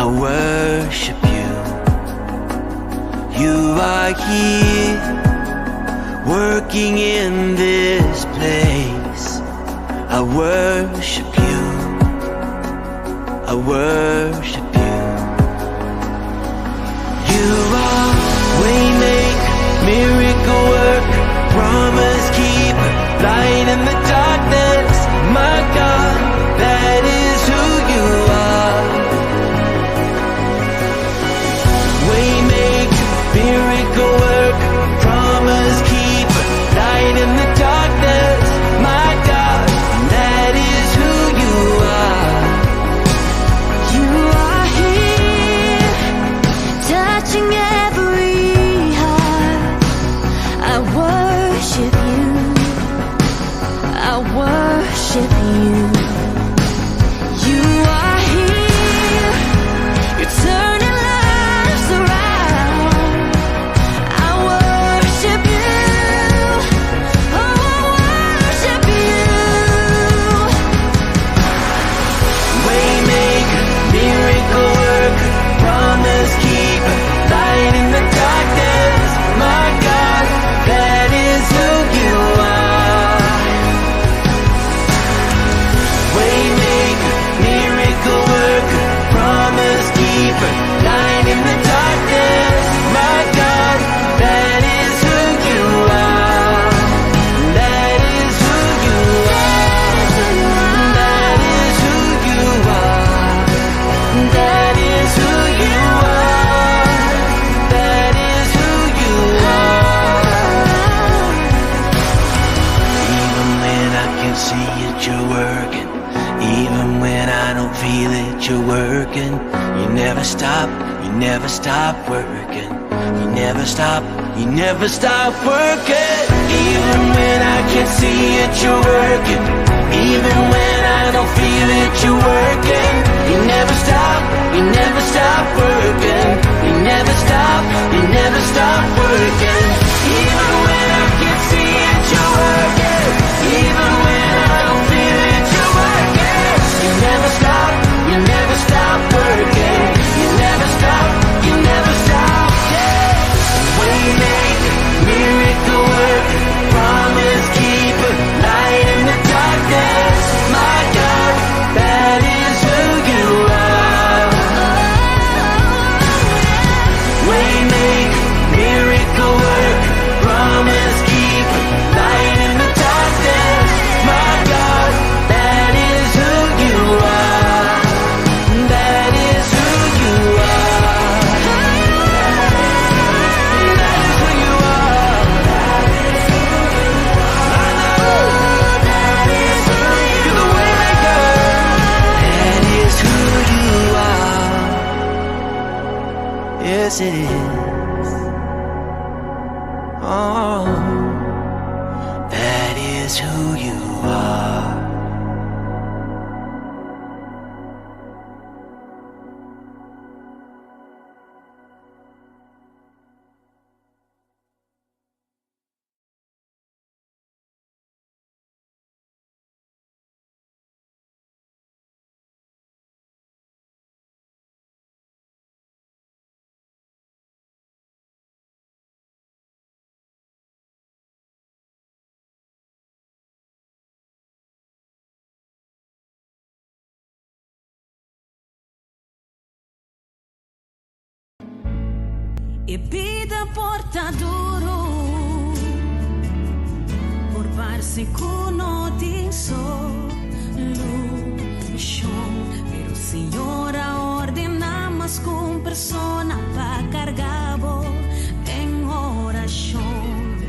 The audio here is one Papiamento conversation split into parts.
I worship you. You are here, working in this place. I worship you. I worship you. You are waymaker, miracle worker, promise keeper, light in the darkness. My God, that is who you are. Waymaker, miracle worker, promise keeper, light in the darkness. My God, that is who you are. You are here, touching every heart. I worship you. I worship you. You are here. You're turning lives around. I worship you. Oh, I worship you. Waymaker, miracle worker, promise keeper, light in the darkness. My God, that is who you are. Waymaker, miracle worker, promise keeper, light in the darkness. My God, that is who you are. That is who you are. That is who you are. That is who you are. That is who you are. Even when I can't see it, you're working. Even when I don't feel it, you're working. You never stop, you never stop working. You never stop, you never stop working. Even when I can't see it, you're working. Even when I don't feel it, you're working. You never stop, you never stop working. You never stop, you never stop working. Even when I can't see it, you're working. Even when I don't feel it, you're working. You never stop, you never stop working. You never stop, you never stop. Yeah. Waymaker, miracle worker, promise keeper, light in the darkness. My God, that is who you are. Waymaker, miracle worker, promise keeper, light in the darkness. My God, that is who you are. That is who you are. That is who you are. I know. You're the waymaker. That is who you are. Yes, it is. Oh, that is who you are. E bida por ta duro, por parce cu no tin solucion, pero Señor a ordena mas cu un persona pa carga bo den oracion.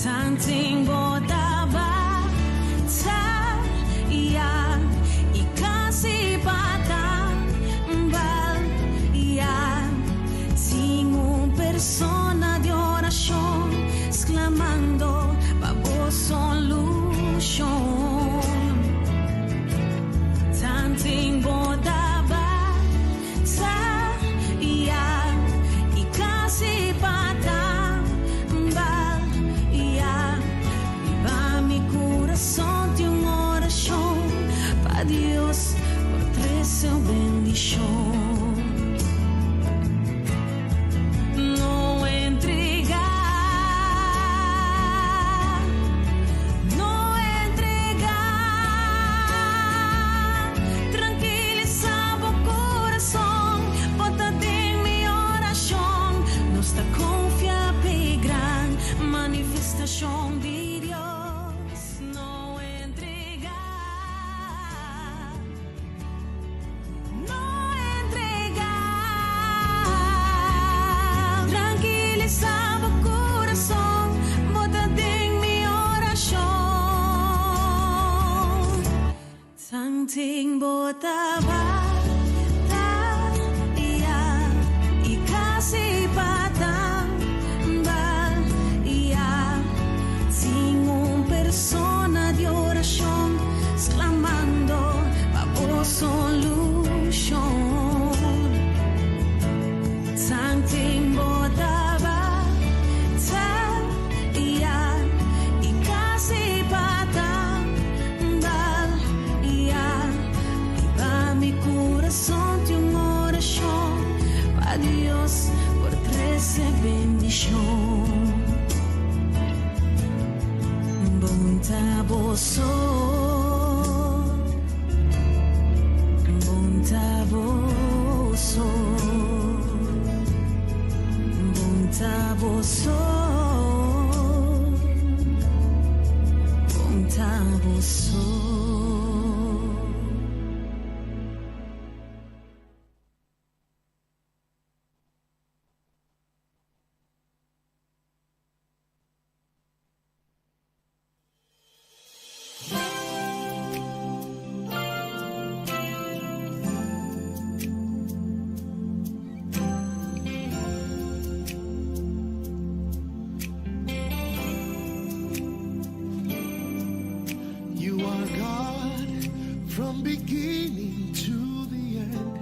Tanten bo ta bataya y casi pa tambalea, tin un persona di oracion sclamando pa bo solucion. bendishon. No entregá, no entregá. Trankilisá bo kurason, bo ta den mi orashon. Nos ta konfia p'e gran manifestashon di Dios. No entregá, no entregá. Trankilisá bo kurason, bo ta den mi orashon. Tanten bo ta bataya i kasi pa tambaliá, tin un persona di orashon sklamando pa bo solushon. Tanten bo ta bataya i kasi pa tambaliá, riba mi kurason tin un orashon pa Dios por trese bendishon. Bon ta bo so, bon ta bo so, bon ta bo so, bon ta bo so. You are God from beginning to the end.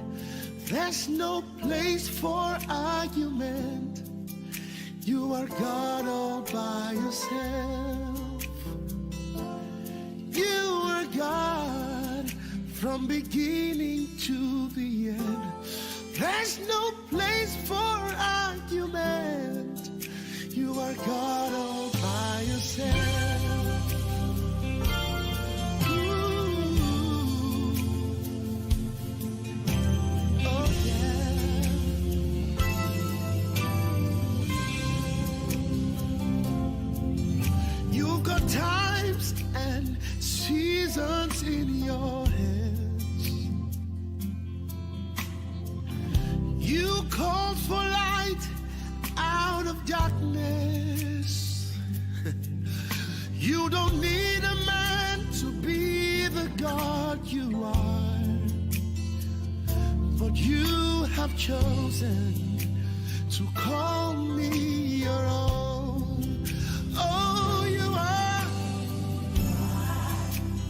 There's no place for argument. You are God all by yourself. You are God from beginning to the end. There's no place for argument. You are God all by yourself. Ooh. Oh yeah. You've got times and seasons in your hands. You called for light out of darkness. You don't need a man to be the God you are, but you have chosen to call me your own. Oh, you are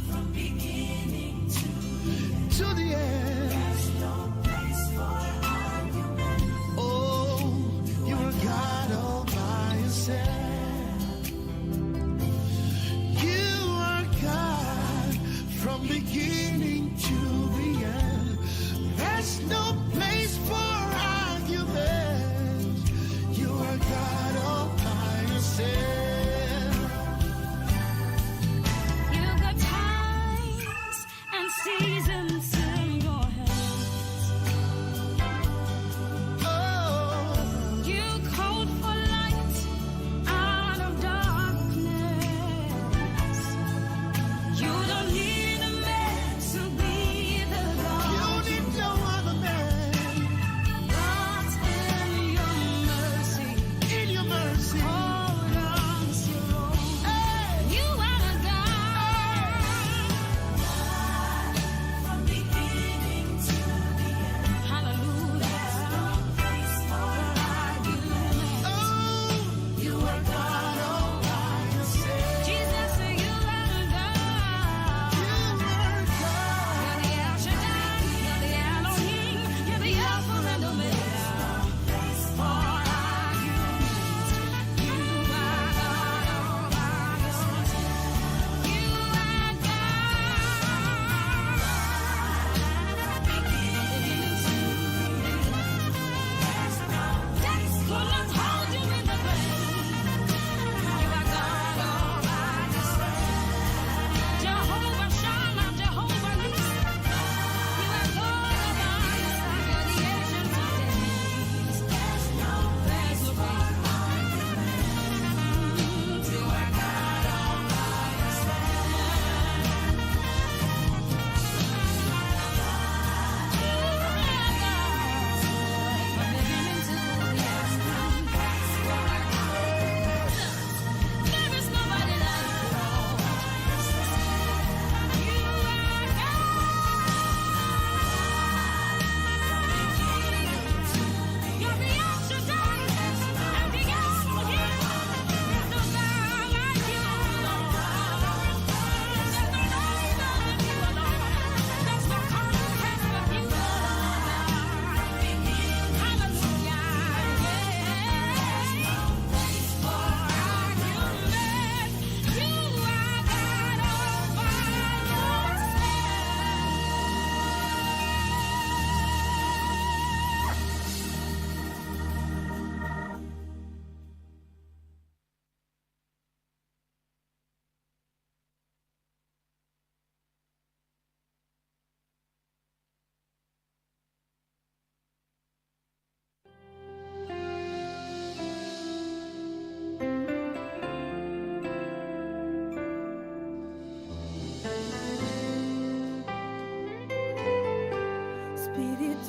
From beginning to to the end. There's no place for argument. Oh, you are God all by yourself. You are God from beginning to the end. There's no place for argument. You are God all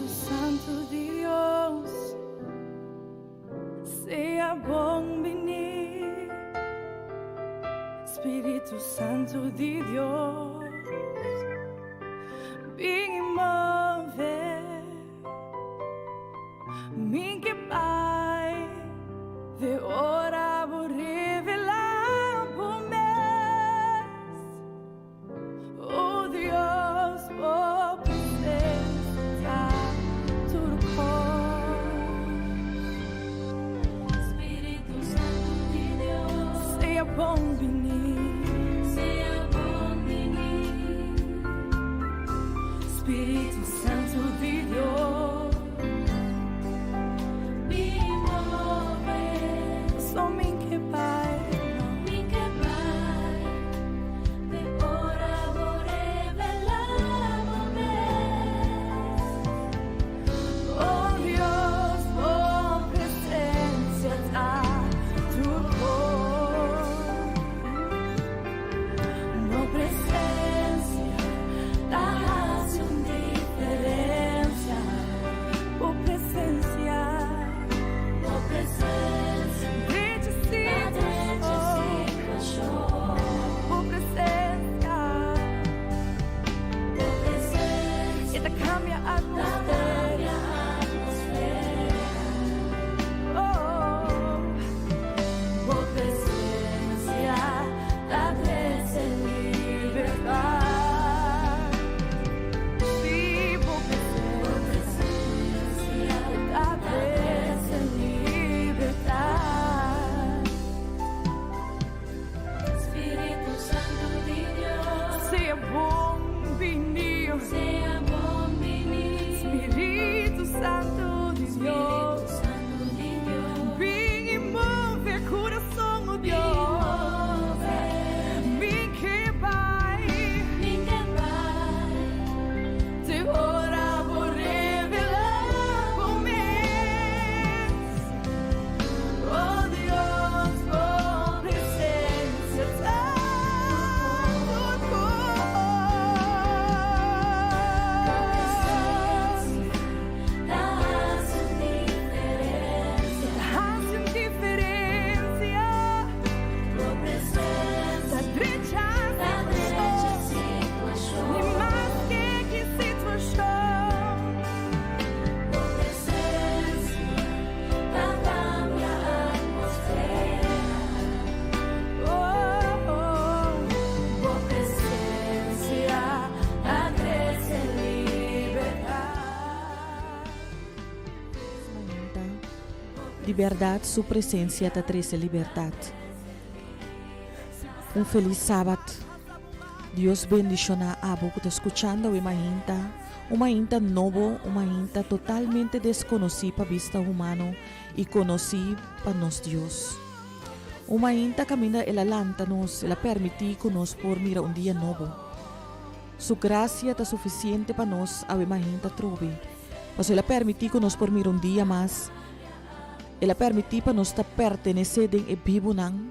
Spiritu Santu di Dios, sea bon bini. Spiritu Santu di Dios, bin i move. Mi ke bai te ora bo revelá bo mes. O Dios, bo presencia ta tur kos. Spiritu Santu di Dios, Sea bon bini. Sea bon bini. Spiritu Santu di Dios, Bin move. So mi ke bai. Mi ke bai te ora bo revelá bo mes. O Dios, bo presencia ta tur kos. Bo presencia ta hasi un diferencia. Bo presencia, Bo presencia drecha ta drecha situashon. situashon. Bo presencia, Bo presencia e ta kambia ta atmosfera. kambia atmosfera. Oh, bo presencia ta trese libertat. Sí, bo Bo presencia presencia ta ta trese trese libertat. Spiritu Santu di Dios, Sea bon bini, sea bon bini. Spiritu Santu di Spiritu Dios. Santu di Dios, Bin i move kurason, oh Dios. move. Mi ke bai, Mi ke bai te ora bo revelá bo mes. Oh Dios, bo presencia ta tur kos. Ta hasi un diferencia. Hasi un diferencia. Bo presencia Ta drecha ta drecha situashon. situashon. I mas ku ki situashon. Bo presencia ta kambia atmosfera. Oh, Bo presencia ta trese libertat. Mainta, di bèrdat su presensia ta trese libertat. Un felis sabat. Dios bendishoná abo ku ta skuchando awe mainta, un mainta nobo, un mainta totalmente deskonosí pa bista humano i konosí pa nos Dios. Un mainta kaminda El a lanta nos, El a permití ku nos por mira un dia nobo. Su grasia ta sufisiente pa nos awe mainta trobe, pasobra El a permití ku nos por mira un dia mas. El a permití pa nos ta pertenesé den e bibunan,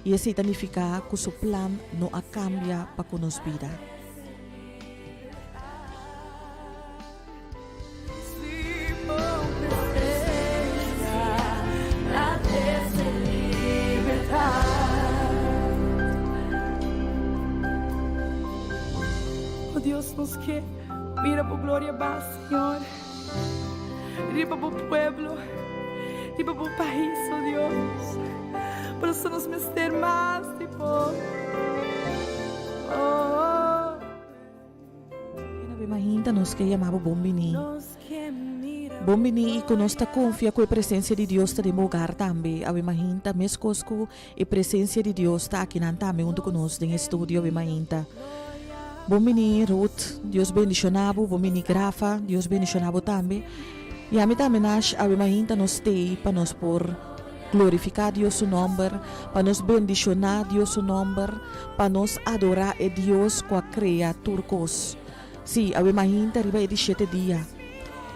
i esei ta nifiká ku su plan no a kambia pa ku nos bida. Si bo presencia ta trese libertat. Oh Dios, nos ke mira bo gloria baha, Señor. Riba bo pueblo, riba bo pais, oh Dios. Por eso nos mester mas di bo. Oh, Ena be mainta nos ke yama bo bon bini. nos ke mira Bon bini i ku nos ta konfia ku e presensia di Dios ta den bo hogar tambe. Awe mainta meskos ku e presensia di Dios ta akinan tambe huntu ku nos den e studio awe mainta. Bon bini Ruth, Dios bendishoná bo. Bon bini Grafa, Dios bendishoná bo tambe. I ami tambe Nash, awe mainta nos stay pa nos por glorifiká Dios su nòmber, pa nos bendishoná Dios su nòmber, pa nos adorá e Dios ku a krea tur kos. Sí, awe mainta riba e di shete dia,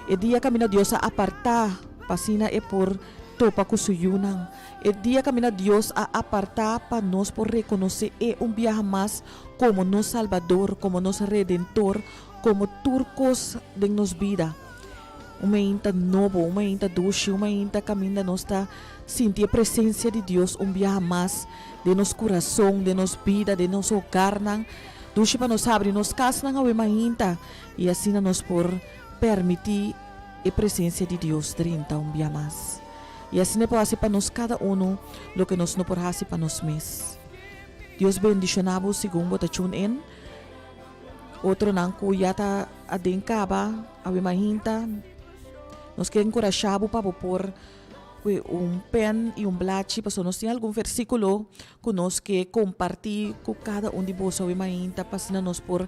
e dia kaminda Dios a apartá pa asina e por topa ku su yunan, e dia kaminda Dios a apartá pa nos por rekonosé e un biaha mas komo nos Salbador, komo nos Redentor, komo tur kos den nos bida. Un mainta nobo, un mainta dushi, un mainta kaminda nos ta sinti e presensia di Dios un biaha mas den nos kurason, den nos bida, den nos hogarnan. Dushi pa nos habri nos kasnan awe mainta i asina nos por permití e presensia di Dios drenta un bia mas. I asina e por hasi pa nos kada unu loke nos no por hasi pa nos mes. Dios bendishoná bo segun bo ta tune in. Otronan ku ya ta aden kaba awe mainta, nos ke enkurashá bo pa bo por kue un pen i un blachi pasobra nos tin algun versíkulo ku nos ke kompartí ku kada un di boso awe mainta pa asina nos por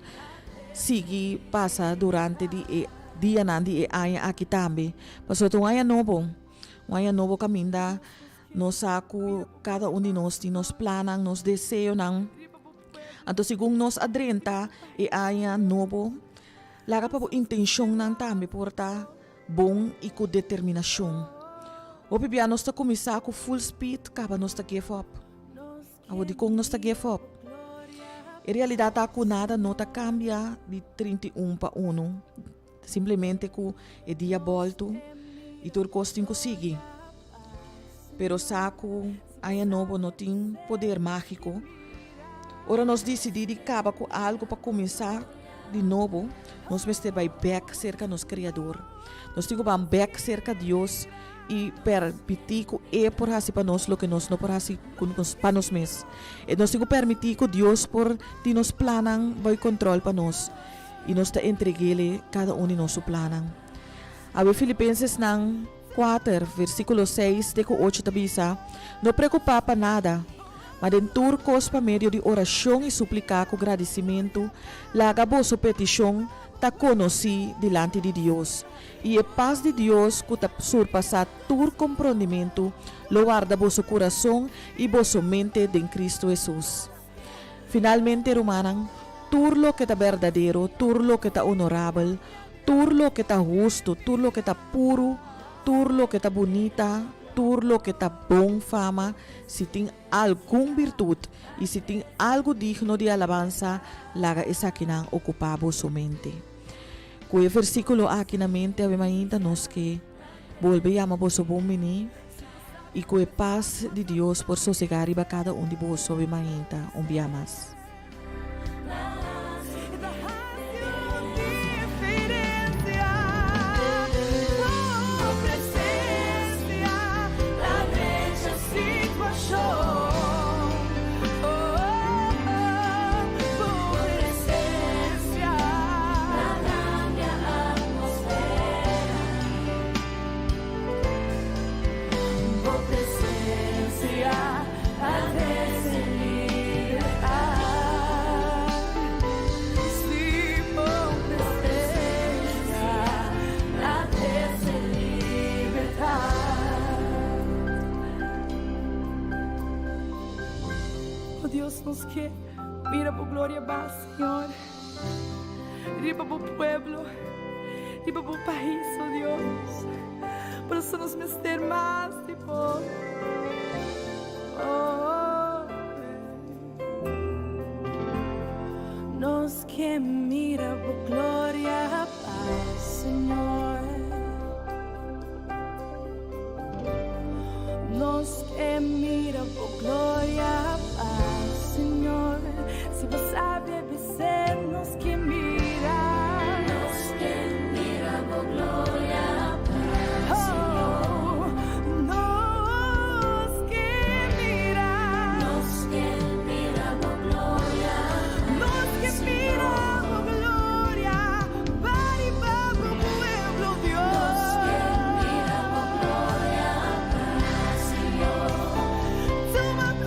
sigui pasa durante di e dianan di e aña aki tambe. Pasobra ta un aña nobo, un aña nobo kaminda nos sa ku kada un di nos tin nos plannan, nos deseonan. Anto segun nos a drenta e aña nobo, laga pa bo intenshonnan tambe por ta bon i ku determinashon. Hopi bia nos ta kuminsá ku full speed, kaba nos ta give up. Awor dikon nos ta give up? E realidat ta ku nada no ta kambia di 31 pa unu, simplemente ku e dia bòltu i tur kos tin ku sigui. Pero sa ku aña nobo no tin poder mágiko. Ora nos disidí di kaba ku algu pa kuminsá di nobo, nos mester bai bèk serka nos Kreador. Nos tin ku ban bèk serka Dios i permití ku E por hasi pa nos loke nos no por hasi ku nos pa nos mes. Nos tin ku permití ku Dios por tin nos plannan bou kòntròl pa nos i nos ta entreg'El kada un di nos su plannan. Awe Filipensesnan Kuater, versíkulo seis te ku ocho ta bisa, No preokupá pa nada, ma den tur kos pa medio di orashon i supliká ku gradisimentu, laga boso petishon ta konosí dilanti di Dios. I e pas di Dios ku ta surpasá tur komprondimentu lo warda boso kurason i boso mente den Kristu Hesus. Finalmente, rumannan, tur loke ta berdadero, tur loke ta onorabel, tur loke ta hustu, tur loke ta puru, tur loke ta bunita, tur loke ta bon fama, si tin algun birtut i si tin algu digno di alabansa, laga esakinan okupá boso mente. Ku e versíkulo aki na mente awe mainta nos ke bolbe yama boso bon biní i ku e pas di Dios por sosegá riba kada un di boso awe mainta un bia mas. Oh Dios, nos ke mira bo gloria ba, Señor, riba bo pueblo, riba bo pais, oh Dios. Por eso nos mester mas di bo. Oh, Nos ke mira bo gloria ba, Señor. Nos ke mira bo gloria ba, Señor. Si bo sabe bis'é, nos ke mira. Nos ke mira bo gloria ba, Señor. Nos ke mira. Nos ke mira bo gloria ba, Nos ke mira bo gloria ba riba bo pueblo, Dios. Nos ke mira bo gloria ba, Señor. Tuma.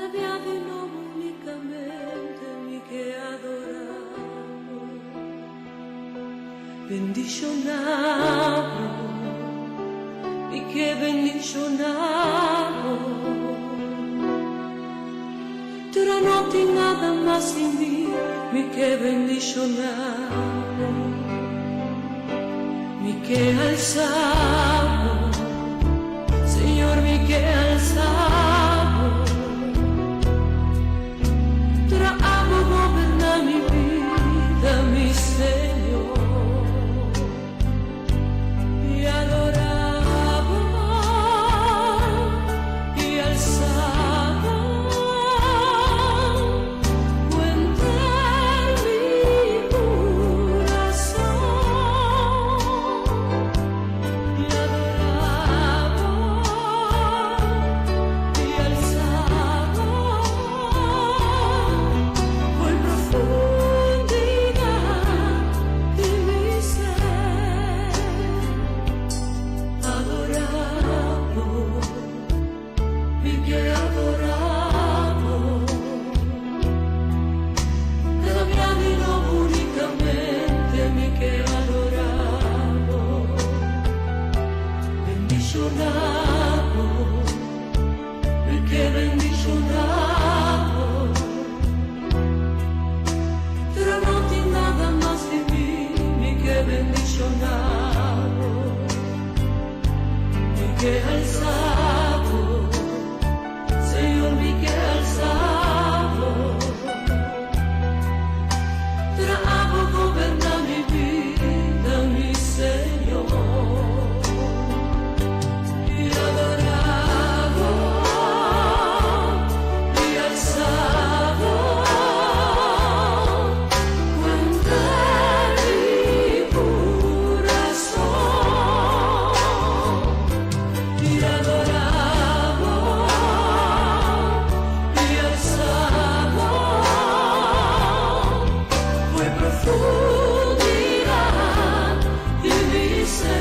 Kada bia di nobo únikamente mi ke adorá bo, Bendishoná bo, mi ke bendishoná bo. Tur no tin nada mas den mi, mi ke bendishoná bo, Mi ke alsa bo, Señor, mi ke alsa bo. Tra abo goberná mi bida, mi Señor. I adorá bo, i alsa bo, ku henter mi kurason. I adorá bo, i alsa bo, for profundidat di mi ser. Adorá bo, mi ke adorá bo. Kada bia di nobo únikamente mi ke adorá bo. Bendishoná bo, mi ke bendishoná bo. Pero no tin nada mas di mi, mi ke bendishoná bo. Mi ke alsa bo, Señor, mi ke alsa bo. Tra abo goberná mi bida, mi Señor. I adorá bo, i alsa bo, ku henter mi kurason. I adorá bo, i alsa bo, for profundidat di mi ser.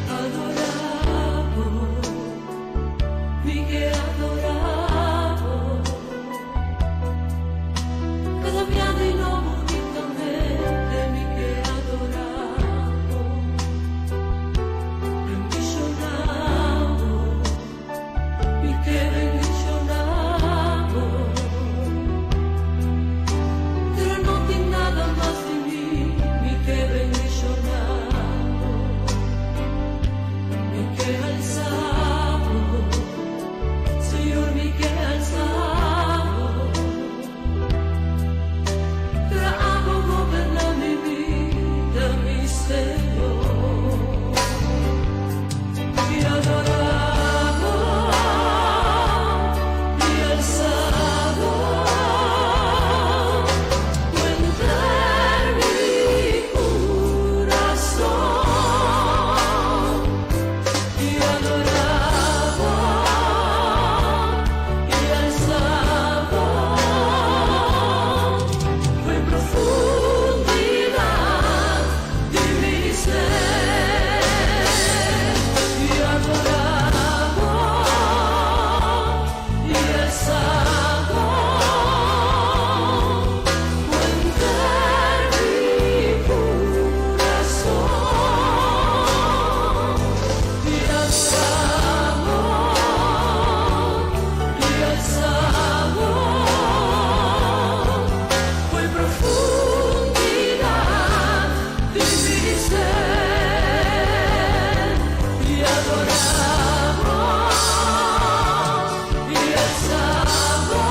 Adorá bo, mi ke adorá bo. Kada bia di nobo únikamente mi ke adorá bo. Bendishoná bo, mi ke bendishoná bo. Pero no tin nada mas di mi, mi ke bendishoná bo. Mi ke alsa bo, Señor, mi ke alsa bo. Tra abo goberná mi bida, mi Señor. I adorá bo, i alsa bo, ku henter mi kurason. I adorá bo, i alsa bo, for profundidat di mi ser. I adorá bo, i alsa bo, ku henter mi kurason. I alsa bo, i alsa bo, for profundidat di mi ser. I adorá bo, i alsa bo,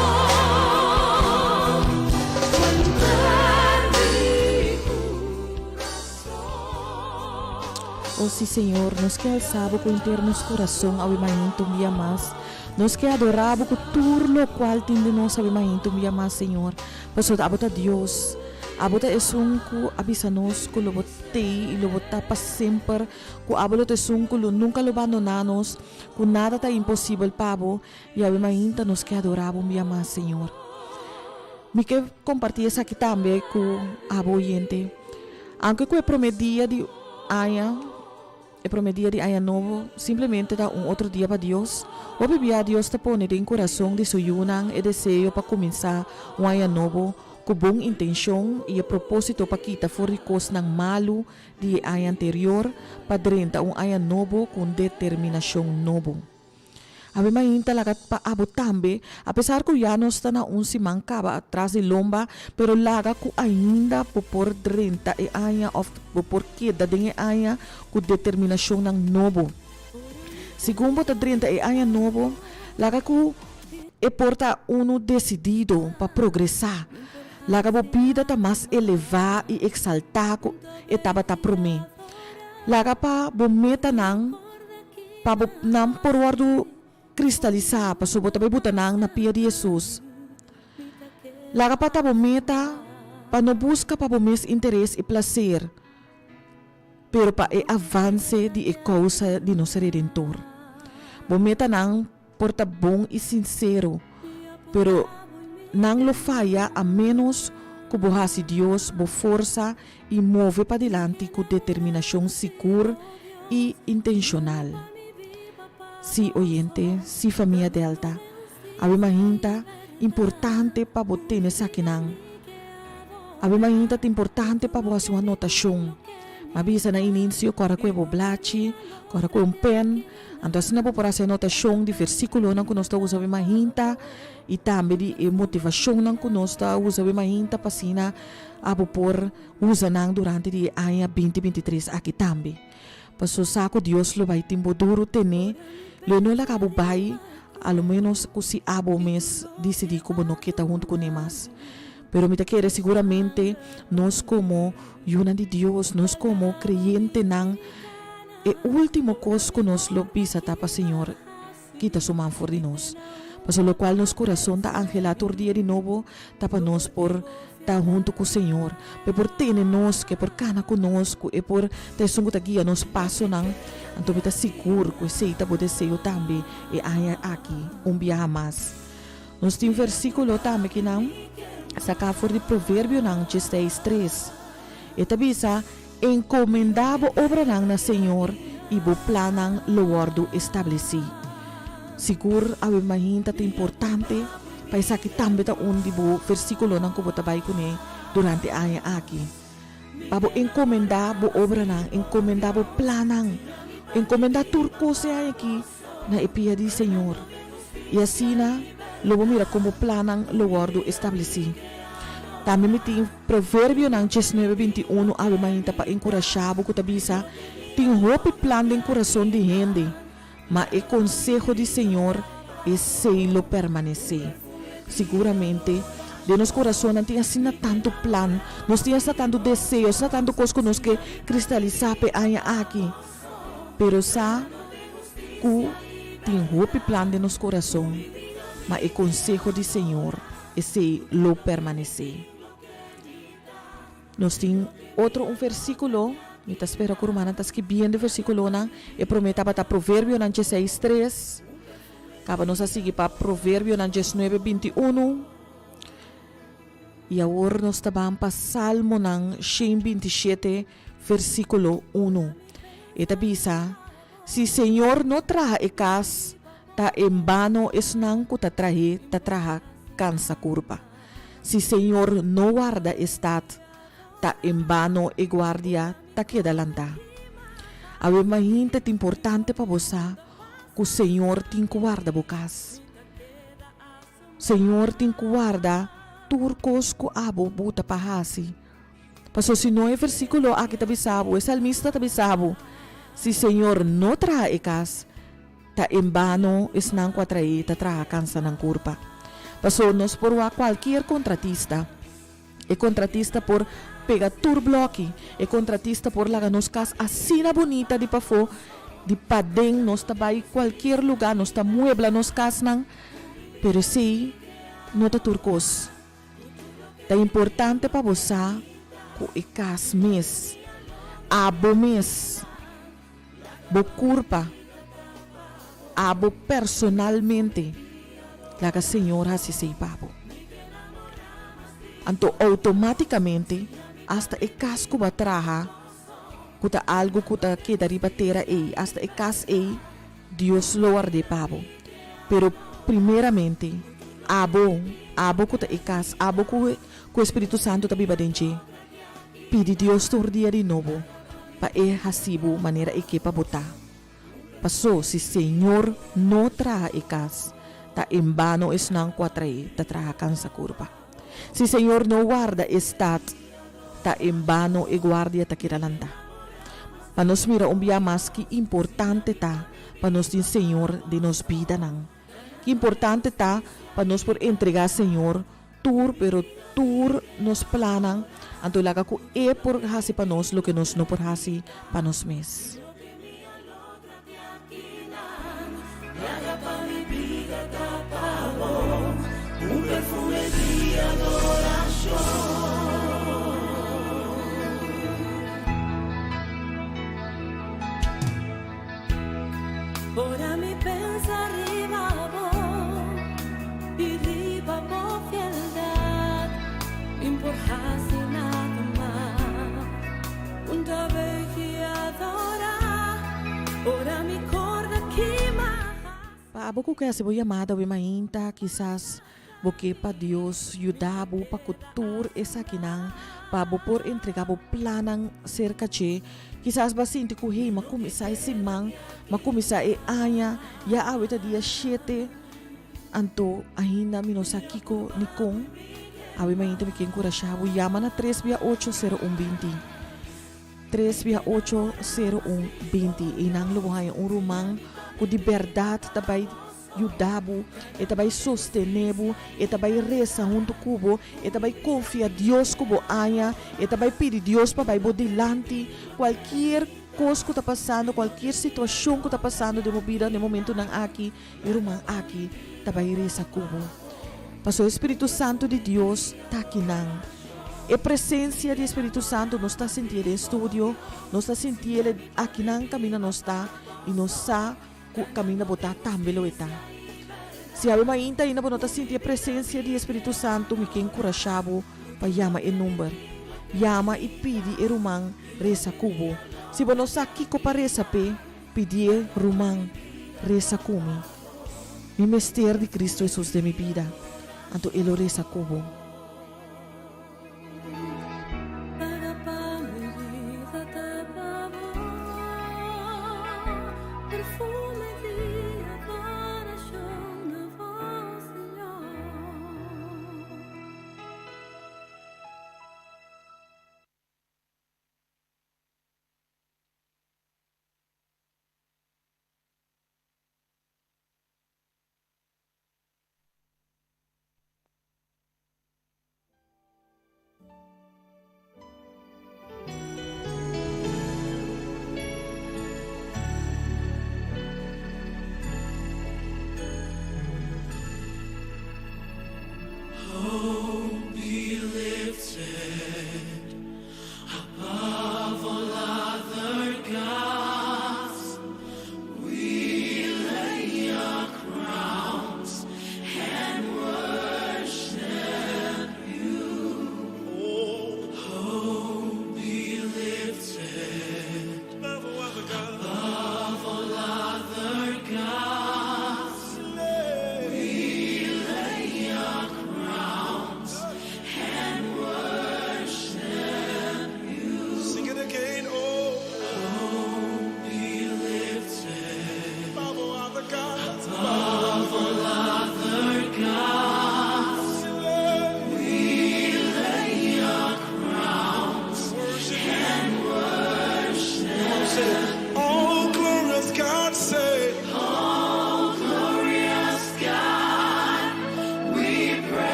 ku henter mi kurason. Oh sí, Señor, nos ke alsa bo ku henter nos kurason awe mainta un bia mas. Nos ke adorá bo ku tur lokual tin den nos awe mainta un bia mas, Señor. Pasobra abo ta Dios. Abo ta esun ku a bisa nos ku lo bo tei i lo bo ta pa semper, ku abo lo ta esun ku lo nunka lo bandoná nos, ku nada ta imposibel pa bo. I awe mainta nos ke adorá bo un bia mas, Señor. Mi ke kompartí esaki tambe ku abo oyente. Aunke ku e promé dia di aña. E promé dia di Aña Nobo simplemente ta un otro dia pa Dios. Hopi bia Dios ta pone den kurason di su yunan e deseo pa kuminsá un Aña Nobo ku bon intenshon i e propósito pa kita for di kosnan malu di e aña anterior pa drenta un aña nobo ku un determinashon nobo. Awe mainta laga pa abo tambe, apesar ku ya nos ta na un siman kaba atras di lomba, pero laga ku ainda bo por drenta e aña òf bo por keda den e aña ku determinashonnan nobo. Segun bo ta drenta e aña nobo, laga ku e por ta unu desidido pa progresá. Laga bo bida ta mas elevá i eksaltá ku e tabata promé. Laga pa bo metanan pa bo nan por wòrdu kristalisá pasobra bo ta bai buta nan na pia di Hesus. Laga pa ta bo meta pa no buska pa bo mes interes i plaser, pero pa e avanse di e kousa di nos Redentor. Bo metanan por ta bon i sinsero, pero nan lo faya a ménos ku bo hasi Dios bo forsa i move padilanti ku determinashon sigur i intenshonal. Sí, oyente, sí, famia Delta, awe mainta importante pa bo tene esakinan. Awe mainta ta importante pa bo hasi un anotashon. M'a bisa na ininsio, kòrda ku e bo blachi, kòrda ku e un pèn. Anto asina bo por hasi anotashon di versíkulonan ku nos ta usa awe mainta i tambe di e motivashonnan ku nos ta usa awe mainta pa asina abo por usa nan durante di e aña binti 23 aki tambe. Paso sa ku Dios lo bai tin bo duru tene, lo e no laga bo bai a lo ménos ku si abo mes disidí ku bo no ke ta huntu kuné mas. Pero mi ta kere siguramente nos komo yunan di Dios, nos komo kreyentenan, E ultimo kos ku nos lo bisa ta pa Señor kita su man for di nos. Pasobra lokual nos kurason ta anhelá tur dia di nobo ta pa nos por ta huntu ku Señor, pa e por tene nos, ku e por kana ku nos, ku e por ta esun ku ta guia nos pasonan. Anto mi ta sigur ku esei ta bo deseo tambe e aña aki un biaha mas. Nos tin versíkulo tambe kinan saká for di Proverbionan diesseis tres. E ta bisa. Encomendá bo obranan na Señor i bo plannan lo wòrdu establesí. Sigur awe mainta ta importante pa esaki tambe ta un di bo versíkulonan ku bo ta bai kuné durante e aña aki. Pa bo encomendá bo obranan, encomendá bo plannan, encomendá tur kos e aña aki na e pia di Señor. I asina lo bo mira kon bo plannan lo wòrdu establesí. Tambe mi tin Proverbionan 19, 21 awe mainta pa enkurashá bo ku ta bisa, Tin hopi plan den kurason di hende, ma e konseho di señor esei lo permanesé. Siguramente, den nos kurasonnan tin asina tantu plan, nos tin asina tantu deseo, asina tantu kos ku nos ke kristalisá pa e aña aki. Pero sa ku tin hopi plan den nos kurason, ma e konseho di Señor, esei lo permanesé. Nos tin otro un versíkulo, mi ta spera ku rumannan ta skibiendo e versíkulonan. E promé tabata Proverbionan dieseis tres, kaba nos a sigui pa Proverbionan diesnuebe bintiunu. I awor nos ta ban pa Salmonan 127, versíkulo unu. E ta bisa, Si Señor no traha e kas, ta en bano esnan ku ta trah'é ta traha kansa kurpa. Si Señor no warda e stat, ta en bano e guardia ta keda lantá. Awe mainta ta importante pa bo sa ku Señor tin ku warda bo kas. Señor tin ku warda tur kos ku abo buta pa hasi. Paso si no e versíkulo aki ta bisa bo, e salmista ta bisa bo, Si Señor no traha e kas, ta en bano esnan ku a traé ta traha kansa nan kurpa. Paso nos por wak kualkier kontratista. E kontratista por pega tur blòki, e kontratista por laga nos kas asina bunita di pafó, di paden nos ta bai kualkier lugá, nos ta muebla nos kasnan, pero esei no ta tur kos. Ta importante pa bo sa ku e kas mes, abo mes, bo kurpa, abo personalmente laga Señor hasi esei pa bo. Anto outomátikamente hasta e kas ku bo a traha. ku ta algu ku ta keda riba tera ei, asta e kas ei, Dios lo ward'é pa bo. Pero primeramente, abo, abo ku ta e kas, abo ku ku e Spiritu Santu ta biba den dje, pidi Dios tur dia di nobo pa e hasi bo manera e ke pa bo ta. Pasó si Señor no traha e kas, ta en bano esnan ku a traé ta traha kansa kurpa. Si Señor no warda e stat, ta en bano e guardia ta keda lantá. Pa nos mira un bia mas ki importante ta pa nos tin Señor den nos bidanan. Ki importante ta pa nos por entregá Señor tur, pero tur nos plannan, anto laga ku E por hasi pa nos loke nos no por hasi pa nos mes. Ora mi pensa riba bo i riba bo fieldat, mi por hasi nada mas. Un ta begi adorá, ora mi korda kima. Pa abo ku ke hasi bo yamada awe mainta, kisas bo ke pa Dios yuda bo pa ku tur esakinan, pa bo por entrega bo plannan serka dje. Kisas bo a sinti ku, hey, m'a kuminsá e siman, m'a kuminsá e aña, ya awe ta dia shete, anto ainda mi no sa kiko ni kon. Awe mainta mi ke enkurashá bo, yama na tres bia ocho sero un binti. Tres bia ocho sero un 20. Einan lo bo haña un ruman ku di bèrdat ta bai yuda bo, e ta bai sostené bo, e ta bai resa huntu ku bo, e ta bai konfia Dios ku bo aña, e ta bai pidi Dios pa bai bo dilanti. Kualkier kos ku ta pasando, kualkier situashon ku ta pasando den bo bida den momentunan aki, e ruman aki ta bai resa ku bo. Pasobra e Spiritu Santu di Dios ta akinan. E presensia di e Spiritu Santu nos ta sintié den studio, nos ta sintié akinan kaminda nos ta i nos sa ku kaminda bo ta tambe lo e ta. Si awe mainta ainda bo no ta sinti e presensia di e Spiritu Santu, mi ke enkurashá bo pa yama e number. Yama i pidi e ruman resa ku bo. Si bo no sa kiko pa resa p'e, Pidié, Ruman, resa ku mi. Mi mester di Cristo Hesus den mi bida. Anto E lo resa ku bo.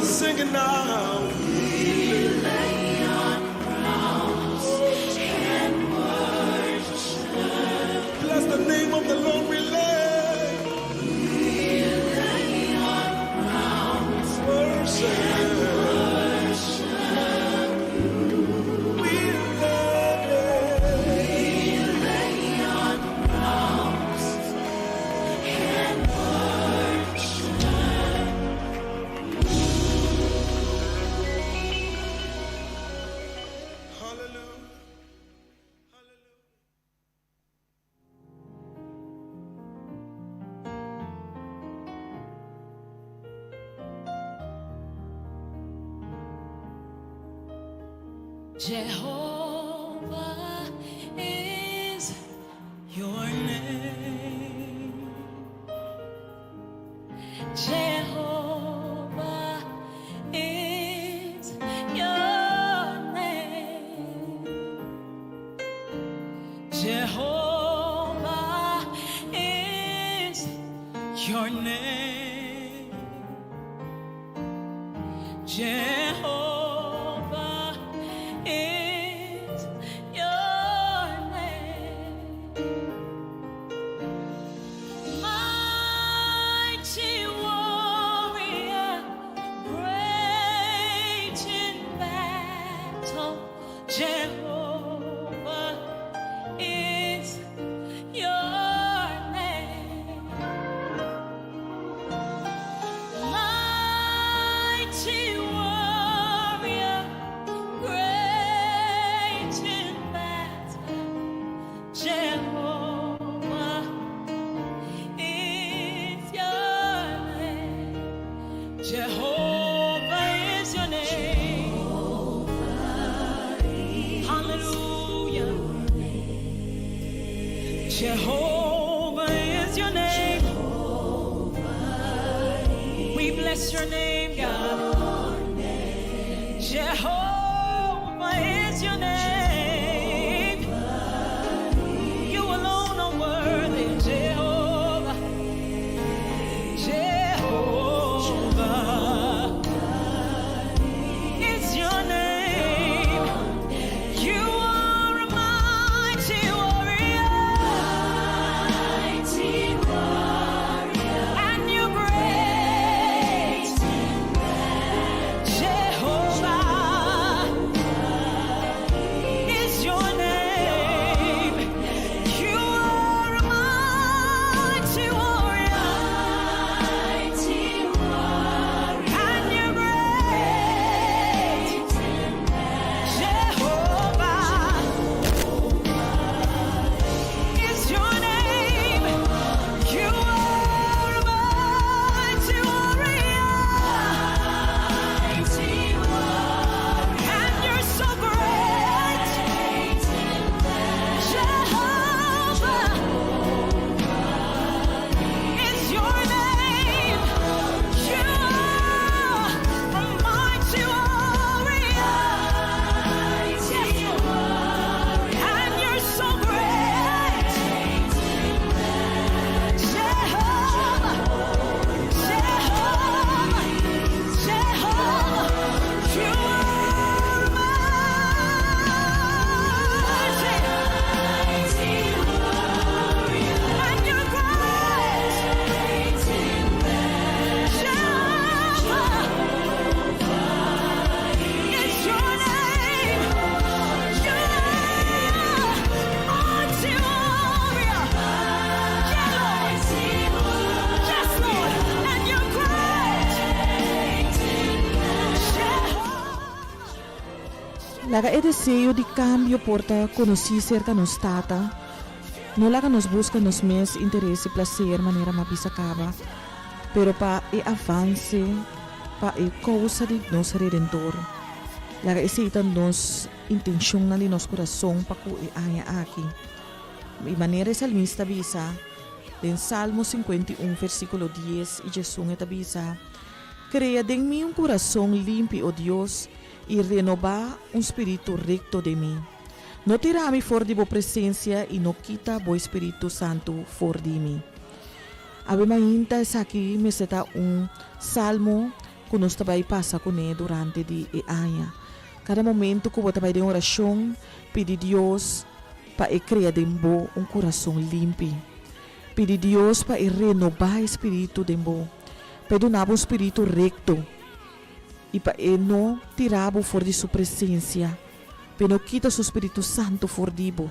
Sing it now. We lay our crowns and worship. Bless the name of the Lord. We lay. We lay our crowns worship. And worship. We lay. We lay our crowns and worship. Hallelujah. Jehovah is your name. Jehovah is your name. Jehovah is your name. Jehovah is your name. Mighty warrior, great in battle, Jehovah is your name. Mighty warrior, great in battle, Jehovah is your name. Jehovah is your name. Hallelujah. Jehovah is your name. We bless your name, God. Jehovah is your name. You alone are worthy, Jehovah. Jehovah is your name. You are a mighty warrior. Mighty warrior, And you're great. Jehovah is your name. You are a mighty warrior. mighty warrior, And you're great. Jehovah is your name. You are a mighty warrior. mighty warrior, And you're so great. Jehovah is your name. You are a mighty warrior. Yes, And you're so great. Jehovah, Jehovah, Jehovah, you are mighty. And you're great. Jehovah is your name. You are mighty warrior. Yeah, Lord. Yes, Lord. And you're great. Jehovah. Laga e deseo di kambio por ta konosí serka nos Tata. No laga nos buska nos mes interes i plaser manera m'a bisa kaba, pero pa e avanse, pa e kousa di nos Redentor. Laga esei ta nos intenshonnan di nos kurason pa ku e aña aki. I manera e salmista a bisa den Salmo 51 versíkulo 10 i 11 e ta bisa, Krea den mi un kurason limpi, o Dios, i renobá un spiritu rekto den mi. No tira mi for di bo presensia i no kita bo spiritu santu for di mi. Awe mainta esaki mester ta un salmo. ku nos ta bai pasa kuné durante di e aña. Kada momentu ku bo ta bai den orashon, pidi Dios pa e krea den bo un kurason limpi. Pidi Dios pa e renobá e spiritu den bo, pa e duna bo un spiritu rekto i pa e no tira bo for di su presensia, pa e no kita su spiritu santu for di bo.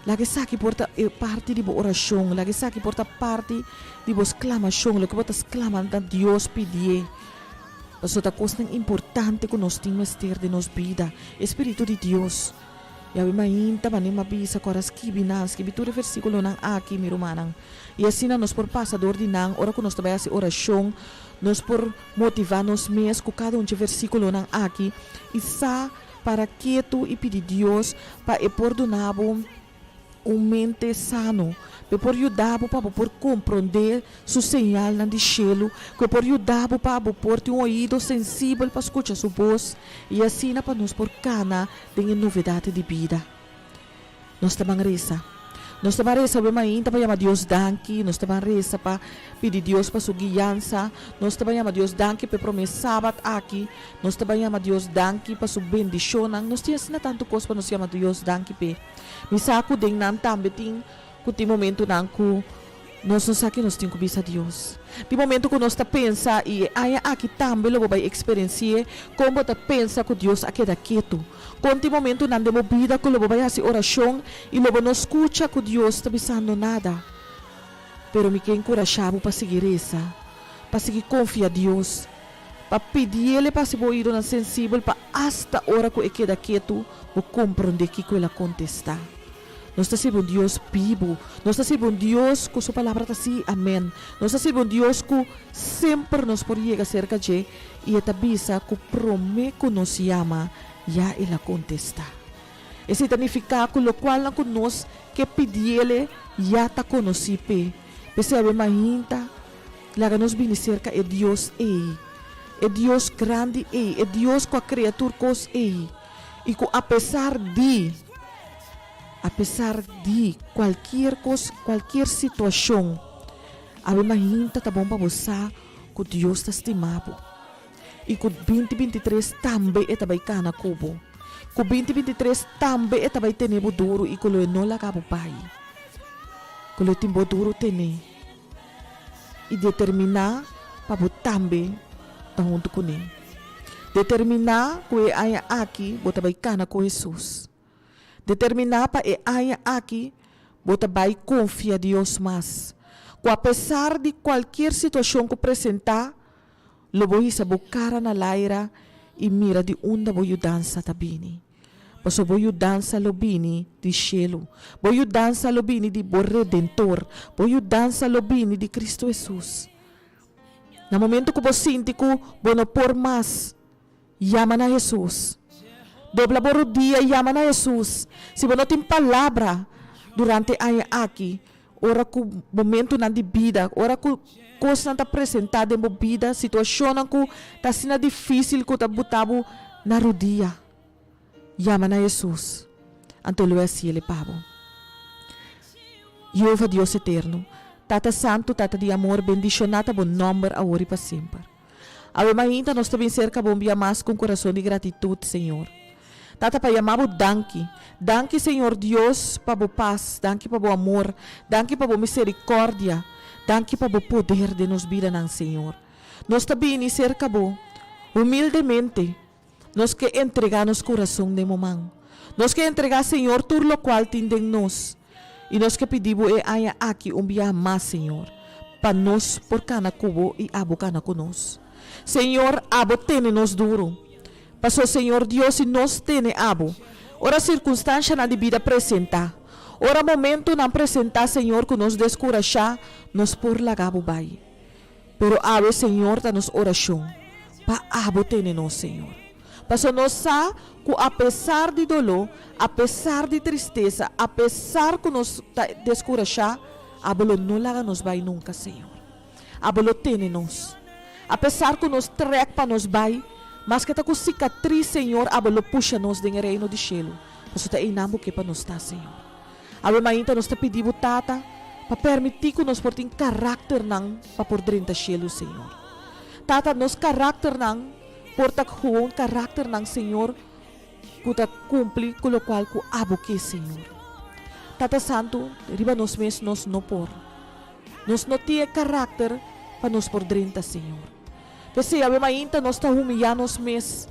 Laga esaki por ta e parti di bo orashon, laga esaki por ta parti di bo sklamashon, loke bo ta sklama na Dios pidié. Pasobra ta kosnan importante ku nos tin mester den nos bida, e spiritu di Dios. Yawe mainta manera mi a bisa ku ora skibi nan, skibi tur e versíkulonan aki, mi rumannan. I asina nos por pasa dor di nan ora ku nos ta bai hasi orashon, nos por motivá nos mes ku kada un dje versíkulonan aki i sa para ketu i pidi Dios pa e por duna bo un mente sano, ku e por yuda bo pa bo por komprondé su señalnan di shelu, ku e por yuda bo pa bo por tin un oido sensibel pa skucha su bos i asina pa nos por kana den e novedat di bida. Nos ta ban resa. Nos ta ban resa awe mainta pa yama Dios danki, nos ta ban resa pa pidi Dios pa su guiansa, nos ta ban yama Dios danki pa e promé sabat aki, nos ta ban yama Dios danki pa su bendishonnan. Nos tin asina tantu kos pa nos yama Dios danki p'e. Mi sa ku den nan tambe tin ku tin momentunan ku nos no sa ke nos tin ku bisa Dios. Tin momentu ku nos ta pensa i e aña aki tambe lo bo bai eksperensi'é kon bo ta pensa ku Dios a keda ketu. Kon tin momentunan den bo bida ku lo bo bai hasi orashon i lo bo no skucha ku Dios ta bisando nada. Pero mi ke enkurashá bo pa sigui resa, pa sigui konfia Dios, pa pidiel e pa hasi bo oidonan sensibel pa asta ora ku e keda ketu bo komprondé kiko el a kontestá. Nos ta sirbi un Dios bibu. Nos ta sirbi un Dios ku su palabra ta sí i amèn. Nos ta sirbi un Dios ku semper nos por yega serka dje i e ta bisa ku promé ku nos yama ya el a kontestá. Esei ta nifiká ku lokualnan ku nos ke pidiel e ya ta konosí p'e. P'esei awe mainta laga nos bini serka e Dios ei, e Dios grandi ei, e Dios ku a krea tur kos ei i ku apesar di. Apesar di cualkier cos, cualkier situacion, awe mahinta ta bon pa bo sa cu Dios ta stima bo y cu binti 23 tambe e ta bay cana cu bo, cu binti 23 tambe e ta bay tene bo duro y cu lo e no laga bo bay, cu lo e tin bo duro tene y determina pa bo tambe ta hunto cune. Determina cu e aña aki bo ta bay cana cu Jesus. Determiná pa e aña aki bo ta bai konfia Dios mas, ku apesar di kualkier situashon ku presentá, lo bo hisa bo kara na laira i mira di unda bo yudansa ta bini. Pasobra bo yudansa lo bini di shelu, bo yudansa lo bini di bo Redentor, bo yudansa lo bini di Kristu Hesus. Na momento ku bo sinti ku bo no por mas, Yama na Hesus. Dobla bo rudia i yama na Hesus. Si bo no tin palabra durante e aña aki, ora ku momentunan di bida, ora ku kosnan ta presentá den bo bida, situashonnan ku ta asina difísil ku ta buta bo na rudia, yama na Hesus. Anto lo e hasiel e pa bo. Yehova Dios eterno, Tata Santu, Tata di amor, bendishoná ta bo nòmber awor i pa semper. Awe mainta nos ta bin serka bo un bia mas ku un kurason di gratitut, Señor. Tata, pa yama bo danki. Danki, Señor Dios, pa bo pas, danki pa bo amor, danki pa bo miserikòrdia, danki pa bo poder den nos bidanan, Señor. Nos ta bini serka bo humildemente. Nos ke entregá nos kurason den bo man. Nos ke entregá, Señor, tur lokual tin den nos. I nos ke pidi bo e aña aki un biaha mas, Señor, pa nos por kana ku bo i abo kana ku nos. Señor, abo tene nos duru. Paso, Señor Dios, si nos tene abo, ora sirkunstanshanan di bida presentá, ora momentunan presentá, Señor, ku nos deskurashá, nos por laga bo bai. Pero awe, Señor, ta nos orashon pa abo tene nos, Señor. Paso nos sa ku apesar di doló, apesar di tristesa, apesar ku nos ta deskurashá, abo lo no laga nos bai nunka, Señor. Abo lo tene nos. Apesar ku nos trèk pa nos bai, maske ta ku sikatris, Señor, abo lo pusha nos den e reino di shelu, paso ta einan bo ke pa nos ta, Señor. Awe mainta nos ta pidi bo Tata pa permití ku nos por tin karakternan pa por drenta shelu, Señor. Tata, nos karakternan por ta gewoon karakternan, Señor, ku ta kumpli ku lokual ku Abo ke, Señor. Tata Santu, riba nos mes nos no por. Nos no tin e karakter pa nos por drenta, Señor. P'esei awe mainta nos ta humiyá nos mes.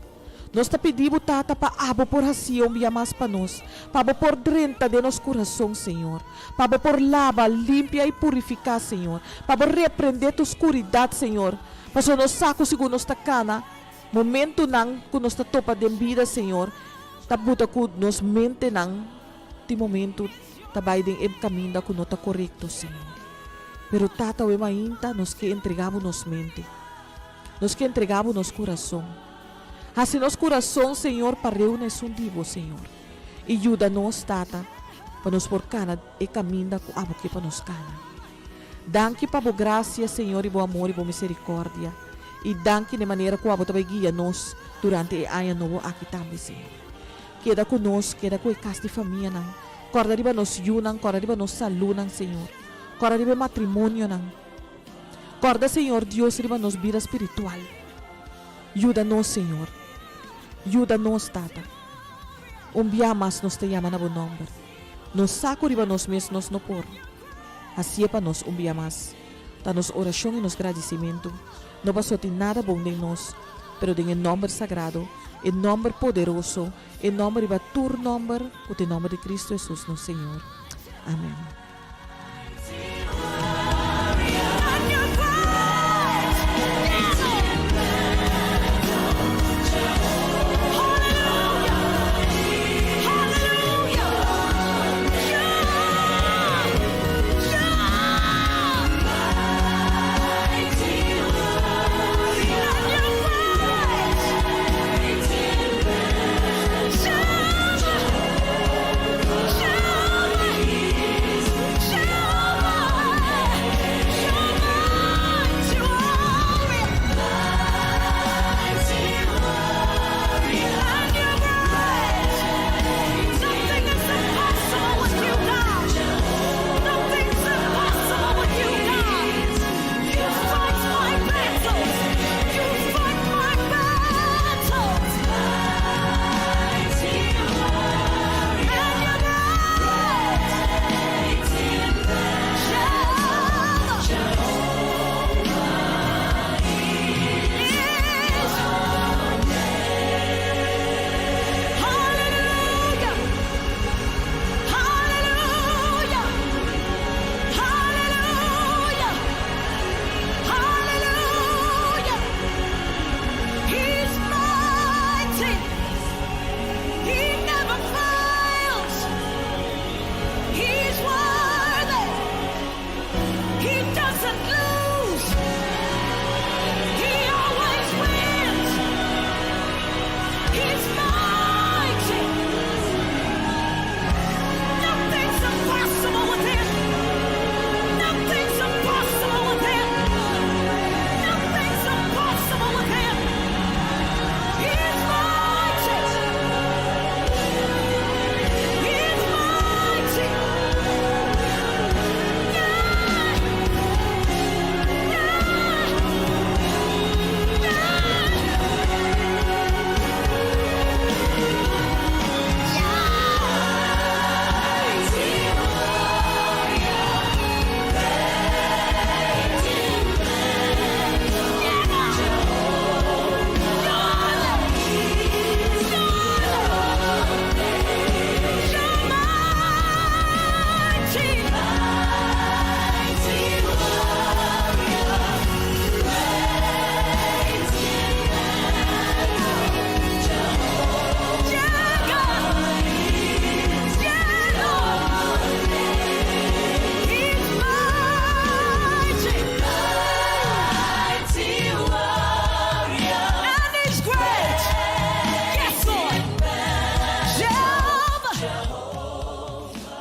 Nos ta pidi Bo, Tata, pa Abo por hacié un bia mas pa nos, pa Bo por drenta den nos curason, Señor, pa Bo por laba, limpia y purificá, Señor, pa Bo reprendé tur scuridad, Señor, pasobra nos sa cu segun nos ta cana, momentonan cu nos ta topa den bida, Señor, ta buta cu nos mentenan tin momento ta bay den e caminda cu no ta corecto, Señor. Pero, Tata, awe mainta nos ke entregá Bo nos mente. Nos ke entregá Bo nos curason. Hasi nos kurason, Señor, pareu na esun di Bo, Señor. I yuda nos, Tata, pa nos por kana e kaminda ku Abo ke pa nos kana. Danki pa Bo grasia, Señor, i Bo amor i Bo miserikòrdia. I danki na e manera ku Abo ta bai guia nos durante e aña nobo aki tambe, Señor. Keda ku nos, keda ku e kas di famianan. Kòrda riba nos yunan, kòrda riba nos salunan, Señor. Kòrda riba e matrimonionan. Kòrda, Señor Dios, riba nos bida spiritual. Yuda nos, Señor. Yuda nos, Tata. Un bia mas nos ta yama na Bo nòmber. Nos sa ku riba nos mes nos no por. Hasié pa nos un bia mas. Ta nos orashon i nos gradisimentu. No pasobra tin nada bon den nos, pero den e nòmber sagrado, e nòmber poderoso, e nòmber riba tur nòmber, ku ta e nòmber di Kristu Hesus nos Señor. Amèn.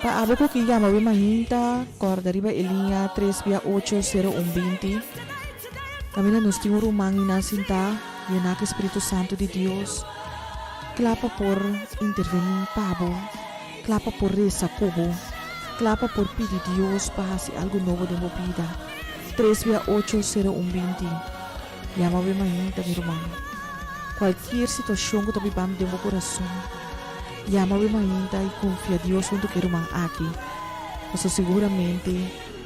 Pa abo ku ke yama we mainta, kòrda riba e liña tres bia ocho sero un binti. Kaminda nos tin un ruman i nan sintá yená ku e Spiritu Santu di Dios, kla pa por intervení pa bo, kla pa por resa ku bo, kla pa por pidi Dios pa hasi algu nobo den bo bida. Tres bia ocho sero un binti. Yama bo e mainta, mi ruman. Kualkier situashon ku ta bibando den bo kurason, yama bo e mainta i konfia Dios huntu ku e ruman aki. Pasobra siguramente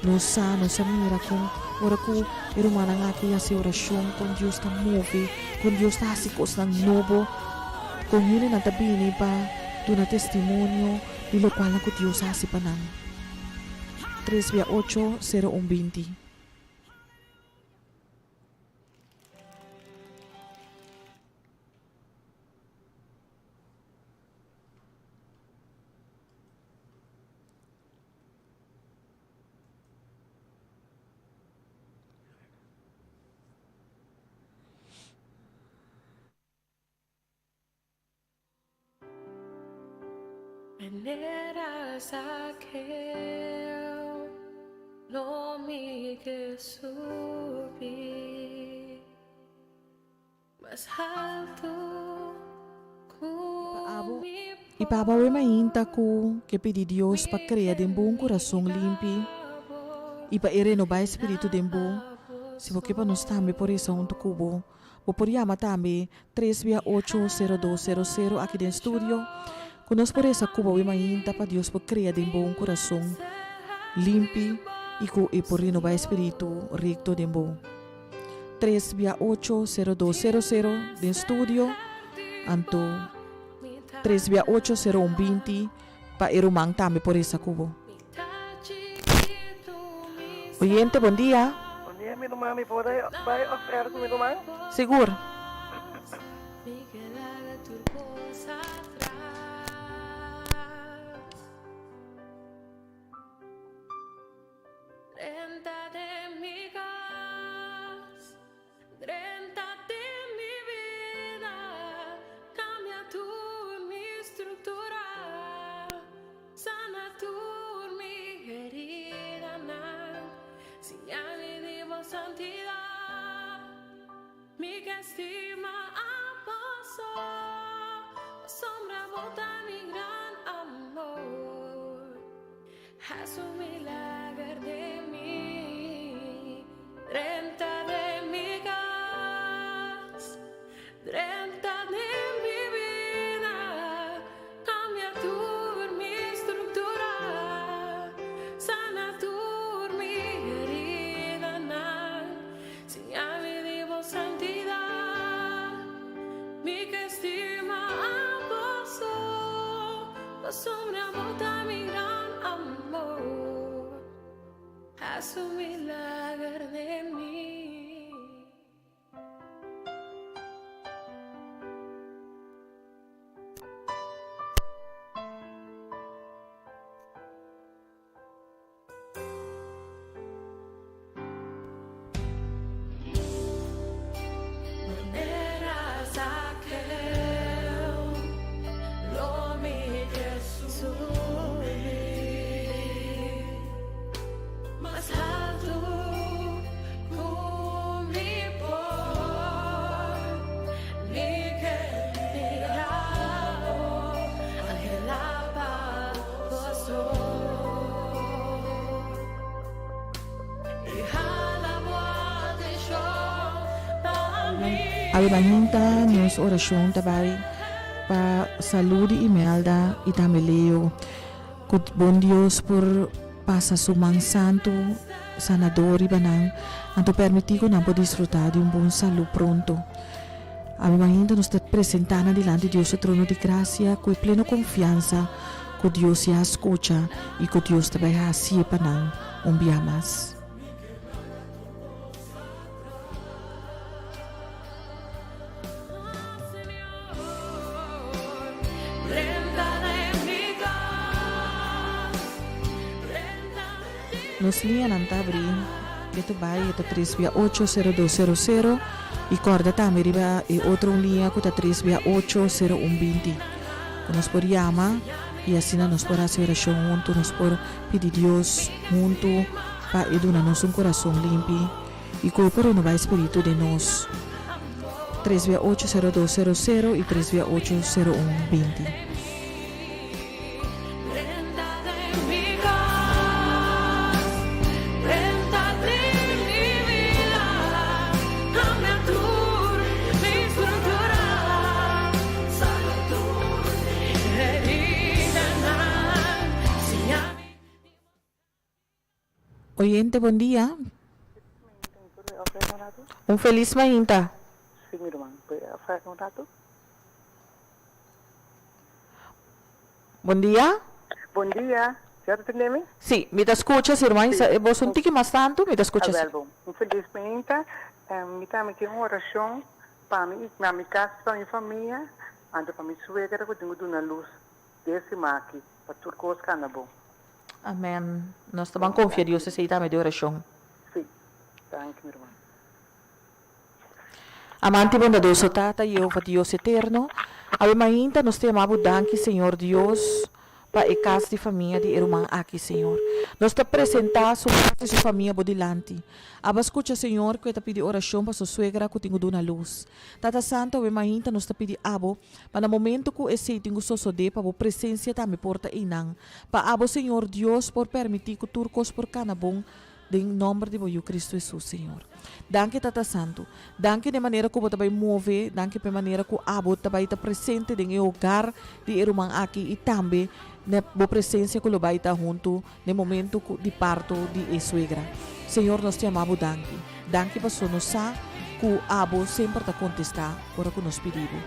nos sa, nos a mira kon ora ku e rumannan aki hasi orashon, kon Dios ta move, kon Dios ta hasi kosnan nobo, kon hendenan ta bini pa duna testimonio di lokualnan ku Dios a hasi pa nan. Tres bia ocho, sero un binti. Manera Zaqueo lo mi ke subi mas haltu ku Abo mi i pa abo awe mainta ku ke pidi Dios pa krea den bo un kurason limpi i pa e renobá e spiritu den bo. Si bo ke pa nos tambe por resa huntu ku bo. Bo por yama tambe tres bia ocho sero dos sero sero aki den studio ku nos por resa ku bo awe mainta pa Dios por krea den bo un kurason limpi i ku e por renobá e spiritu rekto den bo. Tres bia ocho sero dos sero sero den studio anto tres bia ocho sero un binti pa e ruman tambe por resa ku bo. Oyente, bon dia. Bon dia mi ruman, mi por bai off air ku mi ruman? Sigur. Drenta den mi bida, cambia tur mi structura, sana tur mi heridanan, siña mi di bo santidad. Mi ke stima a bo so, pasobra bo ta mi gran amor. Haz un milager den mi, drenta den mi cas, drenta den mi bida, cambia tur mi structura, sana tur mi heridanan, siña mi di bo santidad, mi ke stima a bo so. Pasobra bo ta mi gran amor, haz un milager den mi. Awe mainta nos orashon ta bai pa salú di Imelda i tambe Leo. Ku bon Dios por pasa su man santu sanador riba nan, anto permití ku nan por disfrutá di un bon salú pronto. Awe mainta nos ta presentá nan dilanti Dios su trono di grasia ku e pleno konfiansa ku Dios ya a skucha i ku Dios ta bai hasié pa nan un bia mas. Nos liñanan ta abrí e ta bai e ta tres bia ocho sero dos sero sero i kòrda tambe riba e otro un liña ku ta tres bia ocho sero un binti ku nos por yama i asina nos por hasi orashon huntu nos por pidi Dios huntu pa e duna nos un kurason limpi i ku e por renobá e spiritu den nos. Tres bia ocho sero dos sero sero i tres bia ocho sero un 20. Oyente, bon dia. Un felis mainta. Sí, mi ruman. Por afrèk un ratu? Bon dia. Bon dia. Ya ta tende mi? Sí, mi ta skucha si, ruman. Sí. Bo un tiki mas tantu, mi ta skucha si. Awèl bon. Un felis mainta. Mi tambe tin un orashon pa mi, na mi kas, pa mi famia, anto pa mi suegra ku tin ku duna lus désima aki, pa tur kos kanda bon. Amen. Nos ta ban konfia Dios esei tambe di orashon. Sí. Danki, mi ruman. Amante bondadoso Tata Jehova Dios eterno, awe mainta nos ta yama bo danki Señor Dios pa e kas di famia di e ruman aki Señor. Nos ta presenta su kas i su famia bo dilanti. Aba skucha Señor ku e ta pidi orashon pa su suegra ku tin ku duna lus. Tata Santo awe mainta nos ta pidi abo pa na momento ku esei tin ku sosode pa bo presensia tambe por ta einan. Pa abo Señor Dios por permiti ku tur kos por kana bon Den nomber di bo Yu Cristo Jesus, Señor. Danki Tata Santu. Danki den manera ku bo ta bai move, danki pa e manera ku abo ta bai ta presente den e hogar di e ruman aki i tambe na bo presensia ku lo bai ta huntu den momento ku di parto di e suegra. Señor nos ta yama bo danki. Danki paso nos sa ku abo semper ta kontestá ora ku nos pidi bo.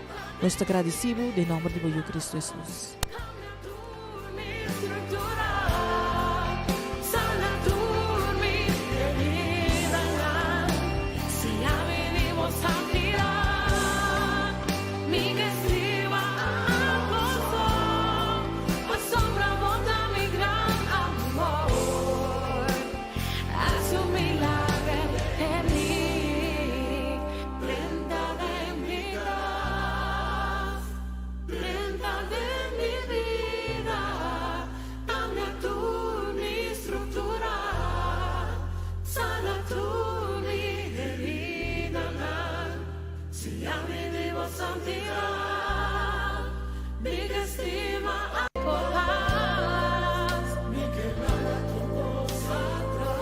Nos ta gradisí bo den nomber di bo Yu Cristo Jesus. Drenta den mi bida, cambia tur mi structura, sana tur mi heridanan, siña mi di bo santidad, mi ke stima bo pas, mi ke laga tur cos atras.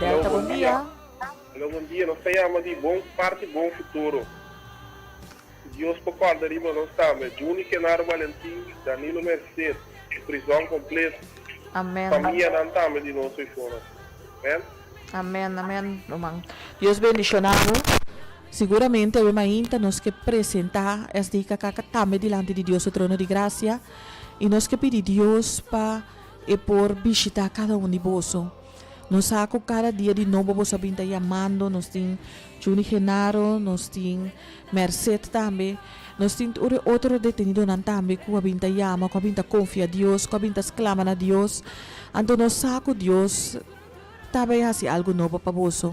Delta, bon dia. Aló bon dia, nos ta yama di bon parti bon futuro. Dios por corda riba nos tambe. Juni Genaro Valentin, Danilo Merced, e prizon completo. Amen. Famianan tambe di nos oifonan. Amen. Amen amen ruman. Dios bendiciona bo. Siguramente awe mainta nos ke presenta SDKK tambe dilanti di Dios su trono di gracia y nos ke pidi Dios pa e por bishita cada un di boso. Nos sa ku kada dia di nobo boso a bin ta yamando, nos tin Juni Genaro, nos tin Merced tambe, nos tin tur e otro detenidonan tambe ku a bin ta yama, ku a bin ta konfia Dios, ku a bin ta sklama na Dios. Anto nos sa ku Dios ta bai hasi algu nobo pa boso.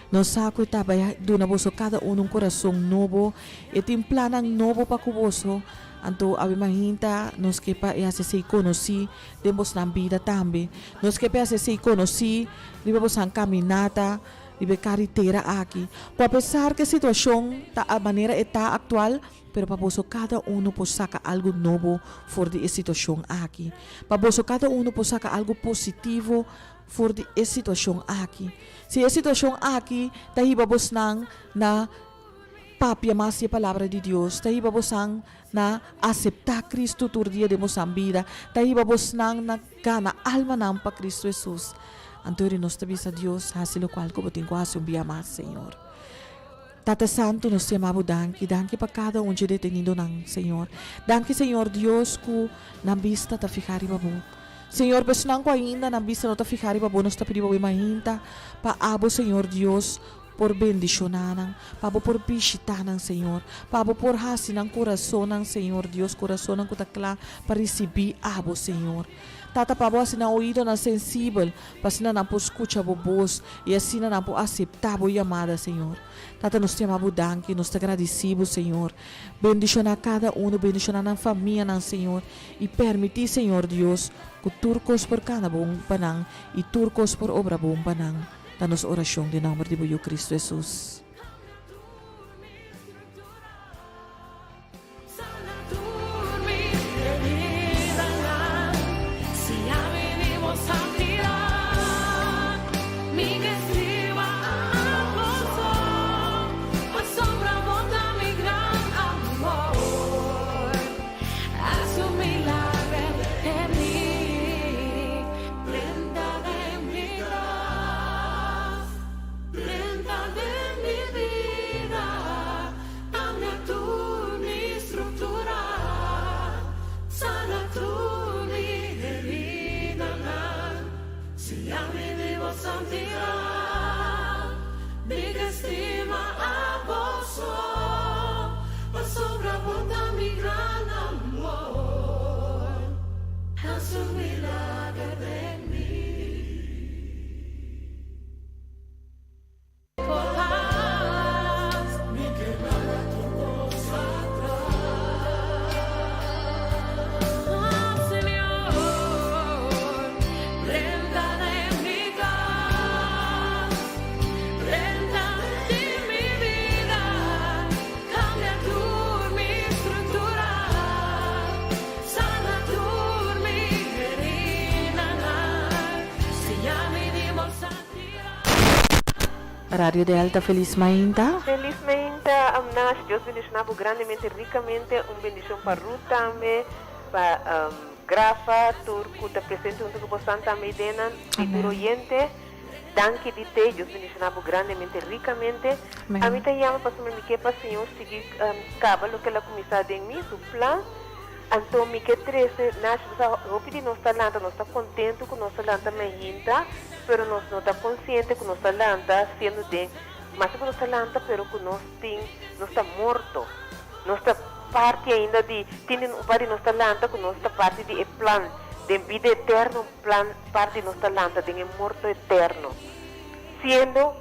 Nos sa ku e ta bai duna boso kada unu un kurason nobo, e tin plannan nobo pa ku boso. Anto awe mahinta nos ke pa e hasi esei konosí den bosnan bida tambe. Nos ke pensa esei konosí riba bosnan kaminata riba e karitera aki. Ku apesar ku e situashon ta a manera e ta aktual, pero pa boso kada unu por saka algu nobo for di e situashon aki. Pa boso kada unu por saka algu positivo for di e situashon aki. Si e situashon aki ta hiba bosnan na papia mas di e palabra di Dios, ta hiba bosnan na aseptá Cristo tur dia den bosan bida, ta hiba bosnan na gana almanan pa Cristo Hesus. Anto eri nos ta bisa Dios, hasi lokual ku bo tin ku hasi un bia mas, Señor. Tata Santu, nos ta yama bo danki, danki pa kada un dje detenidonan, Señor. Danki, Señor Dios, ku nan bista ta fihá riba bo. Señor, pa esnan ku ainda nan bista no ta fihá riba bo, nos ta pidi bo e mainta pa abo, Señor Dios, por bendishoná nan, pa Bo por bishitá nan, Señor, pa Bo por hasi nan kurasonnan, Señor Dios, kurasonnan ku ta kla pa risibí Abo, Señor. Tata, pa Bo hasi nan oídonan sensibel, pa asina nan por skucha Bo bos i asina nan por aseptá Bo yamada, Señor. Tata, nos ta yama Bo danki, nos ta gradisí Bo, Señor. Bendishoná kada unu, bendishoná nan famianan, Señor, i permití, Señor Dios, ku tur kos por kana bon pa nan i tur kos por obra bon pa nan. Ta nos orashon den nòmber di bo Yu Kristu Hesus. Radio Delta felis mainta. Felis mainta Nash, Dios bendiciona bo grandemente ricamente, un bendicion pa Ruth tambe, pa Grafa, tur cu ta presente hunto cu bosan tambe Dena y tur oyente. Danki di te, Dios bendiciona bo grandemente ricamente. Ami ta yama pasobra mi ke pa Señor sigui caba loke el a cuminsa den mi, su plan. Anto mi ke trece, Nash, bo sa hopi di nos ta lanta, nos ta contento cu nos ta lanta mainta, pero nos no ta consciente cu nos ta lanta siendo den, maske cu nos ta lanta pero cu nos tin, nos ta morto. Nos ta parti ainda di, tin di un par di nos ta lanta cu nos ta parti di e plan den bida eterno, un plan parti nos ta lanta den e morto eterno, siendo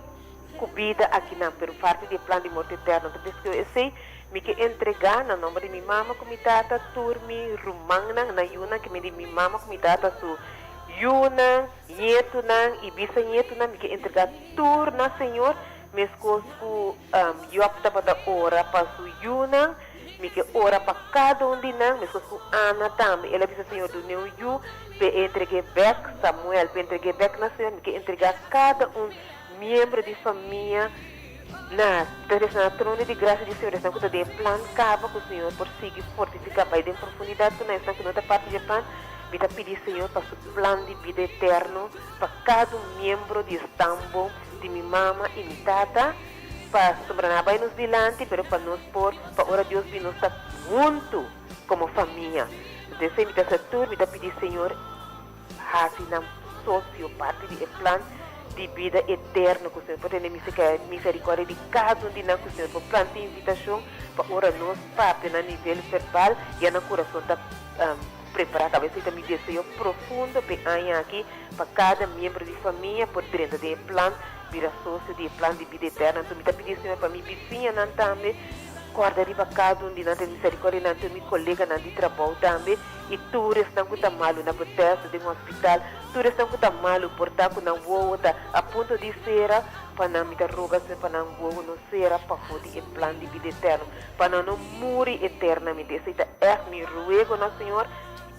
cu bida akinan, pero parti di e plan di morto eterno. Ta pescu esey mi ke entrega na nomber di mi mama cu mi tata tur mi rumannan, na yunan ke mi di mi mama cu mi tata su yunan, ñetunan y bisañetunan, mi ke entrega tur na Señor. Meskos ku Job tabata ora pa su yunan, mi ke ora pa kada un di nan, meskos ku Ana tambe, el a bisa Señor dun'é un yu, p'e entreg'é bèk, Samuel, p'e entreg'é bèk na Señor, mi ke entregá kada un miembro di famia na ta resa na trono di grasia di Señor, esnan ku ta den e plan kaba ku Señor por sigui fortifiká bai den profundidat ku nan, esnan ku no ta parti di e plan, mi ta pidi Señor pa su plan di bida eterno pa kada un miembro di e stamboom. Di mi mama i mi tata, pa sobra nan a bai nos dilanti, pero pa nos por, pa ora Dios bin nos ta huntu komo famia. Entonces esei mi ta sa tur, mi ta pidi Señor hasi nan sosio parti di e plan di bida eterno ku Señor por tene misericordia di kada un di nan, ku Señor por planta invitashon pa ora nos papia na nivel verbal ya nan kurason ta Prepará ta esei ta mi deseo profundo p'e aña aki pa kada miembro di famia por drenta den e plan, bira sosio di e plan di bida eterno. Anto mi ta pidi Señor pa mi bisiñanan tambe kòrda riba kada un di nan, tene misericordia di nan, tur mi koleganan di trabou tambe i tur esnan ku ta malu na Bethesda, den hospital, tur esnan ku ta malu por ta ku nan wowo ta a punto di sera, pa nan mi ta roga Señor pa nan wowo no sera pafó di e plan di bida eterno. Pa nan no muri eternamente. Esei ta ègt mi ruego na Señor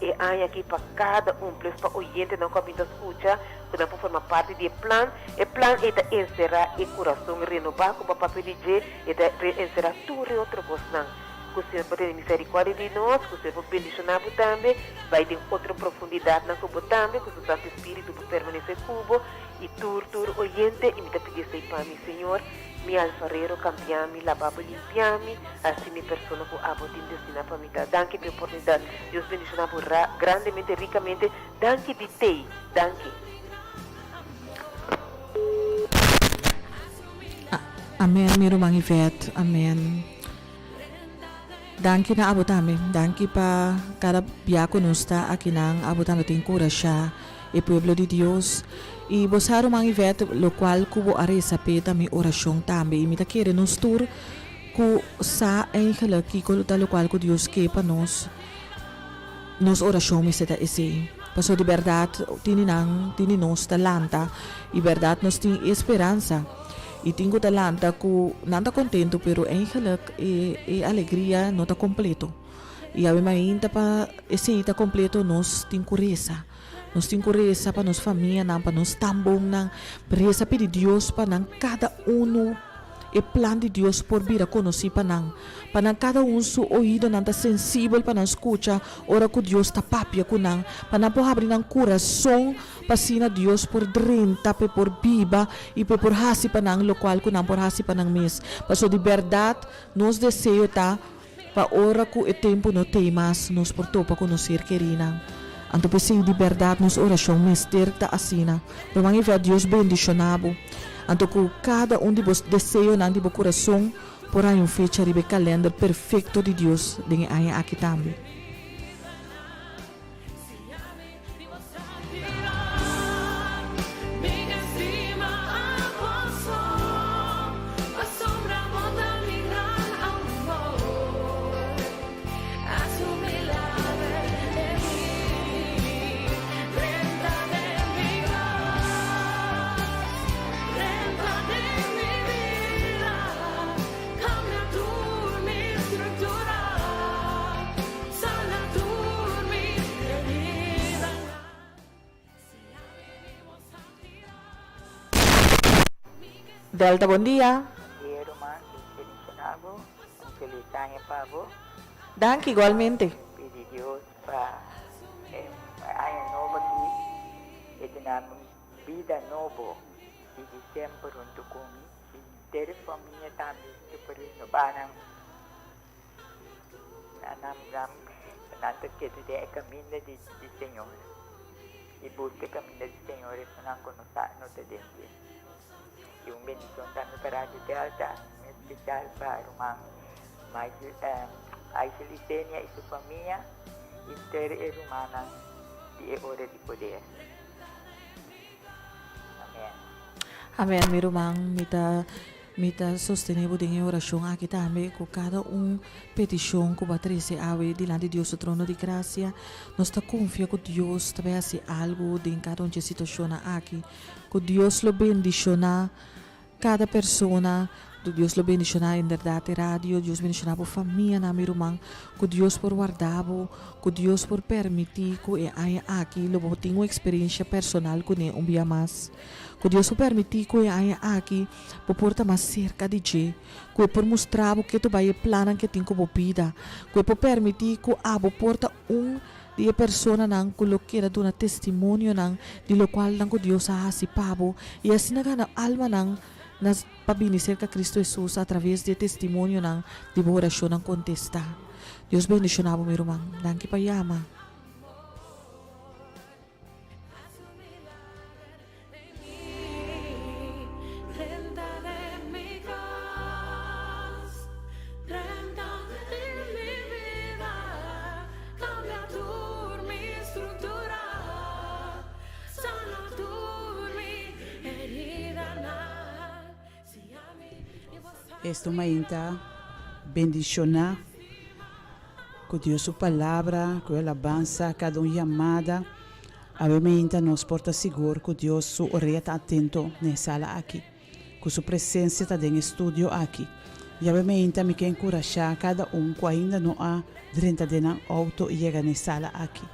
e aña aki pa kada un, plus pa oyentenan ku a bin ta skucha, ku nan por forma parti di e plan. E plan ei ta enserá e kurason renobá ku bo papia di dje, e ta enserá tur e otro kosnan. Ku Señor por tene miserikòrdia di nos, ku Señor por bendishoná bo tambe, bai den otro profundidatnan ku bo tambe, ku su Santu Spiritu por permanesé ku bo i tur tur oyente, i mi ta pidi esei pa mi, Señor. Mi alfarero, cambia mi, laba bo, limpia mi, haci mi persona cu abo tin destina pa mi ta. Danki p'e oportunidad. Dios bendiciona bo grandemente, ricamente. Danki di tey. Danki. Amen mi ruman Yvette. Amen. Danki na abo tambe. Danki pa kada bia ku nos ta akinan abo tambe ta enkurashá e pueblo di Dios. I bo sa ruman Yvette lokual ku bo a resa p'e ta mi orashon tambe i mi ta kere nos tur ku sa eigenlijk kiko ta lokual ku Dios ke pa nos, nos orashon mester ta esei. Pasobra di bèrdat tin di nan tin di nos ta lanta i bèrdat nos tin e speransa. I tin ku ta lanta ku nan ta kontentu pero eigenlijk e e alegria no ta kompleto. I awe mainta pa esei ta kompleto nos tin ku resa. Nos tin ku resa pa nos famianan, pa nos tambonnan, resa pidi Dios pa nan kada unu e plan di Dios por bira konosí pa nan. Pa nan kada un su oidonan ta sensibel pa nan skucha ora ku Dios ta papia ku nan, pa nan por habri nan kurason pa asina Dios por drenta, pa e por biba i pa e por hasi pa nan lokual ku nan por hasi pa nan mes. Pasobra di bèrdat nos deseo ta pa ora ku e tempu no t'ei mas nos por topa ku nos ser kerinan. Anto p'esei di bèrdat nos orashon mester ta asina. Ruman Yvette, Dios bendishoná bo. Anto ku kada un di bo deseonan di bo kurason por haña un fecha riba e kalènder perfekto di Dios den e aña aki tambe. Delta, bon dia. Bon dia ruman, Dios bendiciona bo, un feliz aña pa bo. Danki igualmente. Pidi Dios pa e aña nobo aki e duna mi bida nobo y di semper hunto cu mi y henter e famia tambe cu por renoba nan. Nan nan ta keda den e kaminda di di Señor i buska e kaminda di Señor esunnan ku no sa no ta den dje. I un bendishon tambe pa Radio Delta, un espesial pa ruman Aisel Isenia i su famia i henter e rumannan di e Ora di Poder. Amen. Amen mi ruman mi ta mi ta sostene bo den e oracion aki tambe cu cada un peticion cu bo a trece awe dilanti Dios su trono di gracia nos ta confia cu Dios ta bay haci algo den cada un dje situacionnan aki cu Dios lo bendiciona Kada persona, Dios lo bendiciona inderdat e radio, Dios bendiciona bo famianan mi ruman, cu Dios por warda bo, cu Dios por permiti cu e aña aki lo bo tin un experiencia personal cune un bia mas, cu Dios por permiti cu e aña aki bo por ta mas cerca di dje, cu e por mustra bo ke ta bay e plannan ke tin cu bo bida, cu e por permiti cu abo por ta un di e personanan ku lo keda duna testimonionan di lokualnan ku Dios a hasi pa bo i asina gana almanan na pa bini serka Kristu Hesus atraves di e testimonionan di bo orashonnan kontestá. Dios bendishoná bo mi ruman. Danki pa yama. Esto mainta bendiciona cu Dios su palabra, cu e alabansa, cada un yamada. Awe meinta nos por ta sigur ku Dios su orea ta atento na e sala aki, ku su presensia ta den e studio aki. I awe meinta mi ke enkurashá kada un ku ainda no a drenta den nan outo i yega na e sala aki,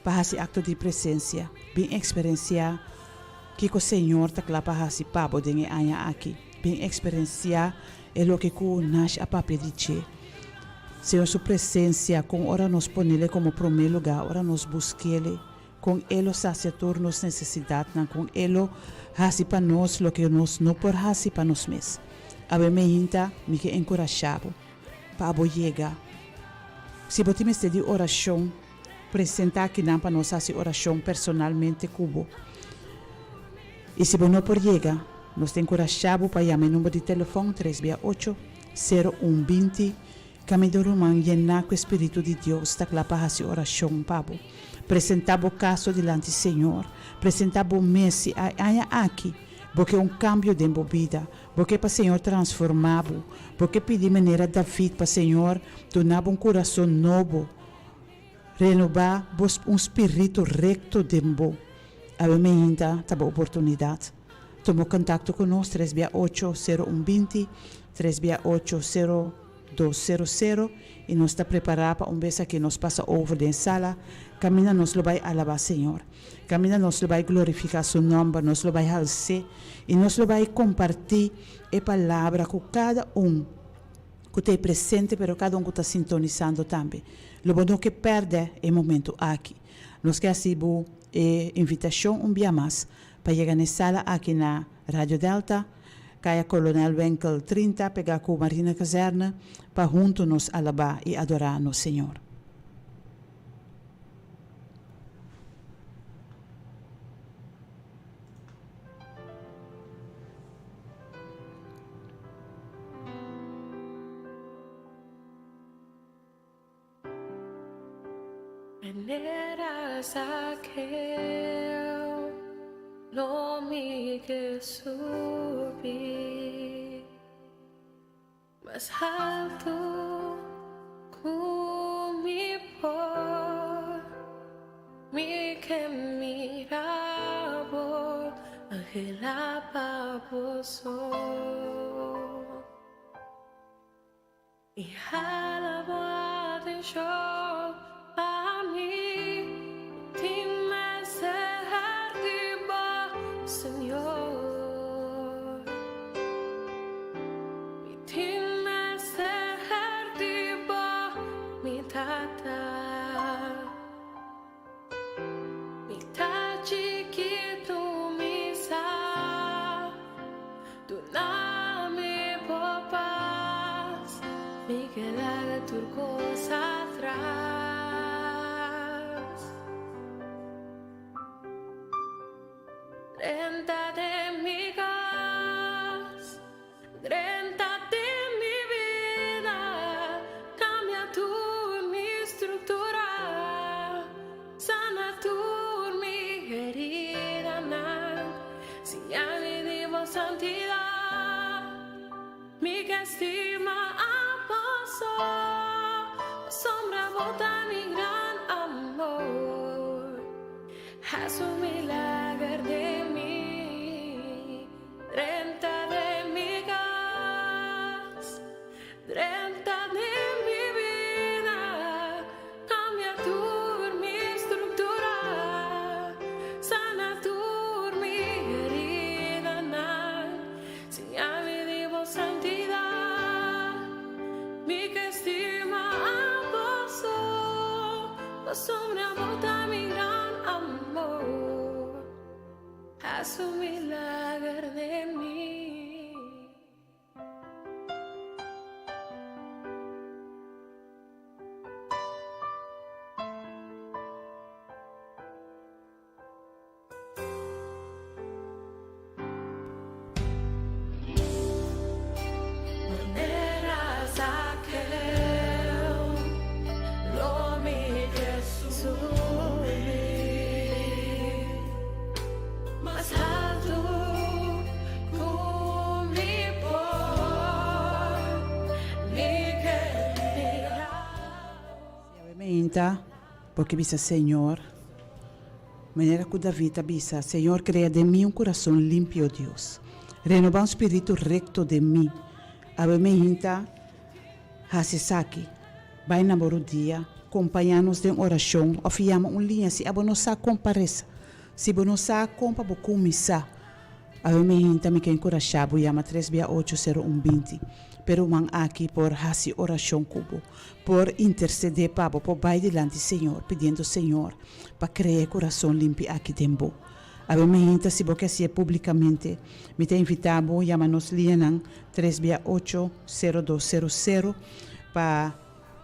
pa hasi akto di presensia. Bin eksperensiá kiko Señor ta kla pa hasi pa bo den e aña aki. Bin eksperensiá e loke ku Nash a papia di dje. Señor su presencia, con ora nos ponele como prome lugar, ora nos busquele, con E lo sacia tur nos necesidadnan, con E lo haci pa nos loke nos no por haci pa nos mes. Awe meinta mi ke encurasha bo pa abo yega. Si bo tin mester di oracion, presenta akinan pa nos haci oracion personalmente cu bo. Y si bo no por yega, nos ta encurasha bo pa yama e number di telefon tres bia ocho, sero un 20, Caminda ruman yená cu e Spiritu di Dios ta cla pa haci oracion pa bo. Presenta bo caso dilanti Señor. Presenta bo mes si a aña aki bo ke un cambio den bo bida, bo ke pa Señor transforma bo, bo ke pidi manera David pa Señor duna bo un curason nobo, renoba bo un spiritu recto den bo. Awe meinta ta bo oportunidad. Tuma contacto cu nos tres bia ocho sero un 20, tres bia ocho sero dos sero sero y nos ta prepara pa un bes aki nos pasa over den sala caminda nos lo bay alaba Señor, caminda nos lo bay glorifica su nomber, nos lo bay hals'e y nos lo bay comparti e palabra cu cada un cu ta e presente pero cada un cu ta sintonisando tambe. Lo bo no ke perde e momento aki. Nos ke haci bo e invitacion un bia mas pa yega n'e sala aki na Radio Delta, Kaya Kolonel Wenkel 30, pegá ku Marina Kazerne, pa huntu nos alabá i adorá nos Señor. Manera Zaqueo lo mi ke subi mas haltu ku mi por. Mi ke mira bo, anhela pa bo so. I hala bo atenshon pa mi, tin mester di bo, Señor. Mi ke laga tur kos atras. Drenta den mi kas, drenta den mi bida, kambia tur mi struktura, sana tur mi heridanan, siña mi di bo santidat. Mi ke stima abo so, pasobra bo ta mi gran amor. Haci un milager den mi, drenta den mi cas, drenta den mi bida, cambia tur mi structura, sana tur mi heridanan. Siña mi di bo santidad, mi ke stima abo so, pasobra bo ta mi gran amor, hasi un milager den mi. Bo ke bisa Señor, manera ku David a bisa, Señor, krea den mi un kurason limpi, o Dios. Renobá un spiritu rekto den mi. Awe mi hinta hasi esaki. Bai na bo rudia, kompañá nos den orashon òf yama un liña si abo no sa kon pa resa. Si bo no sa kon pa bo kuminsá, awe mi hinta mi ke enkurashá bo yama tres bia ocho sero un binti. Pero ruman aki por hasi orashon ku bo. Por intercede pa bo por bai dilanti Señor pidiendo Señor pa crea e curason limpi aki den bo. Awe mainta si bo ke hacié publicamente mi ta invita bo yama nos liñanan tres bia ocho sero dos sero sero pa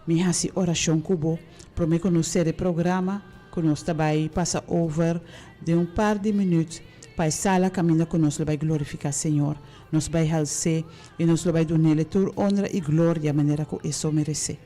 mi haci oracion cu bo prome cu nos cera e programa cu nos ta bai pasa over den un par di minuut pa e sala caminda cu nos lo bai glorifica Señor. Nos bai hals'é i nos lo bai dun'El tur onra i gloria manera ku E so meresé.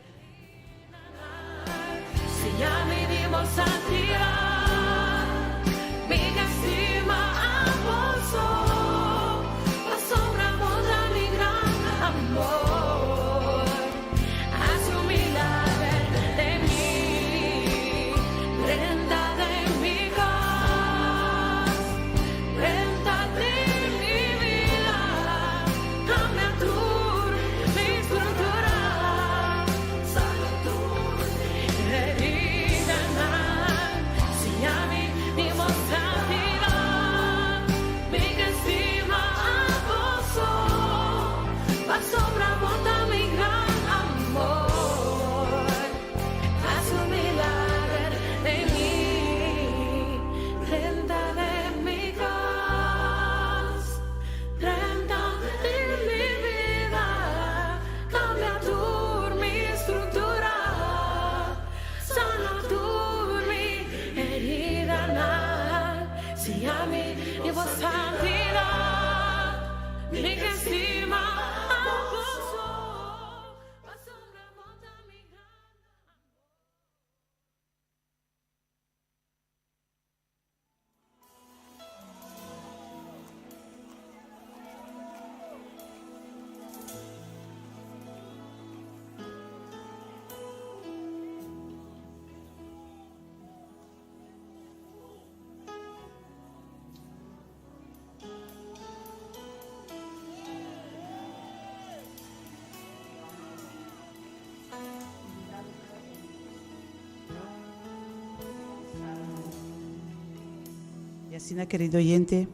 Y asina querido oyente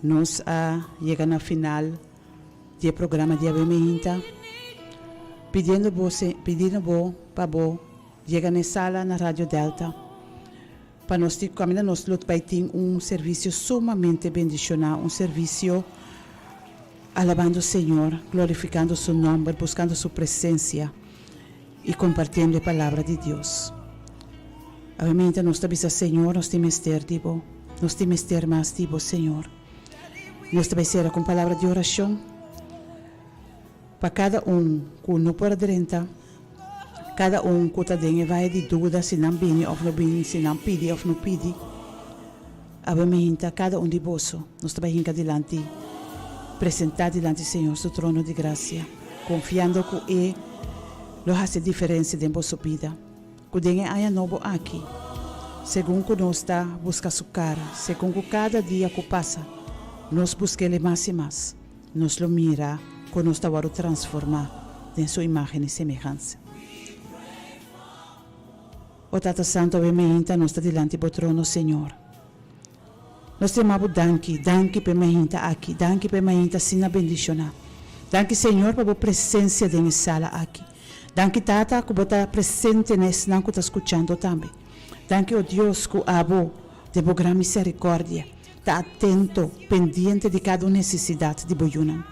nos a yega na final di e programa di awe meinta pidiendo bo pidiendo bo pa bo yega na e sala na Radio Delta pa nos tin caminda nos lo bay tin un servicio sumamente bendiciona un servicio. Alabando Señor, glorificando Su nomber, buscando Su presencia y compartiendo e palabra di Dios. Awe nos ta bisa Señor, nos tin mester di Bo, nos tin mester mas di Bo, Señor. Nos ta bay cera cu un palabra di oracion pa cada un cu no por a drenta, cada un cu ta den e vaye di duda si nan bini of no bini, si nan pidi of no pidi. Awe mi hinta kada un di boso, nos ta bai hinka dilanti, presentá dilanti Señor su trono di grasia, konfiando ku E lo hasi diferensia den boso bida, ku den e aña nobo aki, segun ku nos ta buska Su kara, segun ku kada dia ku pasa nos busk'El mas i mas, nos lo mira ku nos ta wòrdu transformá den Su imágen i semehansa. O Tata Santu, awe meinta nos ta dilanti Bo trono, Señor. Nos ta yama Bo danki, danki pa e meinta aki, danki pa e meinta asina bendishoná. Danki, Señor, pa Bo presencia den e sala aki. Danki, Tata, ku Bo ta presente na esnan ku ta skuchando tambe. Danki, o Dios, ku Abo, den Bo gran misericordia, ta atento, pendiente di kada un nesesidat di Bo yunan.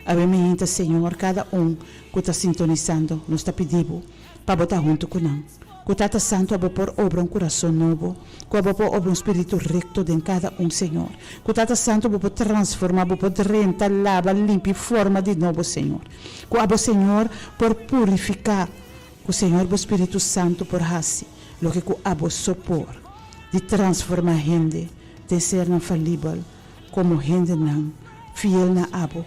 Awe meinta, Señor, kada un ku ta sintonisando, nos ta pidi Bo pa Bo ta huntu ku nan. Ku Tata Santu abo por obra un kurason nobo, ku abo por obra un spiritu rekto den kada un, Señor. Ku Tata Santu bo por transforma, bo por drenta, laba, limpia i forma di nobo, Señor. Ku abo, Señor, por purifiká, ku Señor bo Spiritu Santu por hasi loke ku abo so por, di transforma hende den sernan falibel komo hendenan fiel na abo,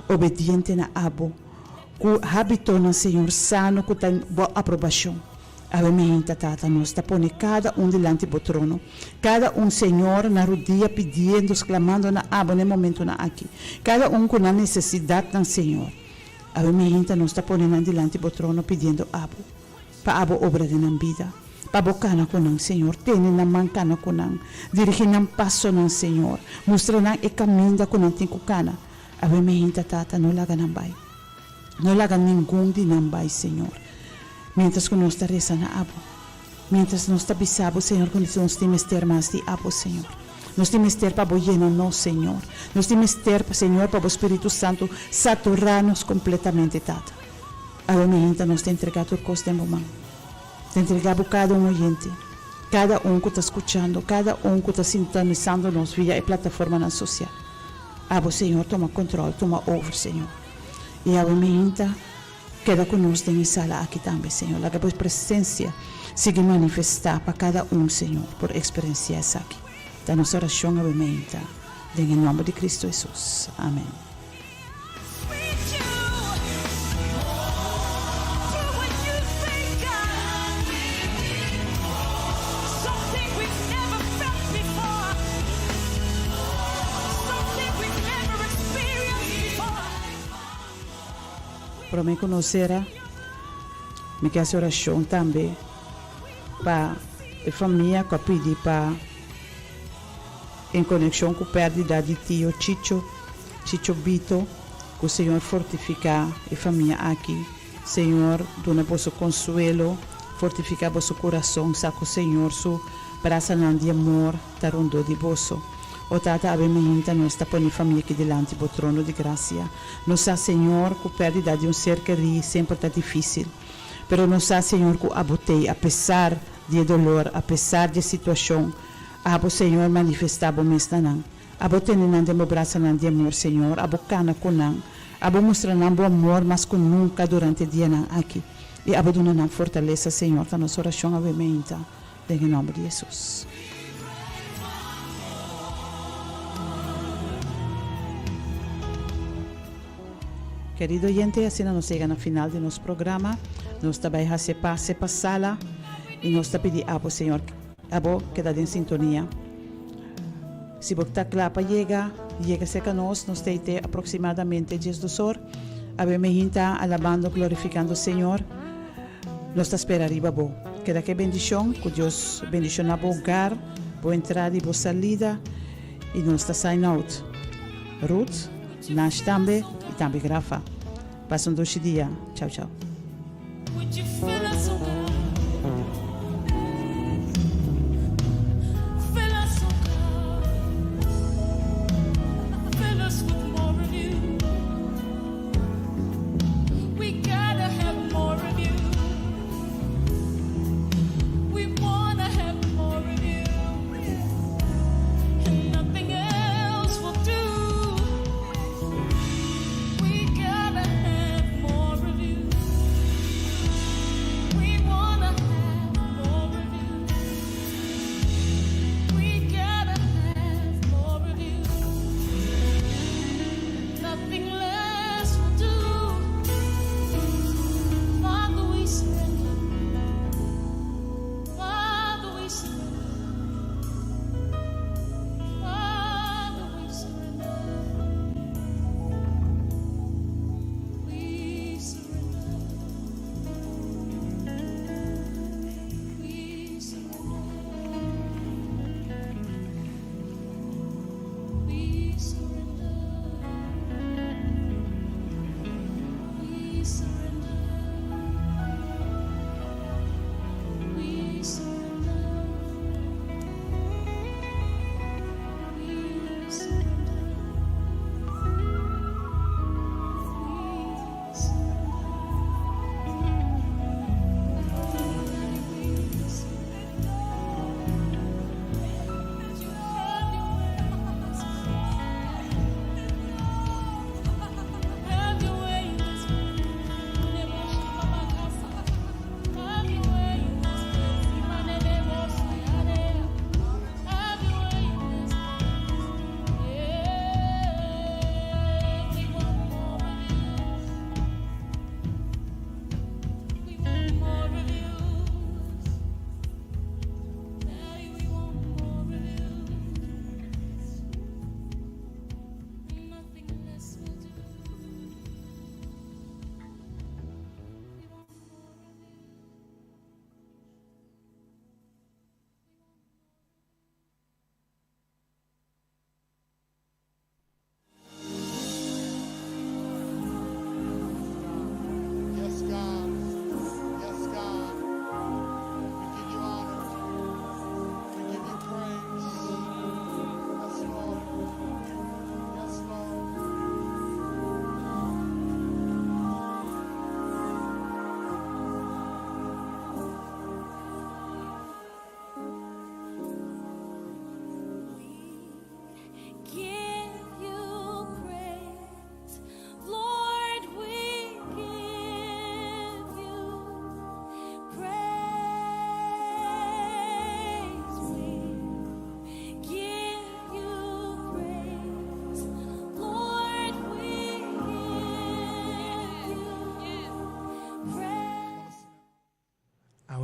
obediente na abo. Ku hábitonan, Señor, sano ku ta Bo aprobashon. Awe meinta, Tata, nos ta pone kada un dilanti Bo trono. Kada un, Señor, na rudia pidiendo, sklamando na Abo na e momentunan aki. Kada un ku nan nesesidatnan, Señor. Awe meinta nos ta pone nan dilanti Bo trono pidiendo Abo, pa Abo obra den nan bida, pa Bo kana ku nan, Señor. Tene nan man kana ku nan. Dirigí nan pasonan, Señor. Mustra nan e kaminda ku nan tin ku kana. Awe meinta, Tata, no laga nan bai. No laga ningun di nan bai, Señor. Mientras ku nos ta resa na Abo, mientras nos ta bisa Bo, Señor, ku nos tin mester mas di Abo, Señor. Nos tin mester pa Bo yena nos, Señor. Nos tin mester, Señor, pa Bo Spiritu Santu saturá nos kompletamente, Tata. Awe meinta nos ta entregá tur kos den Bo man. Ta entregá Bo kada un oyente, kada un ku ta skuchando, kada un ku ta sintonisando nos via e plataformanan sosial. Abo Señor tuma control, tuma over Señor. Y awe meinta keda cu nos den e sala aki tambe Señor. Laga bo presencia sigui manifesta pa cada un Señor por experiencia esaki. Ta nos oracion awe meinta den e nomber di Cristo Jesus. Amen. Prome ku nos sera, mi ke hasi orashon tambe pa e famia ku a pidi pa en konekshon ku pèrdida di tio Chicho. Chicho Bito, ku Señor fortifiká e famia aki. Señor duna boso konsuelo, fortifiká boso kurason, sa ku Señor su brasanan di amor ta rondó di boso. O Tata, awe mainta nos ta pone famia aki dilanti bo trono di grasia. Nos sa, Señor, ku pèrdida di un ser kerí semper ta difísil. Pero nos sa, Señor, ku abo t'ei apesar di e dolor, apesar di e situashon. Abo, Señor, manifestá bo mes na nan. Abo tene nan den bo brasanan di amor, Señor. Abo kana ku nan. Abo mustra nan bo amor mas ku nunka durante e dianan aki. I abo duna nan fortalesa, Señor. Ta nos orashon awe meinta, den e nòmber di Hesus. Kerido oyente, asina nos yega na final di nos programa. Nos ta bai hasi e pase pa sala i nos ta pidi abo, Señor, Abo keda den sintonia. Si bo ta kla pa yega, yega serka nos. Nos ta te aproksimadamente diesdos or. Awe mehinta alabando, glorifikando Señor. Nos ta spera riba bo. Keda ku e bendishon. Ku Dios bendishoná bo hogar, bo entrada i bo salida. I nos ta sign out. Ruth, Nash tambe i tambe Grafa. Pasa un dushi dia. Chau chau.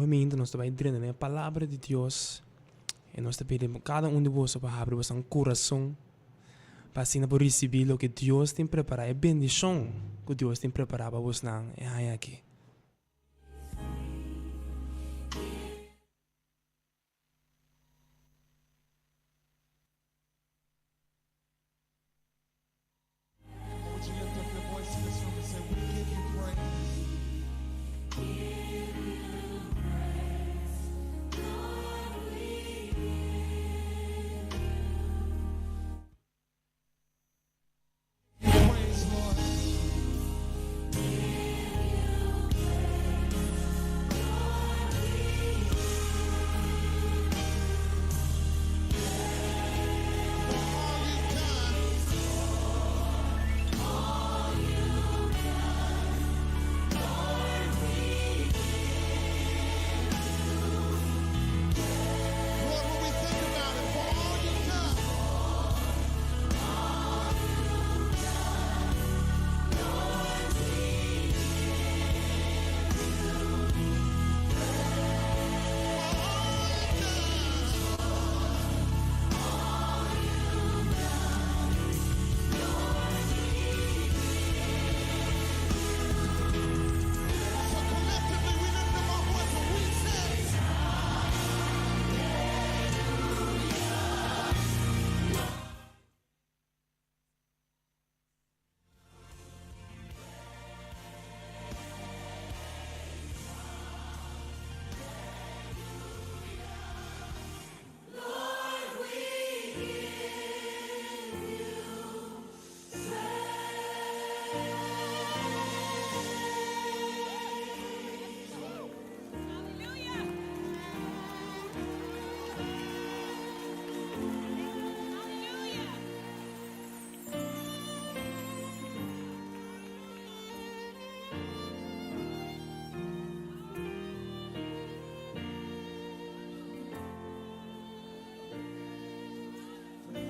Awe mainta nos ta bai drenta den e Palabra di Dios i nos ta pidi kada un di boso pa habri boso kurason pa asina por risibí loke Dios tin prepará, e bendishon ku Dios tin prepará pa bosnan e aña aki.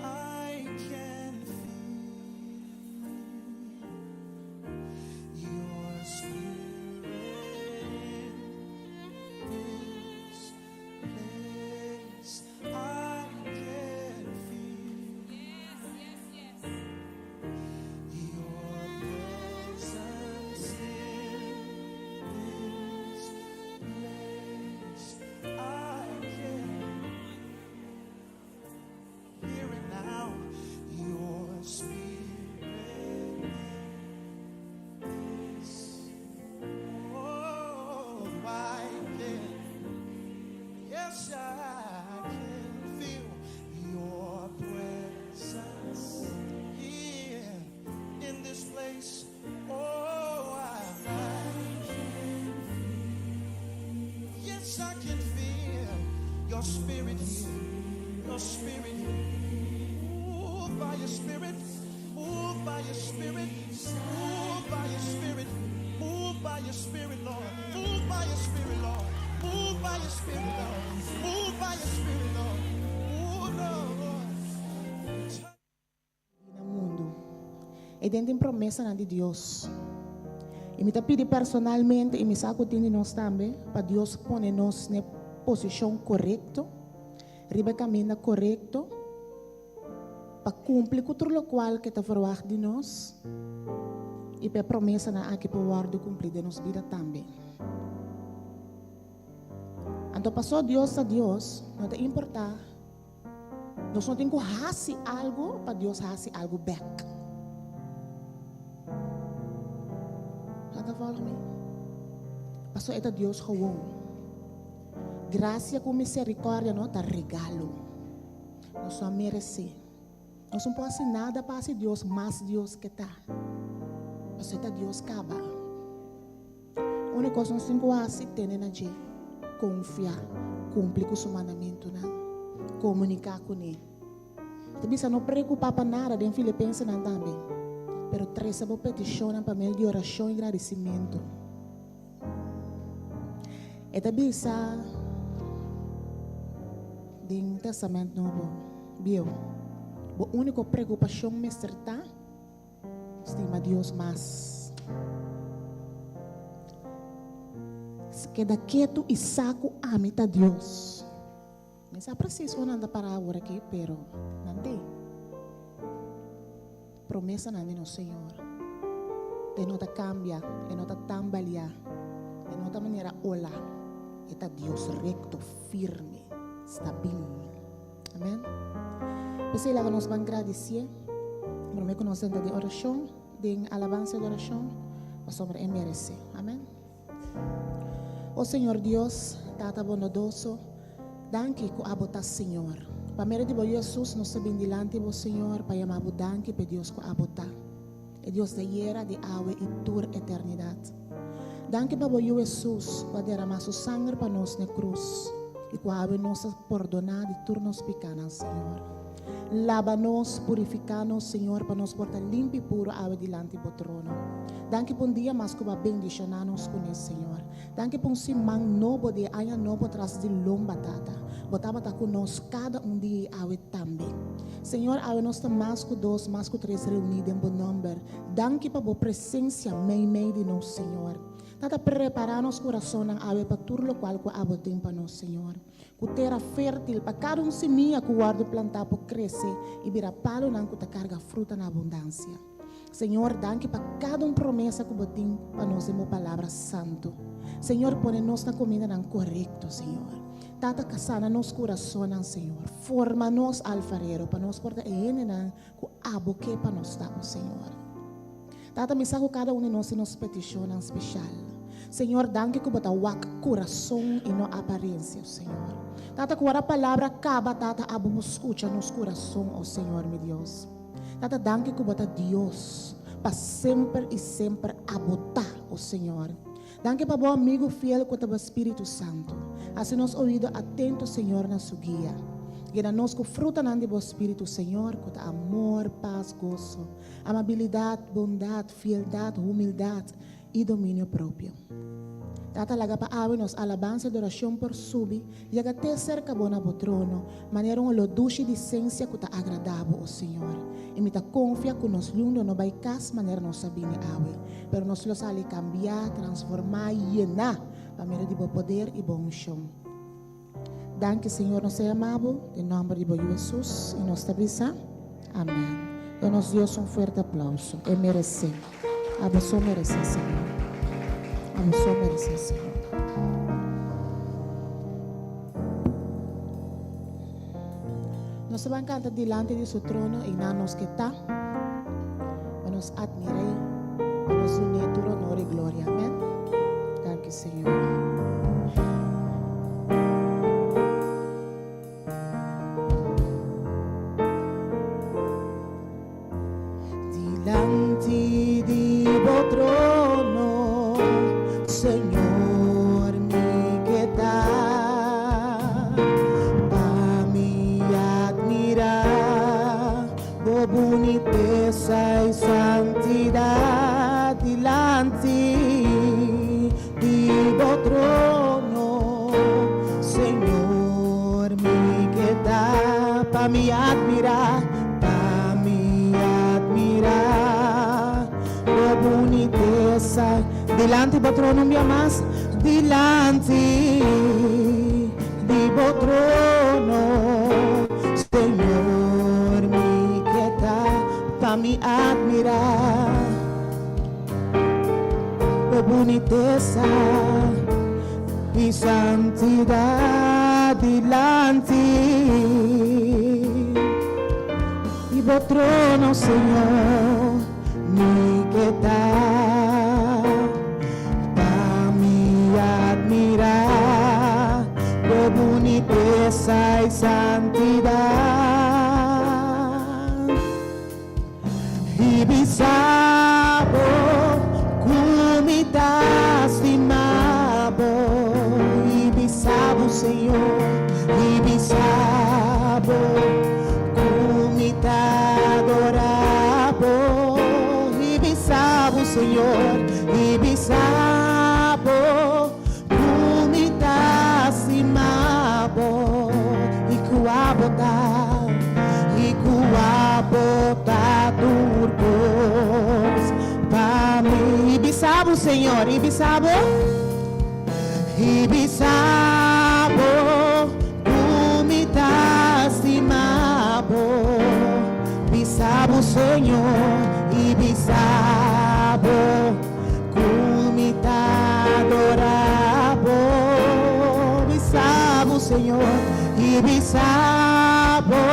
I can feel your spirit in this place. I can feel your presence in this place. I can hear it now. Your spirit is. Oh, I can. Yes, I can feel your presence here in this place. Oh, I can. Yes, I can feel your spirit here. Your spirit here. Move by your spirit. Move by your spirit. Move by your spirit. Move by your spirit, Lord. Move by your spirit, Lord. Move by your spirit, Lord. Move by your spirit, Lord. Move, Lord. Na mundu. E den tin promesanan di Dios. I mi ta pidi personalmente, i mi sa ku tin di nos tambe, pa Dios pone nos n'e posishon korekto, riba e kaminda korekto, pa kumpli ku tur lokual ke ta verwagt di nos, i pa e promesanan aki por wòrdu kumplí den nos bida tambe. Anto paso Dios ta Dios, no ta importá. Nos no tin ku hasi algu pa Dios hasi algu bèk. Bo ta vòlg mi? Pasobra e ta Dios gewon. Grasia ku miserikòrdia no ta regalo. Nos no a meresé. Nos no por hasi nada pa hasi Dios mas Dios ke ta. Pasobra e ta Dios kaba. Úniko kos nos tin ku hasi, tene na dje, konfia, kumpli ku su mandamentunan, komuniká kuné. E ta bisa no preokupá pa nada den Filipensenan tambe, pero trese bo petishonnan pa medio di orashon i gradisimentu. E ta bisa den Tèstamènt Nobo, Bieu, bo úniko preokupashon mester ta Stima Dios mas. Keda ketu i sa ku ami ta Dios. Mi sa presis unda nan ta pará awor aki, pero nan t'ei. Promesanan di nos Señor. E no ta kambia, e no ta tambaliá, e no ta manera ola. E ta Dios rekto, firme, stabil. Amen. P'esei laga nos ban gradisié. Promé ku nos drenta den orashon, den alabansa i adorashon, pasobra e meresé. Amen. O Señor Dios, Tata bondadoso, danki ku abo ta Señor. Pa medio di bo Yu Hesus nos ta bin dilanti bo, Señor, pa yama bo danki p'e Dios ku abo ta, e Dios di ayera, di awe i tur eternidat. Danki pa bo Yu Hesus ku a derama su sanger pa nos n'e krus i ku awe nos ta pordoná di tur nos pikánan, Señor. Laba nos, purifiká nos, Señor, pa nos por ta limpi i puru awe dilanti bo trono. Danki pa un dia mas ku bo a bendishoná nos kuné, Señor. Danki pa un siman nobo di e aña nobo tras di lomba, Tata. Bo tabata ku nos kada un dia i awe tambe. Señor, awe nos ta mas ku dos, mas ku tres reuní den bo nòmber. Danki pa bo presensia meimei di nos, Señor. Tata, prepará nos kurasonnan awe pa tur lokual ku abo tin pa nos, Señor. Ku tera fértil pa kada un simia ku wòrdu plantá por krese i bira palunan ku ta karga fruta na abundansia. Señor, danki pa kada un promesa ku Bo tin pa nos den Bo Palabra Santu. Señor, pone nos na kumindanan korekto, Señor. Tata, sana nos kurasonnan, Señor. Forma nos, Alfarero, pa nos por ta e hendenan ku Abo ke pa nos ta, o Señor. Tata, mi sa ku kada un di nos tin nos petishonnan speshal. Señor, danki ku Bo ta wak kurason i no aparensia, o Señor. Tata, ku ora palabra kaba, Tata, Abo por skucha nos kurason, o Señor mi Dios. Tata, danki ku Bo ta Dios pa semper i semper Abo ta, o Señor. Danki pa Bo amigu fiel ku ta Bo Spiritu Santu. Hasi nos oido atento, Señor, na Su guia. Yena nos ku frutanan di Bo Spiritu, Señor, ku ta amor, pas, goso, amabilidat, bondat, fieldat, humildat i dominio propio. Tata, laga pa awe nos alabansa i adorashon por subi yega te serka Bo na Bo trono, manera un oló dushi di sensia ku ta agradá Bo, o Señor. I mi ta konfia ku nos lun lo no bai kas manera nos a bini awe, pero nos lo sali kambiá, transformá, yená pa medio di Bo poder i Bo unshon. Danki, Señor, nos ta yama Bo den nòmber di Bo Yu Hesus, i nos ta bisa, Amèn. Duna nos Dios un fuerte aplauso. E meresé. Abo so meresé, Señor. Abo so meresé, Señor. Nos ta ban kanta dilanti di su trono i nan nos ke ta, pa nos admir'é, pa nos dun'é tur honor i gloria. Amèn. Danki, Señor. Dilanti di bo trono, Señor, mi ke ta, pa mi admirá bo bunitesa i santidat. Dilanti di bo trono, Señor, mi ke ta, pa mi admirá, pa mi admirá bo bunitesa. Dilanti bo trono un bia mas, dilanti di bo trono, Señor, mi ke ta, pa mi admirá. Bo bunitesa i santidat dilanti di bo trono, Señor, mi ke ta pa mi admirá bo bunitesa i santidat. I bisa bo ku mi ta stima bo. I bisa bo, Señor, i bisa bo ku mi ta adora bo. I bisa bo, Señor, i bisa bo ku mi ta stima bo. I ku abo ta. I ku abo ta tur kos pa mi. I bisa bo, Señor, i bisa bo. I bisa bo ku mi ta stima bo. Bisa bo, Señor, i bisa bo ku mi ta adorá bo. Bisa bo, Señor, i bisa bo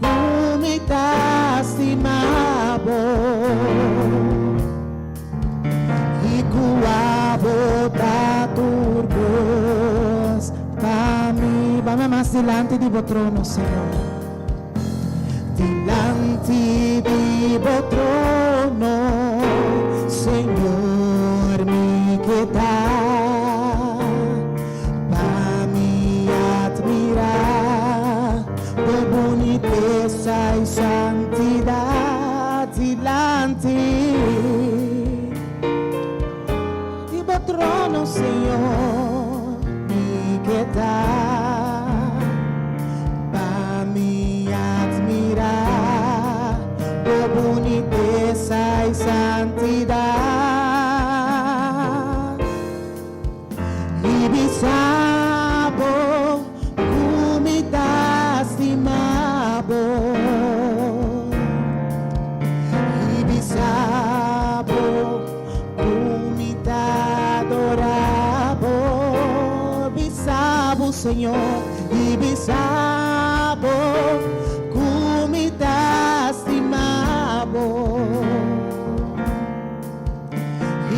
ku mi ta stima bo. I ku abo ta tur kos pa mi. Bami mas dilanti di bo trono, Señor. Dilanti di bo trono, Señor, mi ke ta. Pa mi admirá bo bunitesa i santidat. Dilanti di bo trono, Señor, mi ke ta. Pa mi admirá bo bunitesa i santidat. I bisa bo ku mi ta stima bo. I bisa bo ku mi ta adorá bo. Bisa bo, Señor, i bisa bo ku mi ta stima bo.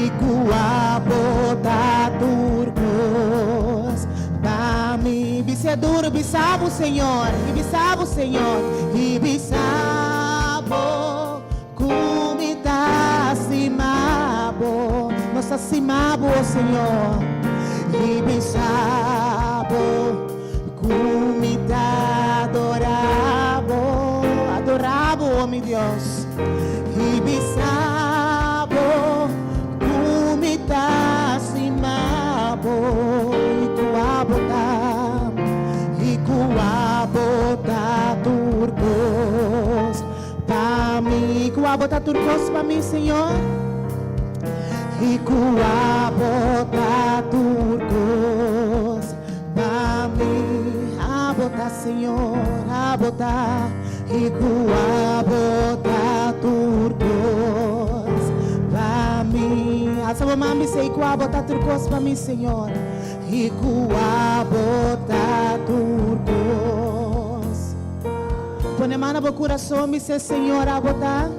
I ku abo ta tur kos pa mi. Bis'é duru, bisa bo, Señor, i bisa bo, Señor, i bisa bo ku mi ta stima bo. Nos ta stima bo, o Señor, i bisa bo ku mi ta adorá bo, adorá bo, o mi Dios. I bisa bo ku mi ta stima bo i ku abo ta, i ku abo ta tur kos pa mi, i ku abo ta tur kos pa mi, Señor, i ku abo ta tur kos pa mi, abo ta, Señor, abo ta. I ku abo ta tur kos pa mi. Alsa bo man bisa i ku abo ta tur kos pa mi, Señor. I ku abo ta tur kos. Pone man na bo kurason bisa Señor abo ta.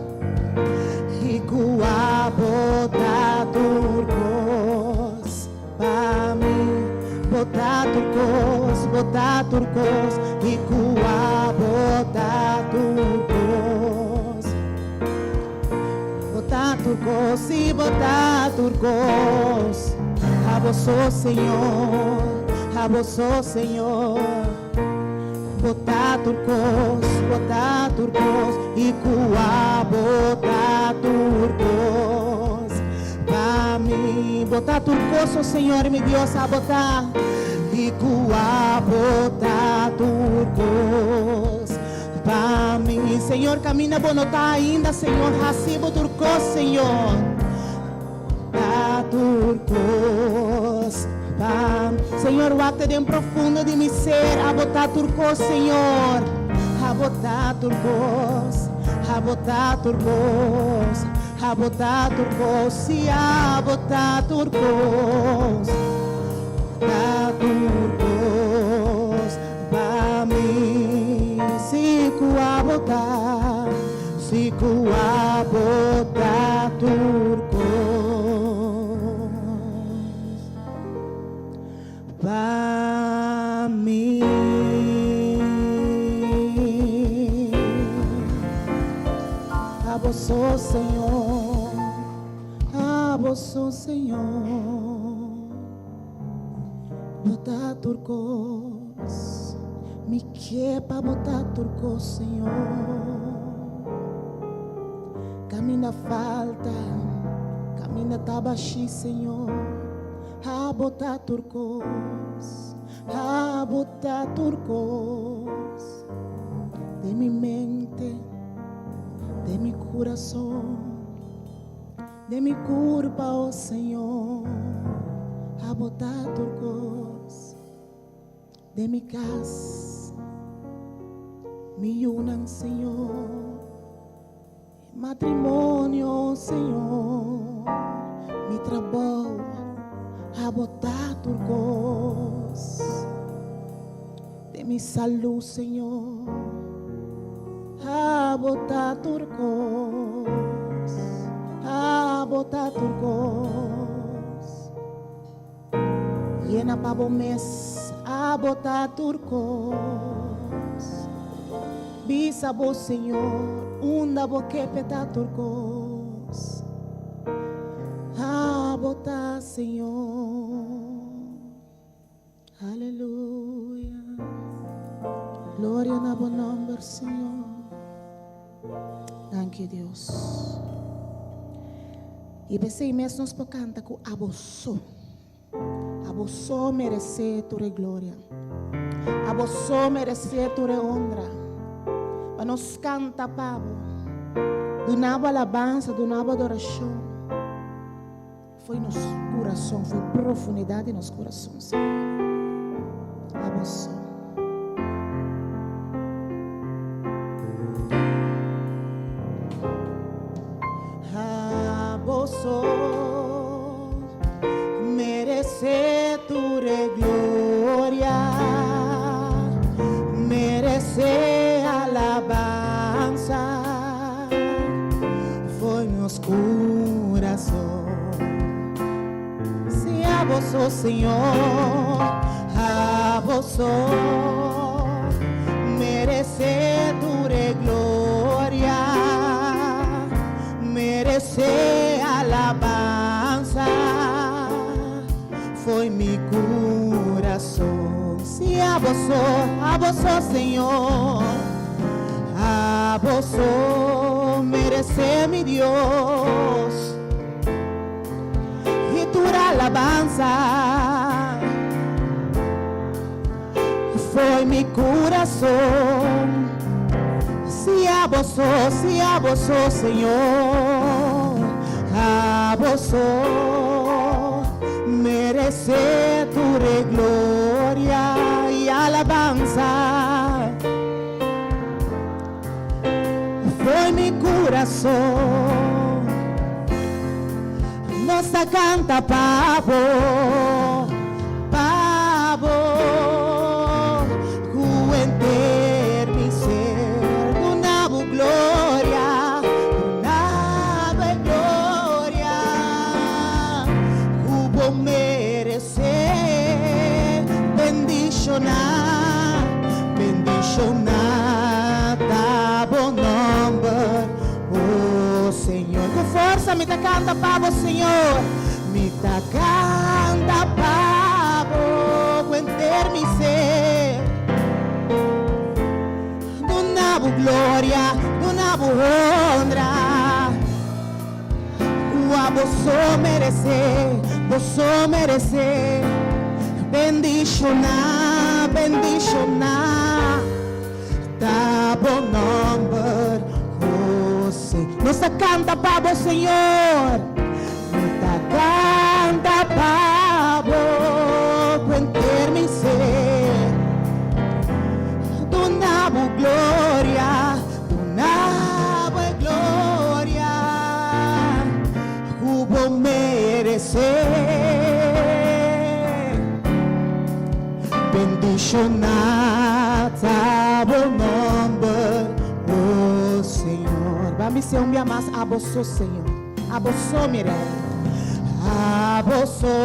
I ku abo ta tur kos pa mi. Bo ta tur kos, bo ta tur kos, i ku abo ta tur kos. Bo ta tur kos, si bo ta tur kos. Abo so, Señor, abo so, Señor. Bo ta tur kos, bo ta tur kos, i ku abo ta tur kos pa mi. Bo ta tur kos, o Señor mi Dios, abo ta, i ku abo ta tur kos pa mi. Señor, kaminda bo no ta ainda, Señor, hasi bo tur kos, Señor. Ta tur kos pa mi. Señor, wak te den profundo di mi ser, abo ta tur kos, Señor. Abo ta tur kos, abo ta tur kos, abo ta tur kos, sí, abo ta tur kos. Ta tur kos pa mi. Sí ku abo ta, sí ku abo ta tur kos pa mi. Abo so, Señor, abo so, Señor. Bo ta tur kos, mi ke pa bo ta tur kos, Señor. Kaminda falta, kaminda ta bashí, Señor, abo ta tur kos, abo ta tur kos. Den mi mente, den mi kurason. Den mi kurpa, o Señor, abo. Abo ta tur kos den mi kas, mi yunan, Señor, mi matrimonio, Señor, mi trabou, abo ta tur kos den mi salú, Señor, abo ta tur kos, abo ta tur kos. Yena pa bo mes, abo ta tur kos. Bisa bo Señor, unda bo ke p'e ta tur kos. Abo ta Señor. Aleluya. Gloria na bo nomber, Señor. Danki, Dios. I p'esei mes nos por kanta ku abo so. Abo so meresé tur e gloria. Abo so meresé tur e honra. Pa nos kanta pa bo. Duna bo alabansa, duna bo adorashon. Foi nos kurason, foi profundidat di nos kurason, Señor. Abo so. Abo so merece tur e gloria, merece alabansa. Foi nos kurason. Si abo so, Señor, abo so merece tur e gloria, merece alabansa. Foi mi kurason. Si abo so, abo so, Señor. Abo so merece mi Dios y tur alabansa. Foi mi kurason. Si abo so, si abo so, Señor. Abo so merece tur e gloria y alabansa. Foi mi kurason. Nos ta kanta pa bo, pa bo, ku henter mi ser. Duna bo gloria, duna bo e gloria ku bo meresé. Bendishoná, bendishoná ta bo nòmber, o Señor. Ku forsa mi ta kanta pa bo, Señor. Mi ta kanta pa bo ku henter mi ser. Duna bo gloria, duna bo honra. Kua bo so meresé, bo so meresé. Bendishoná, bendishoná ta bo nòmber, oh Señor. Nos ta kanta pa bo, Señor. Mi ta kanta pa bo ku henter mi ser. Duna bo gloria. Duna bo e gloria ku bo meresé. Bendishoná ta bo nòmber, o Señor. Ban bis'é un bia mas, Abo so, Señor. Abo so, mi Rei. Abo so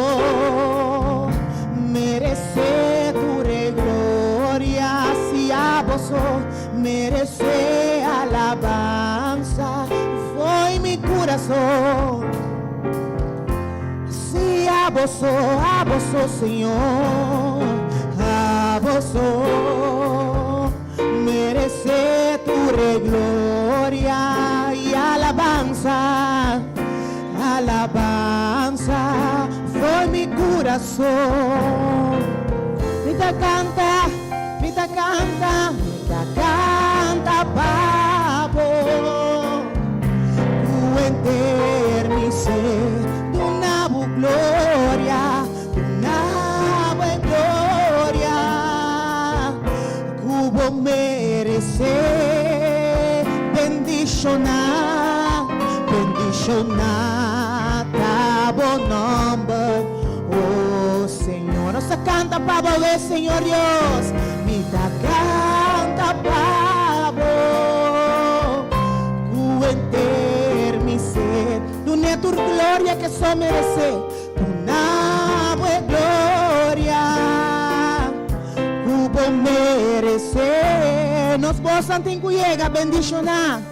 meresé tur e gloria. Sí, abo so. Meresé alabansa fo'i mi kurason. Sí, abo so, abo so, Señor, abo so. Meresé tur e gloria i alabansa, alabansa fo'i mi kurason. Mi ta kanta. Mi ta canta, mi ta canta pa bo. Cu henter mi ser, duna bo gloria, duna Bendishoná, bendishoná ta bo nòmber, o Señor. Nos ta kanta pa bo awe, Señor Dios. Mi ta kanta pa bo ku henter mi ser. Dun'é tur gloria ke so meresé. Duna bo e gloria ku bo meresé. Nos bosnan tin ku yega bendishoná.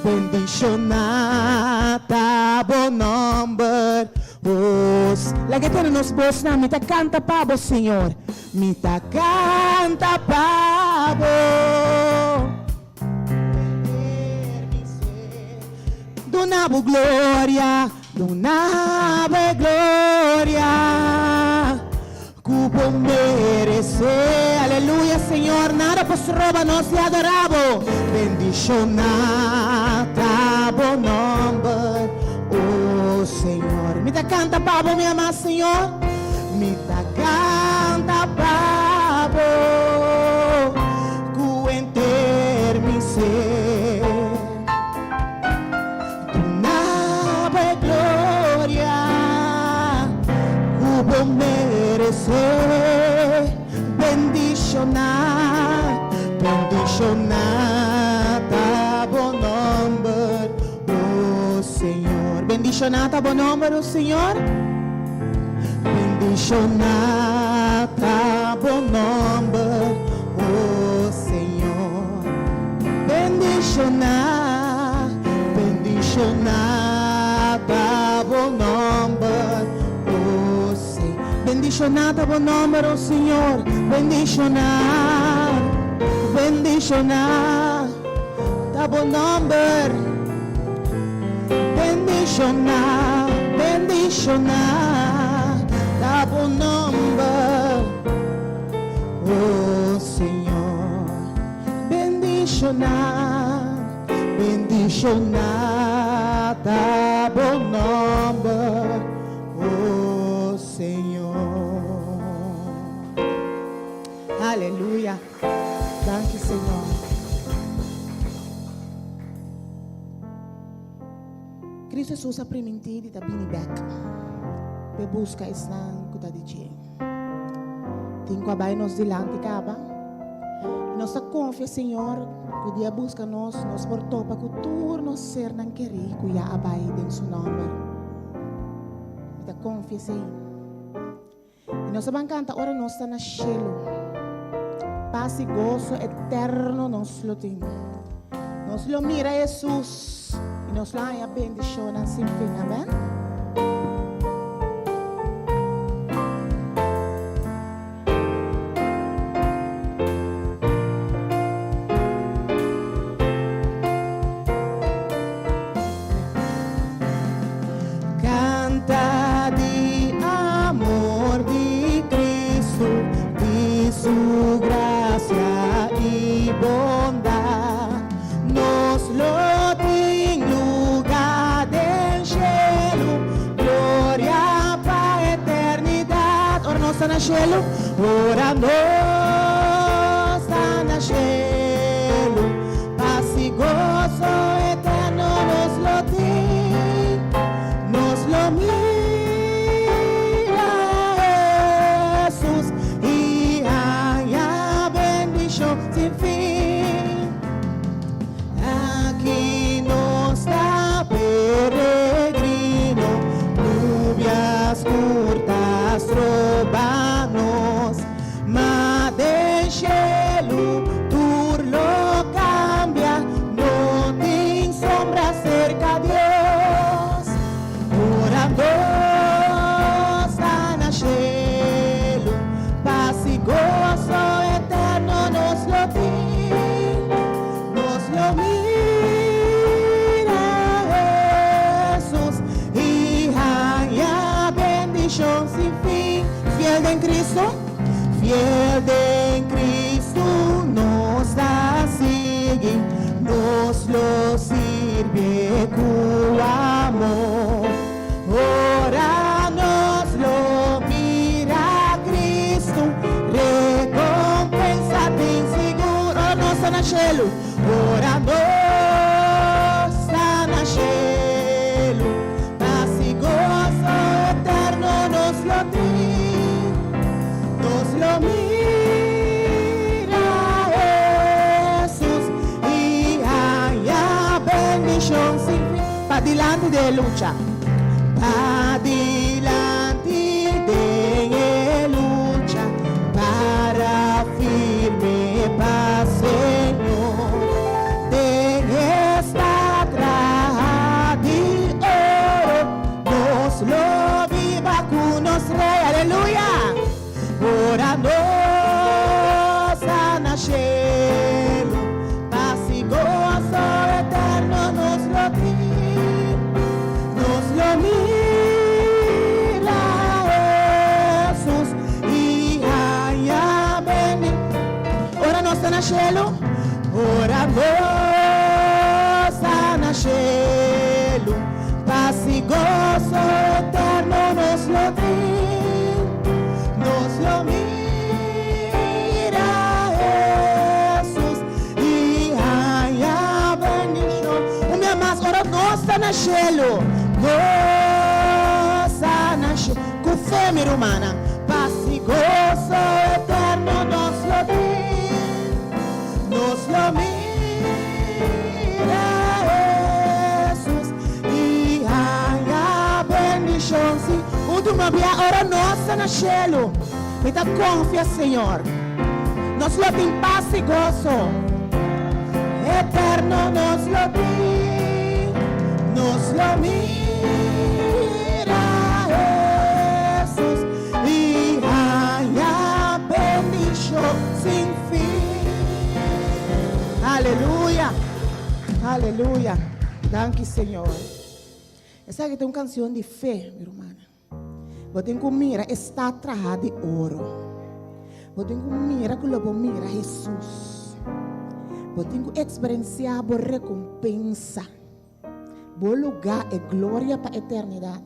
Bendishoná ta bo nòmber, Os. Laga e tene nos bosnan. Mi ta kanta pa bo, Señor. Mi ta kanta pa bo. Duna bo gloria, duna bo e gloria ku bo meresé. Aleluya, Señor, nada por stroba nos di adorá bo. Bendishoná ta bo nòmber, o Señor. Mi ta kanta pa bo, mi amá Señor. Mi ta kanta pa bo. Ku henter mi ser. Duna bo e gloria ku bo meresé. Bendishoná, bendishoná ta bo nòmber, o Señor. Bendishoná ta bo nòmber, o Señor. Bendishoná ta bo nòmber, o Señor. Bendishoná, bendishoná ta bo nòmber, o Señor. Bendishoná ta bo nòmber, o Señor. Bendishoná, bendishoná ta bo nòmber. Bendishoná, bendishoná ta bo nòmber, o Señor. Bendishoná, bendishoná ta bo nòmber, o Señor. Aleluya. Danki Señor. Cristo Jesus a primintí di ta bini bek p'e buska esnan ku ta di dje. Tin ku a bai nos dilanti kaba i nos ta konfia Señor ku dia buska nos, nos por topa ku tur nos sernan kerí ku ya a bai den su nòmber. Mi ta konfia esei. I nos a ban kanta ora nos ta na shelu. Pas i goso eterno nos lo tin. Nos lo mira Hesus i nos lo haña bendishonnan sin fin. Amen. Canta di amor di Cristo, di su gracia y bondad. Nos lo tin lugar den cielo, gloria pa eternidad. Ora nos ta na cielo, ora nos ta na cielo. Pas i goso eterno nos lo tin, nos lo mira Hesus i haña bendishon sin fin. Aki nos ta peregrino, nubia skur ta stroba nos. Ma den shelu tur lo cambia, no tin sombra cerca Dios. Ora nos ta na shelu, paz y gozo eterno nos lo tin. Nos lo mira Hesus y haña bendicion sin fin. Fiel den Cristo, fiel den Cristo nos ta sigui, nos lo sirbié cu amor. Ora nos lo mira Cristo, recompensa tin sigur. Ora nos ta na shelu, ora nos. Padilanti den e lucha. Padilanti den e lucha, para firme pa Señor. Den esta traha di oro, nos lo biba cu nos Rey. Aleluya! Ora nos a na shelu, pas i goso eterno nos lo tin. Nos lo mira Hesus i haña bendishon. Ora nos ta na shelu, ora nos ta na shelu, pas i goso eterno nos lo tin. Nos lo mira Hesus i haña bendishon. Un bia mas, ora nos ta na shelu, nos ta na shelu. Ku fe, mi rumannan, pas i goso eterno nos lo tin. Nos lo mira Hesus i haña bendishon. Sí, último bia, ora nos ta na shelu, mi ta konfia Señor. Nos lo tin pas i goso eterno. Nos lo tin, nos lo mira Hesus i haña bendishon sin fin. Aleluya! Aleluya! Danki Señor. Esaki ta un kansion di fe, mi rumannan. Bo tin ku mira e stat trahá di oro. Bo tin ku mira ku lo bo mira Hesus. Bo tin ku eksperensiá bo rekompensa, bo lugá e gloria pa eternidat.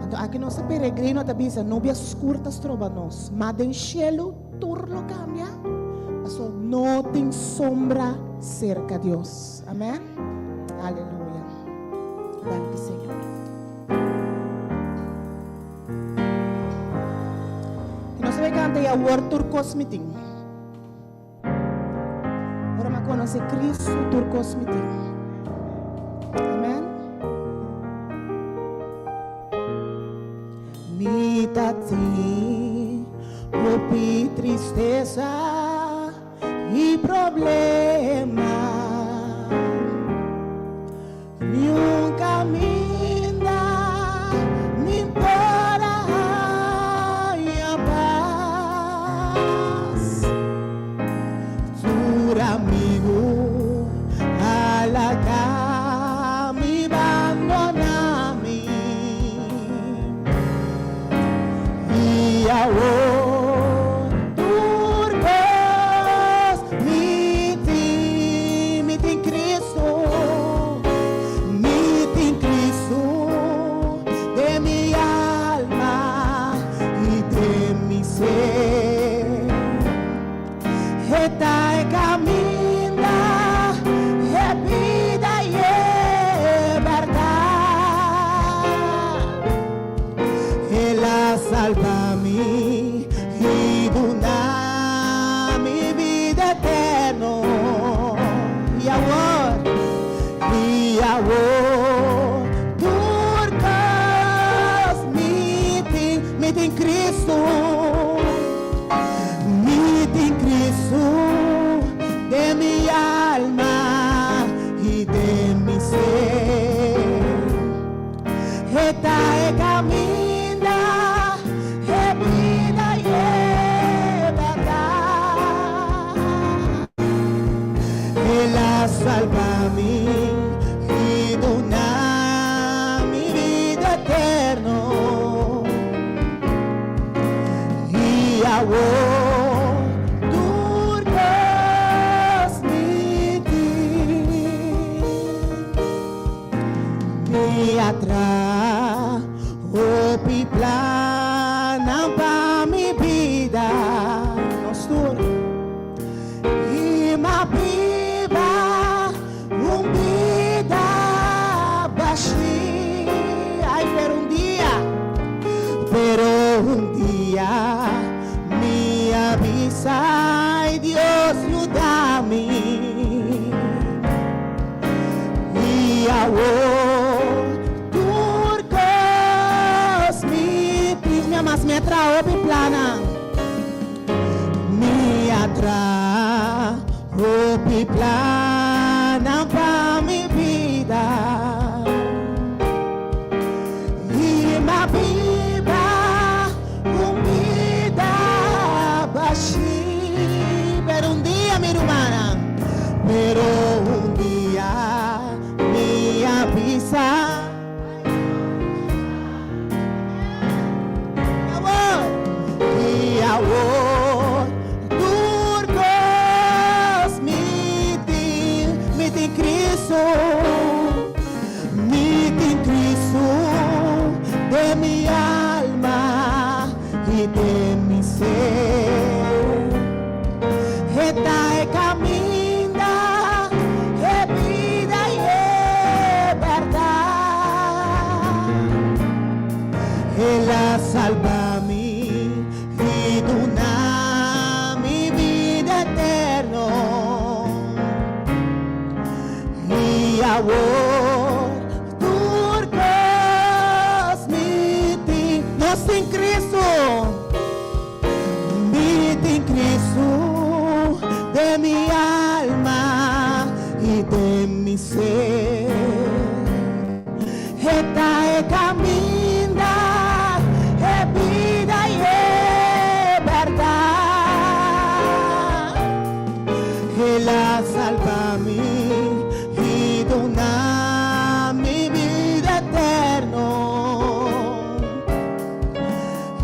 Anto aki nos peregrino ta bisa, nubia skur ta stroba nos, ma den shelu tur lo kambia, paso no tin sombra serka Dios. Amen. Aleluya. Danki Señor. I nos ta bai kanta i awor tur kos mi tin. Ora mi a conoce Cristo, tur cos mi tin. Amen. Mi ta tin hopi tristeza y problema. Niun caminda mi por a haña pas. Tur amigu a laga mi bandona mi. I awor tur kos mi tin, mi tin Cristo, mi tin Cristo den mi alma i den mi ser. E ta e kaminda, e bida i e bèrdat. El a salba mi i duna mi bida eterno. I awor, i awor, tur kos mi tin, mi tin Cristo, mi tin Cristo den mi alma i den mi ser. E ta e caminda, e bida y e berdad. El a salba mi y duna mi bida eterno. Y awor tur cos mi tin. Mi a traha hopi plannan pa mi bida, nos tur, i m'a biba un bida bashí. Ai, pero un dia, pero un dia mi a bisa, Ai, Dios yuda mi. awor tur kos mi tin. Mi a mas mi a traha hopi plannan. Mi a traha hopi plannan pa mi bida. I m'a biba un bida bashí. Pero un dia, mi rumannan, pero un dia mi a bisa. Awor, i awor tur kos mi tin, mi tin Cristo, mi tin Cristo den mi alma i den mi ser. E ta e kaminda, e bida i e bèrdat. El a salba mi i duna mi bida eterno. I awor tur kos mi tin. Nos tin Cristo. Mi tin Cristo den mi alma i den mi ser. E ta e caminda, e bida i e berdad. El a salba mi i duna mi bida eterno.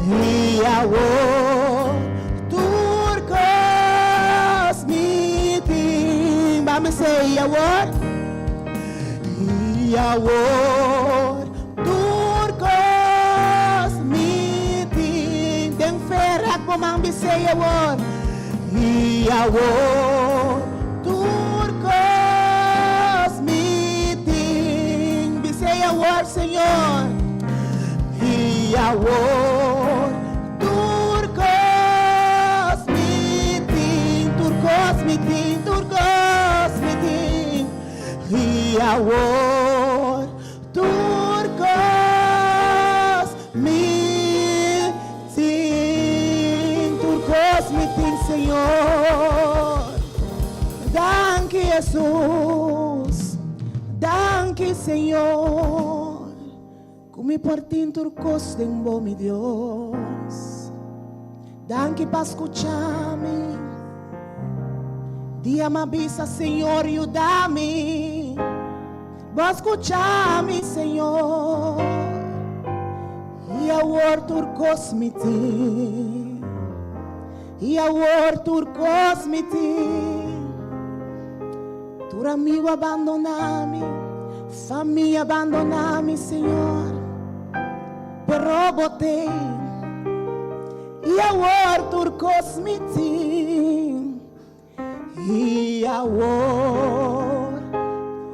I awor tur kos mi tin. Bami sey i awor. I awor tur kos mi tin. Den fe rak bo man bisey awor. I awor tur kos mi tin. Bisey awor Señor. I awor tur kos mi tin, tur kos mi tin, tur kos mi tin. I awor tur kos mi tin, tur kos mi tin, Señor. Danki Hesus, danki Señor. Ku mi por tin tur kos den bo, mi Dios. Danki pa skucha mi. Dia m'a bisa, Señor, yuda mi. Bo a skucha mi, Señor. I awor tur kos mi tin. I awor tur kos mi tin. Tur amigu a bandoná mi, famia a bandoná mi, Señor, pero bo t'ei. I awor tur kos mi tin. I awor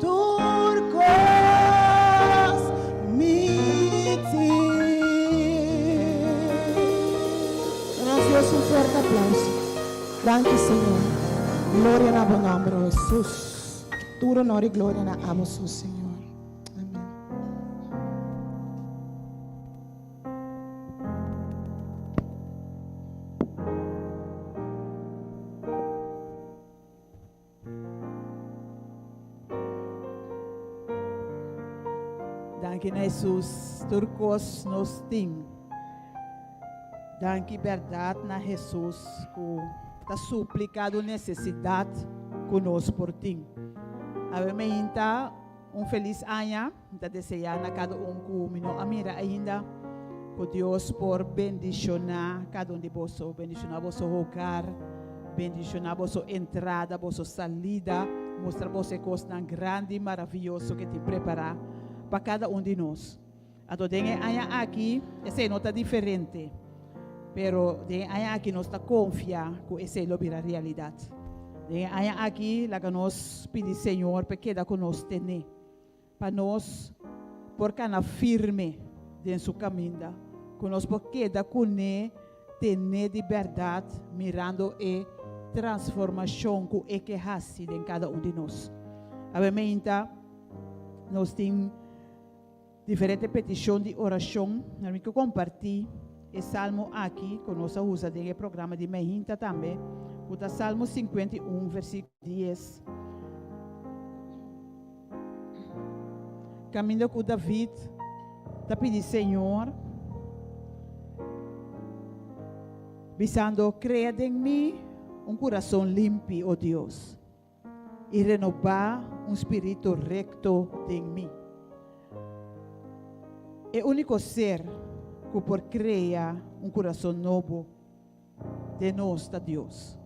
tur kos mi tin. Duna Dios un fuerte aplauso. Danki Señor. Gloria na bo nomber, oh Hesus. Tur honor y gloria na abo so, Señor. Amen. Danki na Hesus, tur kos nos tin. Danki bèrdat na Hesus ku ta supli kada un nesesidat ku nos por tin. Awe meinta un felis aña, mi ta deseá na kada un ku mi no a mira ainda, ku Dios por bendishoná kada un di boso, bendishoná boso hogar, bendishoná boso entrada, boso salida, mustra boso e kosnan grandi i maravioso ku e tin prepará pa kada un di nos. Anto den e aña aki esei no ta diferente, pero den e aña aki nos ta konfia ku esei lo bira realidat. Den e aña aki laga nos pidi Señor pa e keda ku nos tene, pa nos por kana firme den su kaminda, ku nos por keda kuné tene di bèrdat mirando e transformashon ku e ke hasi den kada un di nos. Awe meinta. Nos tin diferente petishon di orashon. Mi ke kompartí e salmo aki ku nos a usa den e programa di mainta tambe, ku ta Salmo 51, versíkulo 10. Kaminda ku David ta pidi Señor, bisando, Krea den mi un kurason limpi, o Dios, i renobá un spiritu rekto den mi. E úniko ser ku por krea un kurason nobo den nos ta Dios.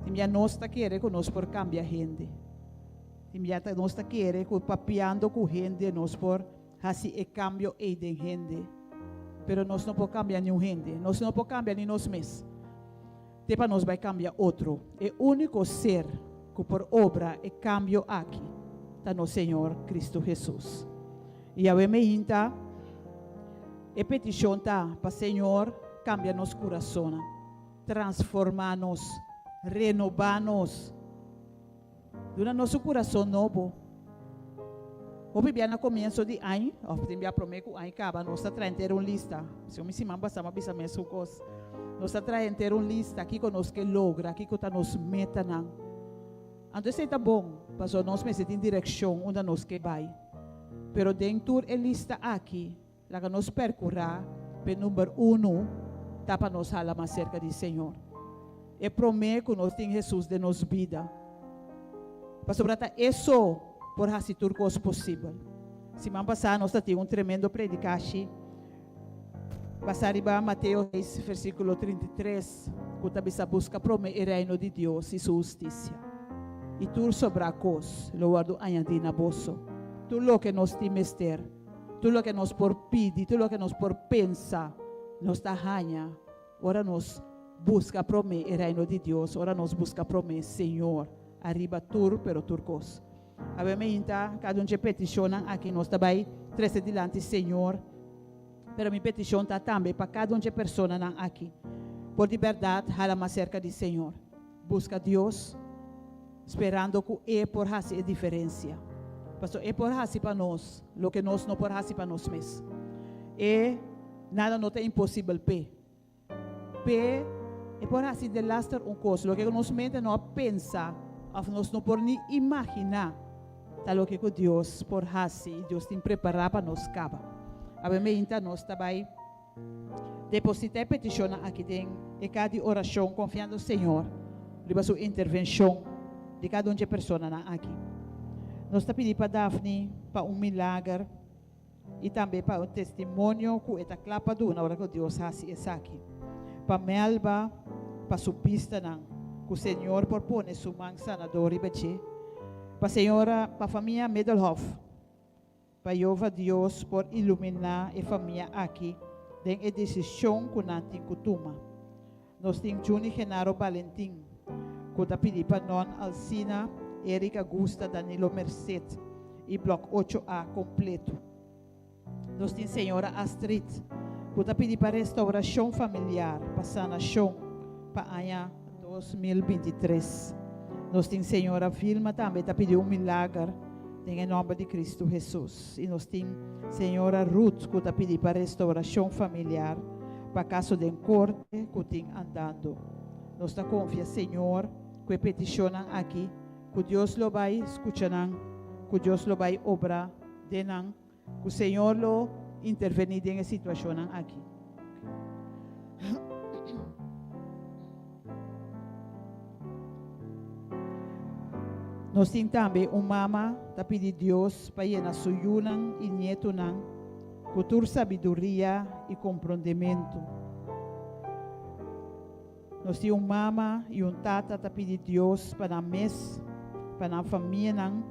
Tin bia nos ta kere ku nos por kambia hende. Tin bia nos ta kere ku papiando ku hende nos por hasi e kambio ei den hende. Pero nos no por kambia niun hende. Nos no por kambia ni nos mes. Te pa nos bai kambia otro. E úniko ser ku por obra e kambio aki ta nos Señor Kristu Hesus. I awe meinta e petishon ta pa Señor kambia nos kurasonnan, transformá nos, renobá nos, duna nos un kurason nobo. Hopi bia na komienso di añ, òf tin bia promé ku añ kaba, nos ta traha henter un lista. Si mi siman pasá mi a bisa mesun kos. Nos ta traha henter un lista kiko nos ke logra, kiko ta nos metanan. Anto esei ta bon, pasobra nos mester tin direkshon unda nos ke bai. Pero den tur e lista aki, laga nos perkurá p'e number unu ta pa nos hala mas serka di Señor. E promé ku nos tin Hesus den nos bida, pasobra ta E so por hasi tur kos posibel. Siman pasá nos ta tin un tremendo predikashi basá riba Mateo seis versíkulo 33 ku ta bisa buska promé e reino di Dios i su hustisia, i tur sobrá kos lo wòrdu añadí na boso. Tur loke nos tin mester, tur loke nos por pidi, tur loke nos por pensa, nos ta haña ora nos buska promé e reino di Dios, ora nos buska promé Señor ariba tur pero tur kos. Awe meinta kada un dje petishonnan aki nos ta bai trese dilanti Señor, pero mi petishon ta tambe pa kada un dje personanan aki por di bèrdat hala mas serka di Señor, buska Dios, sperando ku E por hasi e diferensia. Pasobra E por hasi pa nos loke nos no por hasi pa nos mes. E nada no ta imposibel p'e. P'e e por hasi delaster un kos, loke ku nos mente no a pensa òf nos no por ni imaginá ta loke ku Dios por hasi i Dios tin prepará pa nos kaba. Awe meinta nos ta bai depositá e petishonnan aki den e kaha di orashon konfiando Señor riba su intervenshon di kada un dje personanan aki. Nos ta pidi pa Daphne pa un milager. I tambe pa un testimonio ku e ta kla pa duna ora ku Dios hasi esaki. Pa Melba, pa su bistanan, ku Señor por pone su man sanador riba dje. Pa señora, pa famia Middelhof, pa Jehová Dios por iluminá e famia aki den e desishon ku nan tin ku tuma. Nos tin Juni Genaro Balentin ku ta pidi pa Non Alsina, Eric Agusta, Danilo Merced i Blòk 8 A kompleto. Nos tin señora Astrid ku ta pidi pa restaurashon familiar, pa sanashon pa aña 2023. Nos tin señora Vilma tambe ta pidi un milager den e nòmber di Kristu Hesus. I nos tin señora Ruth ku ta pidi pa restaurashon familiar pa kaso den korte ku tin andando. Nos ta konfia Señor ku e petishonnan aki, ku Dios lo bai skucha nan, ku Dios lo bai obra den nan, ku Señor lo intervení den e situashonnan aki. Nos tin tambe un mama ta pidi Dios pa yena su yunan i nietunan ku tur sabiduria i komprondementu. Nos tin un mama i un tata ta pidi Dios pa nan mes, pa nan famianan,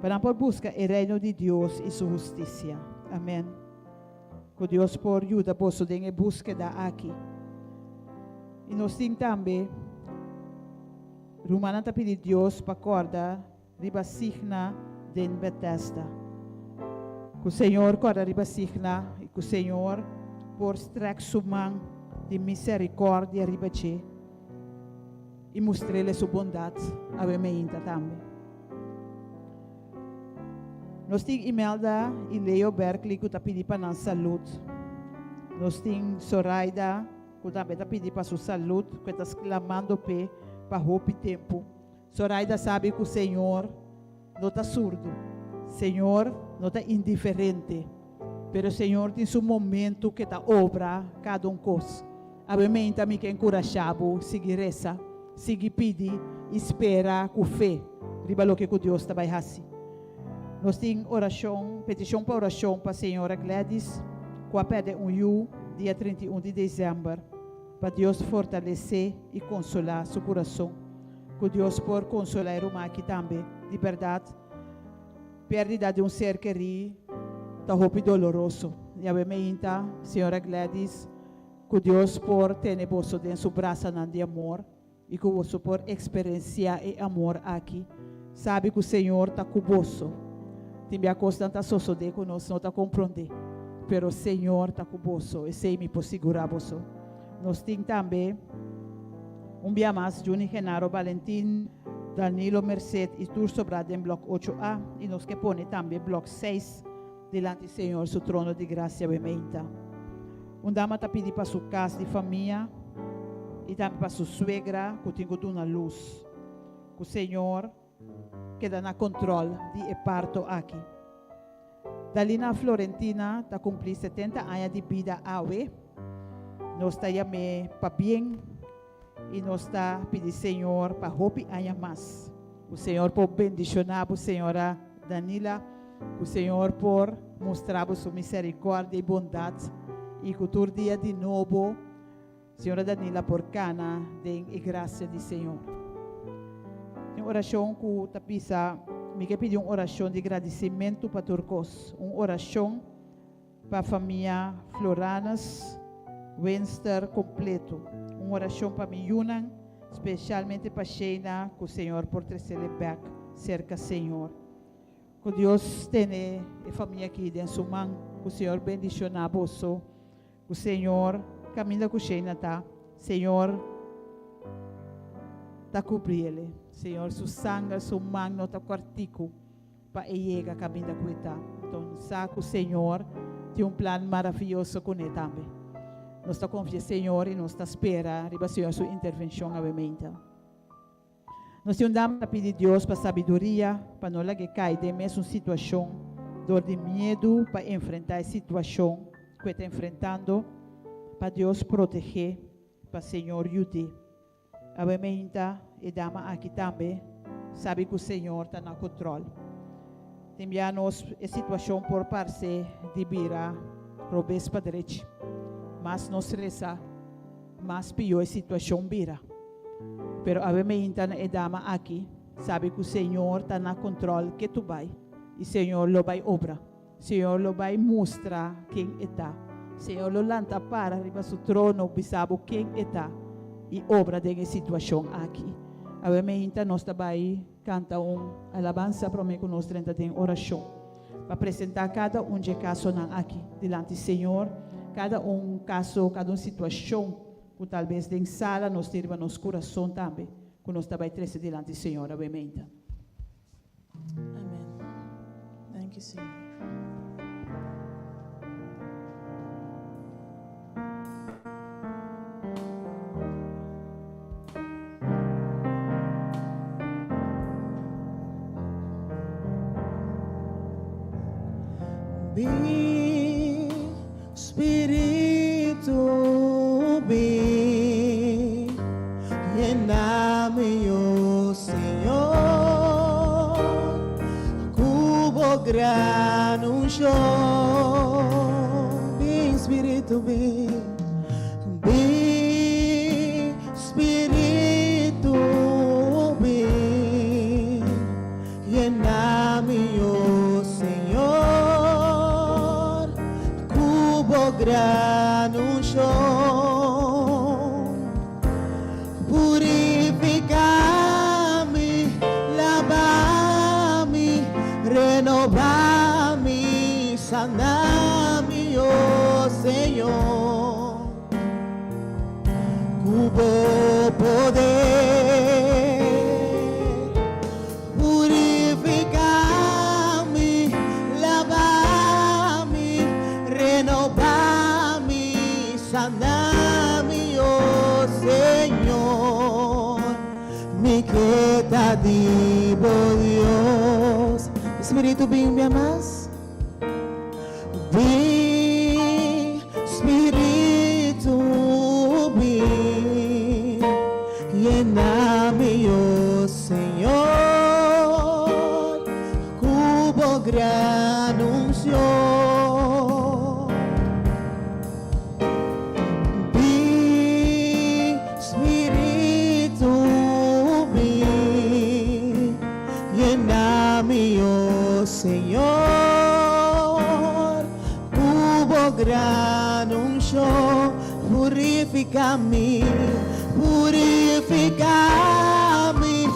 pa nan por buska e Reino di Dios i su hustisia. Amen. Ku Dios por yuda boso den e búskeda aki. I nos tin tambe rumannan ta pidi Dios pa kòrda riba Signa den Bethesda. Ku Señor kòrda riba Signa i ku Señor por strèk su man di miserikòrdia riba dje i mustr'el su bondat awe meinta tambe. Nos tin Imelda y Leo Berkley cu ta pidi pa nan salud. Nos tin Soraida cu tambe ta pidi pa su salud cu e ta sclamando p'e pa hopi tempo. Soraida sabi cu Señor no ta surdu. Señor no ta indiferente. Pero Señor tin su momento cu e ta obra cada un cos. Awe meinta mi ke encurasha bo sigui resa, sigui pidi y spera cu fe riba loke cu Dios ta bay haci. Nos tin oracion, peticion pa oracion pa señora Gladys cu a perde un yu dia 31 di december, pa Dios fortalece y consola su curason. Cu Dios por consola e ruman aki tambe. Di berdad, perdida di un ser kerí ta hopi doloroso. Yahweh meinta, señora Gladys, Cu Dios por tene boso den su brasanan di amor y cu boso por experencia e amor aki. Sabi cu Señor ta cu boso. Tin bia cosnan ta sosode cu nos no ta compronde, pero Señor ta cu boso, esey mi por sigura boso. Nos tin tambe un bia mas Juni Genaro Valentin, Danilo Merced y tur sobra den blok ocho A y nos ke pone tambe blok seis Dilanti Señor su trono di gracia we meinta. Un dama ta pidi pa su cas di famia y tambe pa su suegra cu tin cu duna luz. Cu Señor keda na control di e parto aki. Dalina Florentina ta cumpli 70 aña di bida awe. Nos ta yam'e pabien y nos ta pidi Señor pa hopi aña mas. Cu Señor por bendiciona bo señora Danila, cu Señor por mustra bo su misericordia y bondad y cu tur dia di nobo señora Danila por cana den e gracia di Señor. Tin oracion cu ta bisa, mi ke pidi un oracion di gradicimento pa tur cos, un oracion Pa famia Floranus Winster completo. Un oracion pa mi yunan, specialmente pa Sheina cu Señor por trecele bek cerca Señor. Cu Dios tene e famia aki den su man, cu Señor bendiciona boso, cu Señor caminda cu Sheina ta, Señor ta cubriele. Señor su sanger, su man no ta cuartico. Pa e yega kaminda ku e ta. Enton sa ku Señor tin un plan maravioso kuné tambe. Nos ta konfia Señor i nos ta spera riba Señor su intervenshon awemente. Nos tin un dama ta pidi Dios pa sabiduria pa no lag'é kai den mesun situashon dor di miedu pa enfrentá e situashon ku e ta enfrentando, pa Dios protegé, pa Señor yud'é. Awe meinta e dama aki tambe sabi ku Señor ta na control. Tin bia nos e situacion por parce di bira robes pa drechi. Mas nos reza, mas pio e situacion bira. Pero awe meinta na e dama aki sabi ku Señor ta na control ketu bai y Señor lo bai obra. Señor lo bai mustra ken e ta. Señor lo lanta para riba su trono bisa bo ken e ta y obra den e situacion aki. Awe meinta nos ta bai canta un alabansa prome cu nos drenta den oracion pa presenta cada un dje casonan aki dilanti Señor, cada un caso, cada un situacion cu tal bes den sala nos tin riba nos curason tambe cu nos ta bai trece dilanti Señor awe meinta. Amen. Thank you, Señor. Bin, Spiritu, bin, yena mi, o Señor, ku bo gran unshon. Bin, Spiritu, bin, bin, Spiritu, bin, yena mi, o Señor, ku bo gran unshon. Purifiká mi, laba mi, renobá mi, sana mi, o Señor, ku bo poder. Purifiká mi, Sana mi, oh Señor. Mi ke ta di bo Dios. Spiritu bin bia mas. Bin, Spiritu bin. Yena mi, oh Señor, ku bo gran unción. Bin, Spiritu bin. Yena mi, oh Señor, ku bo gran unshon. Purifiká mi, purifiká mi,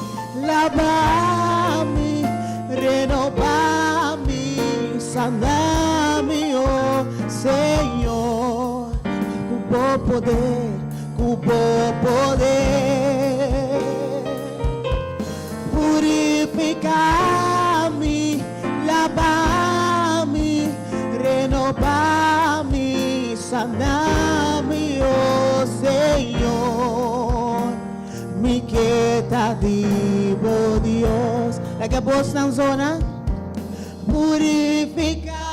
laba mi, renobá mi, sana mi, oh Señor, ku bo poder, ku bo poder. Purifiká mi, laba mi, renobá mi, sana mi, oh Señor. Mi ke ta di bo Dios. Laga bosnan zona. Purifiká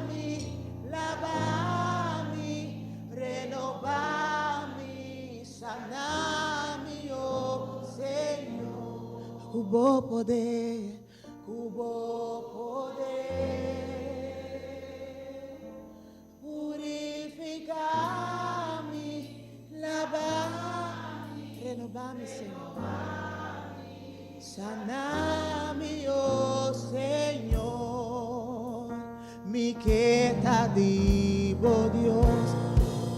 mi, laba mi, renobá mi, sana mi, oh Señor. Ku bo poder, ku bo poder. Purifiká mi, laba mi, renobá mi, Señor. Sana mi, oh Señor. Mi ke ta di bo Dios.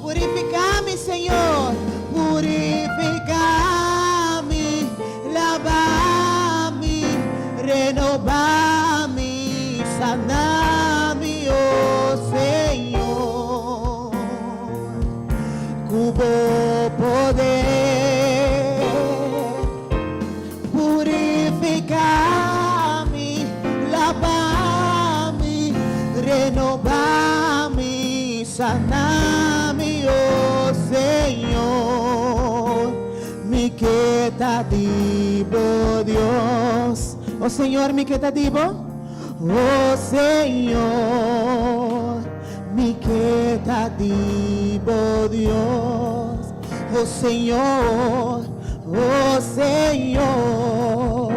Purifiká mi, Señor. Purifiká mi, laba mi, renobá mi, sana mi, oh Señor. Ku bo poder. Purifiká mi, laba mi, renobá mi, sana mi, oh Señor. Mi ke ta di bo Dios. Oh Señor, mi ke ta di bo. Oh Señor, mi ke ta di bo Dios. Oh Señor, oh Señor,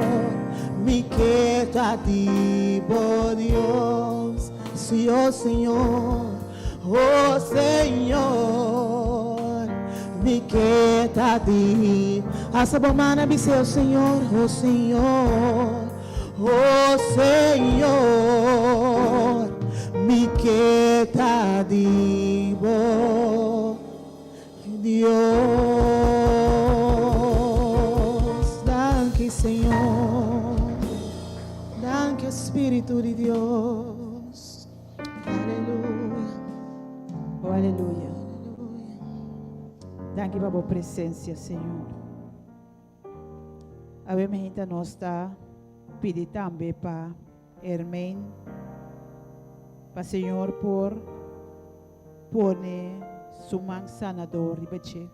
mi ke ta di bo Dios. Sí, oh Señor, oh Señor, mi ke ta di. Alsa bo man bis'é, oh Señor, oh Señor, oh Señor, mi ke ta di bo Dios. Danki, Señor. Danki, Spiritu di Dios. Aleluya. Oh, aleluya. Danki pa bo presensia, Señor. Awe mainta nos ta pidi tambe pa Hermain, pa Señor por pone su man sanador riba dje.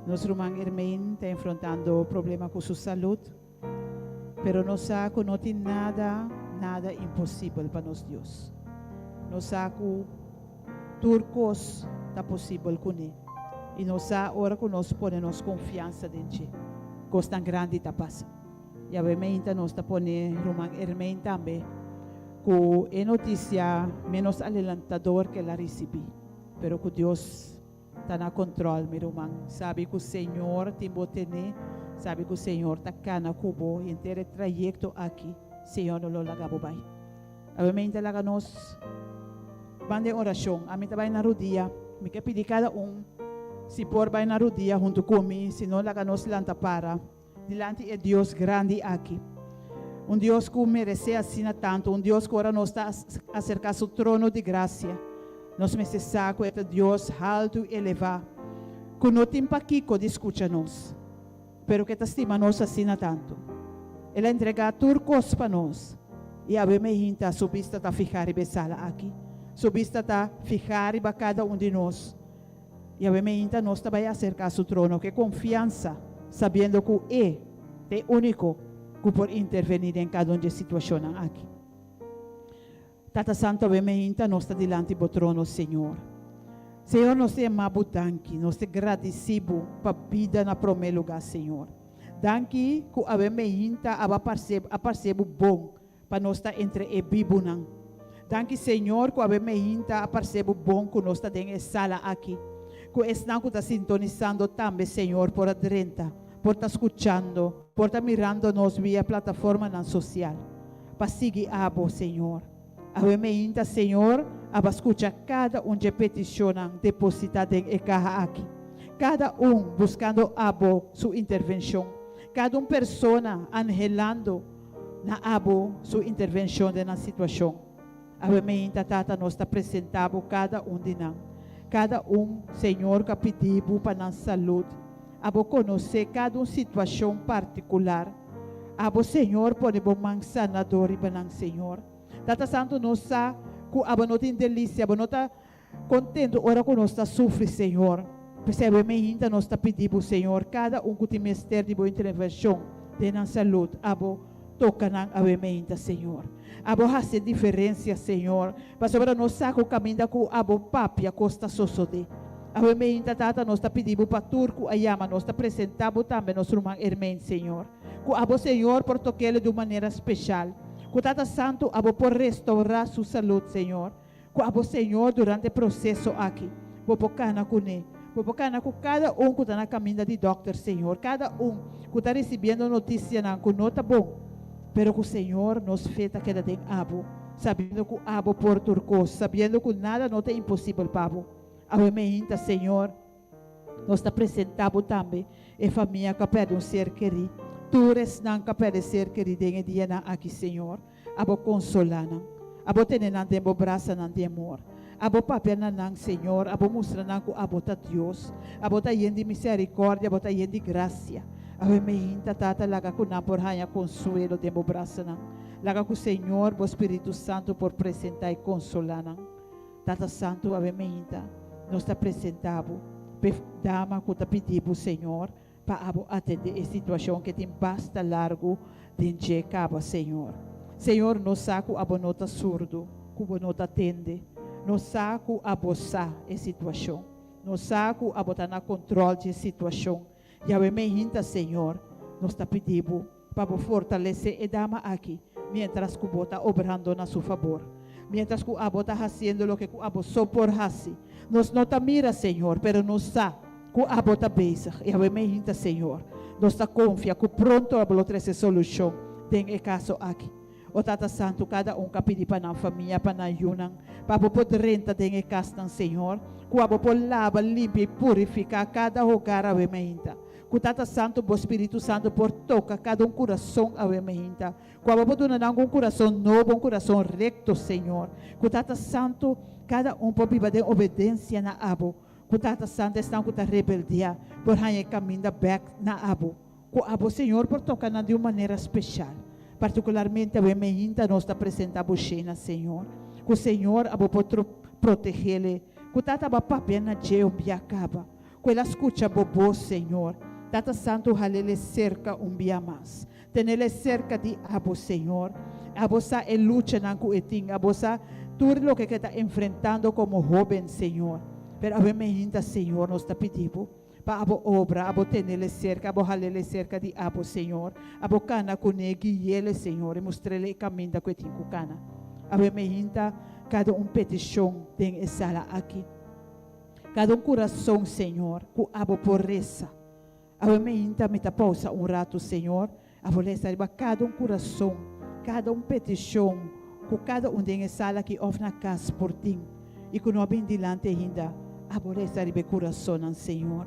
Nos ruman Hermain ta enfrontando problema ku su salud, pero nos sa ku no tin nada, nada imposibel pa nos Dios. Nos sa ku tur kos ta posibel kuné i nos sa ora ku nos pone nos konfiansa den dje, kosnan grandi ta pasa. Yahweh meinta nos ta pone ruman Hermain tambe ku e notisia menos alelantador ku el a risibí, pero ku Dios ta na kontròl. Mi ruman, sabi ku Señor tin bo tené, sabi ku Señor ta kana ku bo henter e trayekto aki, Señor no lo laga bo bai. Yahweh meinta laga nos ban den orashon. Ami ta bai na rudia, mi ke pidi kada un si por bai na rudia huntu ku mi, si no laga nos lanta para. Dilanti e Dios grandi aki. Un Dios ku meresé asina tantu, un Dios ku ora nos ta aserká su trono di grasia, nos mester sa ku e ta Dios haltu i elevá, ku no tin pakiko di skucha nos, pero ku e ta stima nos asina tantu. El a entregá tur kos pa nos, i awe mei hinta su bista ta fihá riba e sala aki. Su bista ta fihá riba kada un di nos. I awe meinta nos ta bai aserká su trono ku e konfiansa, sabiendo ku E ta e úniko ku por intervení den kada un di e situashonnan aki. Tata Santu, awe meinta nos ta dilanti Bo trono, Señor. Señor, nos ta yama Bo danki, nos ta gradisí Bo pa bida na promé lugá, Señor. Danki ku awe meinta a a parse Bo bon pa nos ta entre e bibunan. Danki Señor ku awe meinta a parse Bo bon ku nos ta den e sala aki, ku esnan ku ta sintonisando tambe Señor por a drenta, por ta skuchando, por ta mirando nos via plataformanan sosial pa sigui Abo Señor. Awe meinta Señor a ba skucha kada un dje petishonnan depositá den e kaha aki. Kada un buskando Abo su intervenshon, kada un persona anhelando Na abo su intervencion den nan situacion. Awe meinta, Tata, nos ta presenta Bo cada un di nan. Cada un, Señor, cu a pidi Bo pa nan salud. Abo conoce cada un situacion particular. Abo, Señor, pone Bo man sanador riba nan, Señor. Tata Santo, nos sa cu Abo no tin delicia, Abo no ta contento ora cu nos ta sufri, Señor. P'esei awe meinta nos ta pidi Bo, Señor, cada un cu tin mester di Bo intervencion den nan salud, Abo toca nan awe meinta, Señor. Abo haci e diferencia, Señor, pasobra nos sa cu caminda cu Abo papia cos ta sosode. Awe meinta, Tata, nos ta pidi Bo pa tur cu a yama, nos ta presenta Bo tambe nos ruman Ermein, Señor. Cu Abo, Señor, por tok'ele di un manera special. Cu Tata Santo, Abo por restaura su salud, Señor. Ku abo Señor durante e proseso aki. Bo por kana kuné. Bo por kana ku kada un ku ta na kaminda di dòkter, Señor, kada un ku ta risibiendo notisianan ku no ta bon. Pero ku Señor nos fe ta keda den abo, sabiendo ku abo por tur kos, sabiendo ku nada no ta imposibel pa bo. Awe meinta, Señor, nos ta presentá bo tambe e famia ku a pèrdè un ser kerí, tur esnan ku a pèrdè ser kerí den e dianan aki, Señor. Abo konsolá nan. Abo tene nan den bo brasanan di amor. Abo papia na nan, Señor. Abo mustra nan ku abo ta Dios. Abo ta yen di miserikòrdia, abo ta yen di grasia. Awe meinta, Tata, laga ku nan por haña konsuelo den bo brasanan. Laga ku Señor, bo Spiritu Santu por presentá i konsolá nan. Tata Santu, awe meinta, nos ta presentá bo p'e dama ku ta pidi bo, Señor, Pa abo atende e situacion ke tin basta largu den dje caba, Señor. Señor, nos sa cu abo no ta surdu, cu bo no ta tende. Nos sa cu abo sa e situacion. Nos sa cu abo ta na control dje situacion. Yahweh mehinta, Señor, nos ta pidi bo pa bo fortalece e dama aki mientras cu bo ta obrando na su fabor. Mientras cu abo ta haciendo loke cu abo so por haci. Nos no ta mira, Señor, pero nos sa cu abo ta bezig. Y awe meinta, Señor, nos ta confia cu pronto abo lo trece solucion den e caso aki. O Tata Santu, cada un cu a pidi pa nan famia, pa nan yunan, pa abo por drenta den e casnan, Señor, cu abo por laba, limpia y purifica cada hogar awe meinta. Ku Tata Santu, bo Spiritu Santu por toka kada un kurason awe meinta. Ku abo por duna nan un kurason nobo, un kurason rekto, Señor. Ku Tata Santu, kada un por biba den obedensia na abo. Ku Tata Santu, esnan ku ta rebeldiá por haña e kaminda bèk na abo. Ku abo, Señor, por toka nan di un manera speshal. Partikularmente awe meinta nos ta presentá bo Shena, Señor. Ku Señor, abo por protegele. Ku Tata abo a papia na dje un bia kaba. Ku el a skucha bo bos, Señor. Tata Santu, hal'el serka un bia mas. Tenel serka di abo, Señor. Abo sa e luchanan ku e tin. Abo sa tur loke ku e ta enfrentando komo hóben, Señor. Pero awe meinta, Señor, nos ta pidi bo pa abo obra, abo tenel serka, abo hal'el serka di abo, Señor. Abo kana kuné, gui'el, Señor, i mustr'el e kaminda ku e tin ku kana. Awe meinta, kada un petishon den e sala aki. Kada un kurason, Señor, ku Abo por resa. Awe meinta mi ta pousa un ratu, Señor, Abo resa riba kada un kurason, kada un petishon ku kada un den e sala aki òf na kas por tin i ku no a bin dilanti ainda. Abo resa riba e kurasonnan, Señor.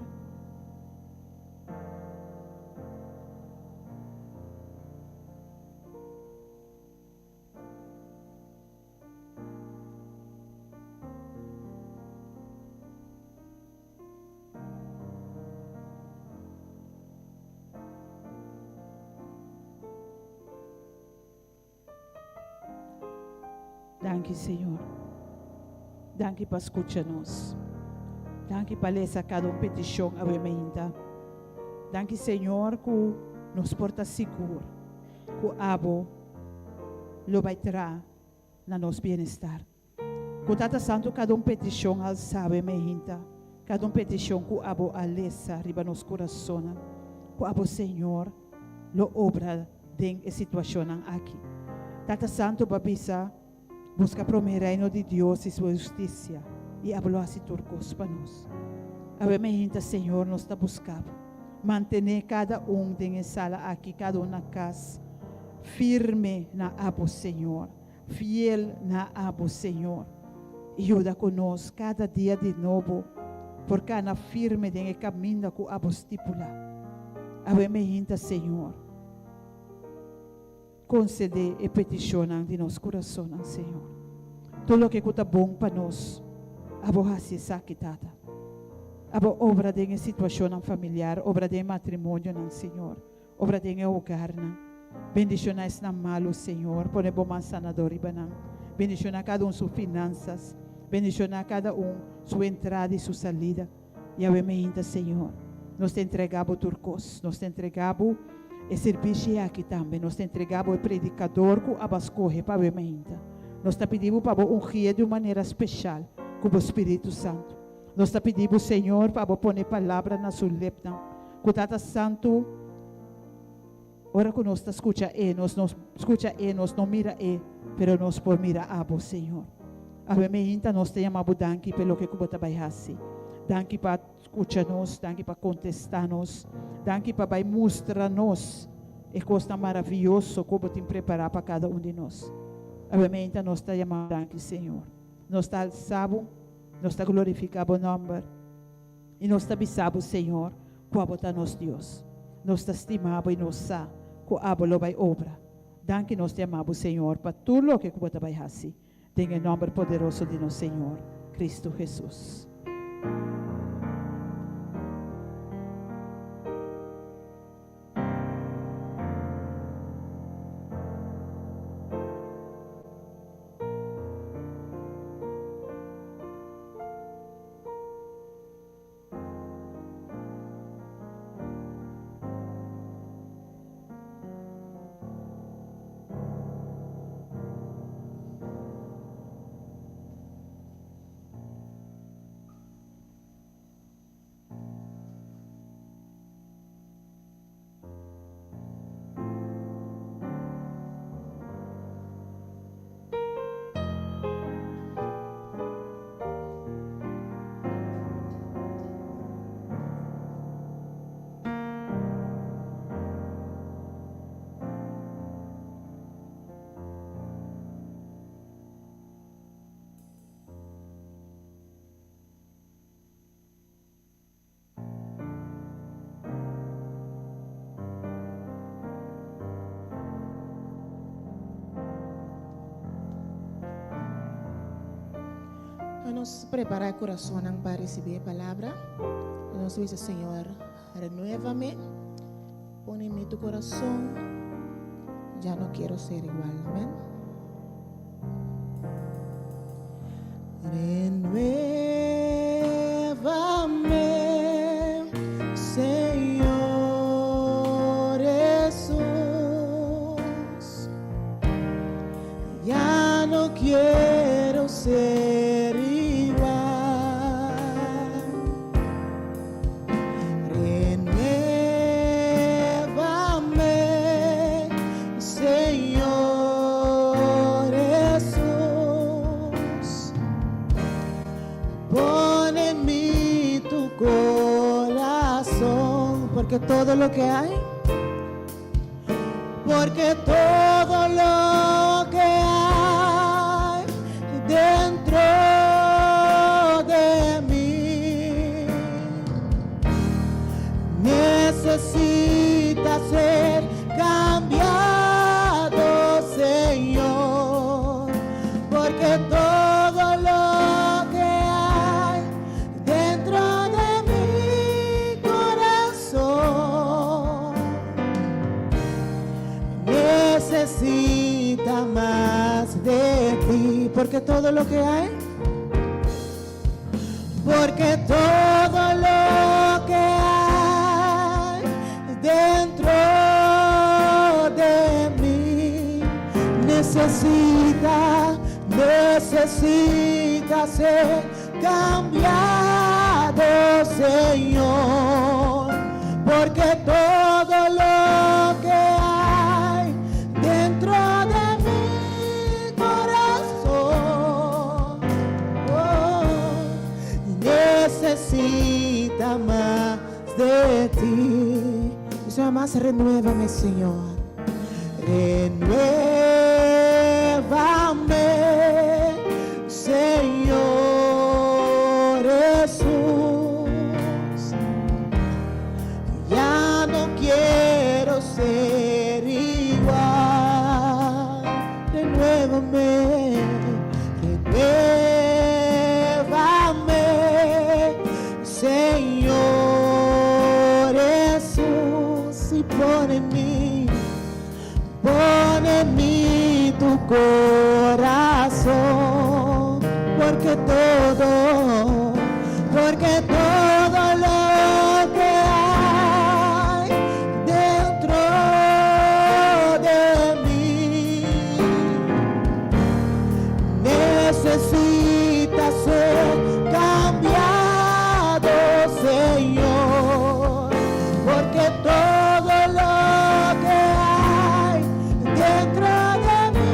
Danki Señor. Danki pa skucha nos. Danki pa lesa kada un petishon awe mainta. Danki Señor ku nos por ta sigur ku abo lo bai tra na nos bienestar. Ku Tata Santu kada un petishon alsa awe mainta, kada un petishon ku abo a lesa riba nos kurasonnan, ku abo Señor lo obra den e situashonnan aki. Tata Santu bo a bisa. Buska promé Reino di Dios i su hustisia, i abo lo hasi tur kos pa nos. Awe meinta, Señor, nos ta buska bo. Mantené kada un den e sala aki, kada un na kas, firme na abo, Señor, fiel na abo, Señor. I yuda ku nos kada dia di nobo por kana firme den e kaminda ku abo stipulá. Awe meinta, Señor. Concede e peticionnan di nos curasonnan, Señor. Tur loke cu ta bon pa nos, Abo haci esaki, Tata. Abo obra den e situacionnan familiar, obra den e matrimonionan, Señor. Obra den e hogarnan. Bendiciona esnan malo, Señor. Pone Bo man sanador riba nan. Bendiciona cada un su finanzas. Bendiciona cada un su entrada y su salida. Yahweh meinta, Señor, nos ta entrega Bo tur cos. Nos ta entrega Bo e sirbishi aki tambe. Nos ta entrega Bo e predicador cu abo a scoge pa awe meinta. Nos ta pidi Bo pa Bo ungi'e di un manera special cu Bo Spiritu Santu. Nos ta pidi Bo, Señor, pa Bo pone palabra na su lepnan. Cu Tata Santu, ora cu nos ta scucha E, nos no scucha E, nos no mira E, pero nos por mira Abo, Señor. Awe meinta nos ta yama Bo danki p'e loke cu Bo ta bay haci. Danki pa scucha nos, danki pa contesta nos, danki pa bay mustra nos e cosnan maraviyoso cu Bo tin prepara pa cada un di nos. Awe meinta nos ta yama Bo danki, Señor. Nos ta alsa Bo, nos ta glorifica Bo nomber. I nos ta bisa bo, Señor, ku abo ta nos Dios. Nos ta stima bo i nos sa ku abo lo bai obra. Danki nos ta yama bo, Señor, pa tur loke ku bo ta bai hasi. Den e nòmber poderoso di nos Señor, Kristu Hesus. Nos prepara e corazonnan pa recibi e palabra. Nos bisa, Señor, renuévame, pon en mi tu corazón. Ya no quiero ser igual. Amén. Renuévame, Señor Jesús. Ya no quiero ser igual. Renuévame, Señor Jesús. Pon en mí tu corazón, porque todo lo que hay, porque todo lo que hay dentro de mí necesita ser cambiado, Señor, porque todo lo que hay dentro de mi corazón necesita más de ti, porque todo lo que hay, Necesita ser cambiado, Señor, porque todo lo que hay dentro de mi corazón, oh, necesita más de ti. Dice más, renuévame, Señor. Renuévame, Señor Jesús. Ya no quiero ser igual. Renuévame, renuévame, Señor Jesús. Y pon en mí, pon en mí tu corazón, porque todo lo que hay dentro de mí necesita ser cambiado, Señor, porque todo lo que hay dentro de mi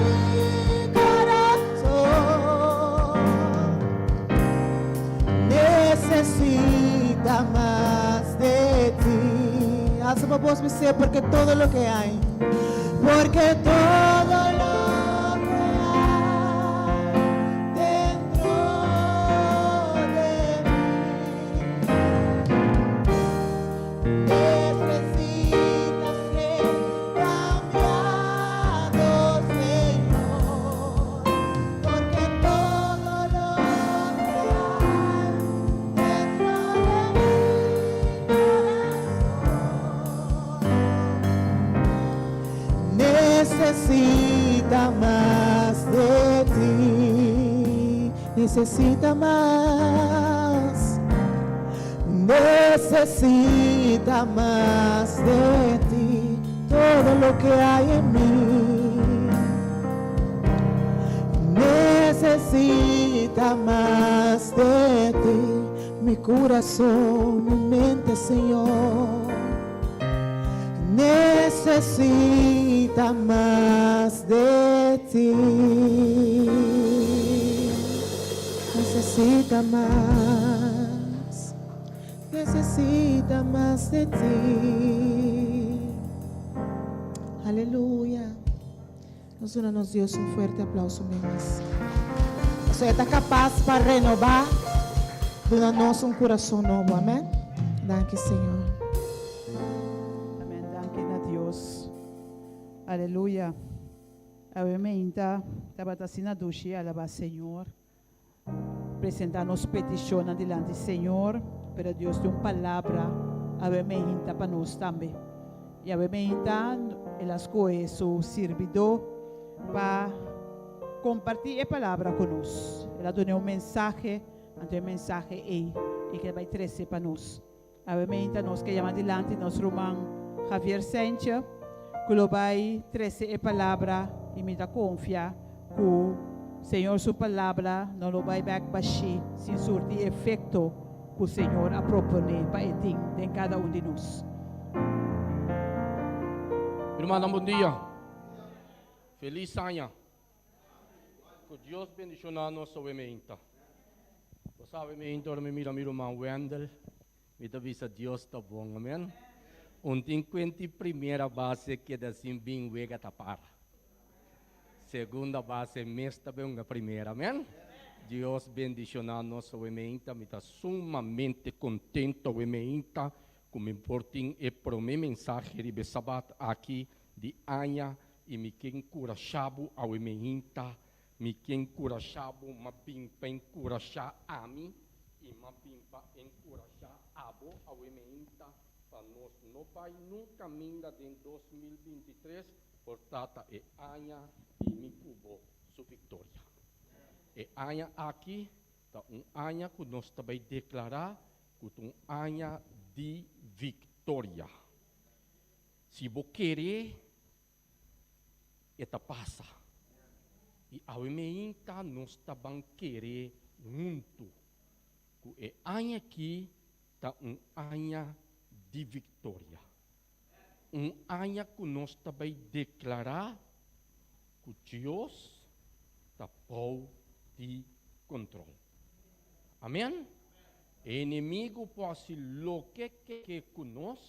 corazón necesita más de ti. Haz vos me sé, porque todo lo que hay, porque todo lo que hay dentro de mí necesita ser cambiado, Señor, porque todo lo que hay dentro de mi corazón necesita más de ti, necesita más, necesita más de ti, todo lo que hay en mí. Necesita más de ti, mi corazón, mi mente, Señor. Necesita más de ti. Necesita más. Necesita más de ti. Aleluya. Nos duna nos Dios un fuerte aplauso, mes. Bo ta kapas pa renobá, duna nos un kurason nobo. Amèn. Danki, Señor. Amèn. Danki na Dios. Aleluya. Amèn. Tabata asina dushi alabá Señor. Presentá nos petishon dilanti Señor, pero Dios tin un palabra amèn pa nos tambe. I amèn el a skohe su sirbidó pa kompartí e palabra ku nos. El a duna un mensahe, anto e mensahe ei e ke bai trese pa nos. Amèn nos ke yama dilanti nos ruman Javier Sánchez, ku lo bai trese e palabra i mi ta konfia ku Señor su palabra no lo bai bèk bashí sin surti efekto ku Señor a proponé pa e tin den kada un di nos. Rumannan, bon dia. Felis aña. Ku Dios bendishoná nos mainta. Bo sabi, mainta, ora mi mira mi ruman Wendel, mi ta bisa Dios ta bon, amèn. Un tin kuenta promé base keda sin bin wega ta para. Segunda base mes tambe un promé, amèn. Dios bendishoná nos mainta, mi ta sumamente kontentu mainta, ku mi por tin e promé mensahe di sabat aki di aña i mi ke enkurashá bo awe mainta, mi ke enkurashá bo, m'a bin pa enkurashá ami i m'a bin pa enkurashá abo awe mainta pa nos no bai nunka kaminda den 2023 por ta e aña di mi ku bo su viktoria. E aña aki ta un aña ku nos ta bai deklará ku un aña di viktoria. Si bo kere, e ta pasa. I awe meinta nos ta ban kere huntu ku e aña aki ta un aña di viktoria. Un aña ku nos ta bai deklará ku Dios ta bou di kontrol. Amen. E enemigu por hasi loke ke ku nos,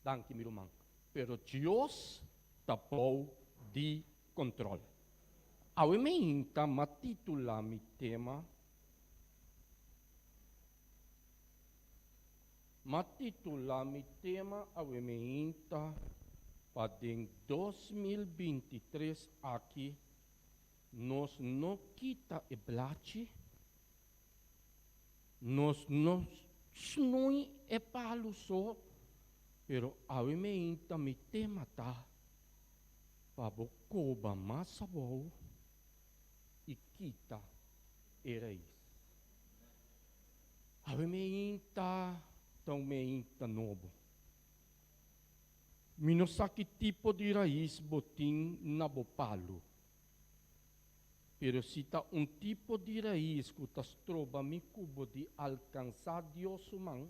danki mi ruman, pero Dios ta bou di kontrol. Awe meinta m'a titulá mi tema M'a titulá mi tema awe meinta pa den 2023 aki nos no kita e blachi, nos no snui e palu so, pero awe meinta mi tema ta pa bo koba mas abou i kita e rais. Awe meinta ta un meinta nobo. Mi no sa ki tipo di rais bo tin na bo palu, pero si ta un tipo di rais ku ta stroba mi ku bo di alkansá Dios su man,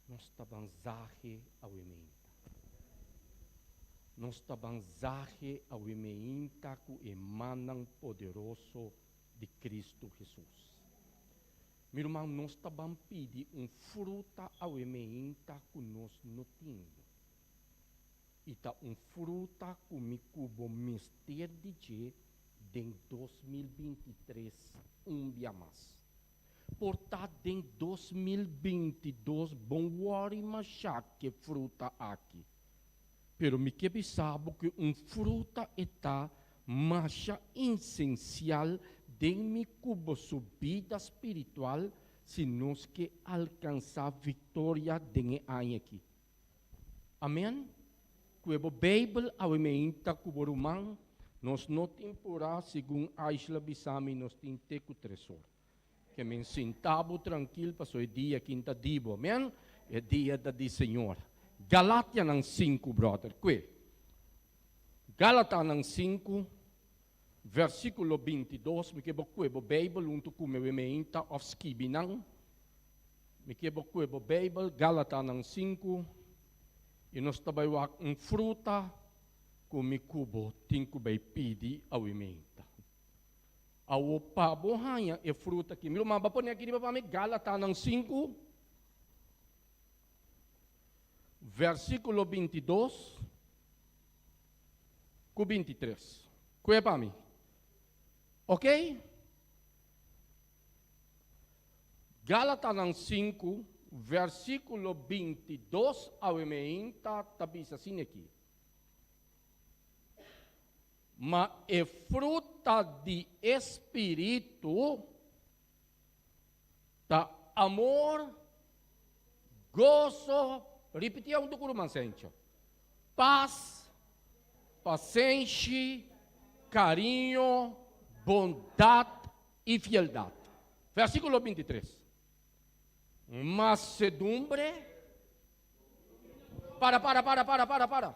nos ta ban zahe awe meinta. Nos ta ban zahe awe meinta ku e mannan poderoso di Kristu Hesus. Mi ruman, nos ta ban pidi un fruta awe meinta ku nos no tin. I ta un fruta ku mi ku bo mester di dje den 2023 un bia mas. Por ta den 2022 bon wòri mashá k'e fruta aki. Pero mi ke bisa bo ku un fruta e ta masha insensial den mi ku bo su bida spiritual si nos ke alkansá viktoria den e aña aki. Amen? Ku e bo Beibel awe meinta ku bo ruman, nos no tin purá, segun Aishla bisa mi nos tin te ku tres or. Ke men sinta bo trankil paso e dia kin ta di bo. Amen? E dia ta di Señor. Galatianan sinku, brother, kue. Galatanan sinku, versikulo 22, mi ke bo kue bo Beibel huntu ku mi awe meinta òf skibi nan. Mi ke bo kue bo Beibel, Galatanan sinku, i nos ta bai wak un fruta ku mi ku bo tin ku bai pidi awe meinta. Awo pa bo haña e fruta aki. Mi ruman, bo a pone aki riba pa mi Galatanan sinku, versikulo 22 ku 23. Kue pa mi. Ok? Galatanan sinku, versikulo 22 awe meinta ta bisa asina aki. Ma e fruta di e spiritu ta amor, goso, ripití huntu ku ruman Sencho, pas, pasenshi, kariño, bondat i fieldat. Versíkulo 23. Masedumbre. Para, para, para, para, para, para.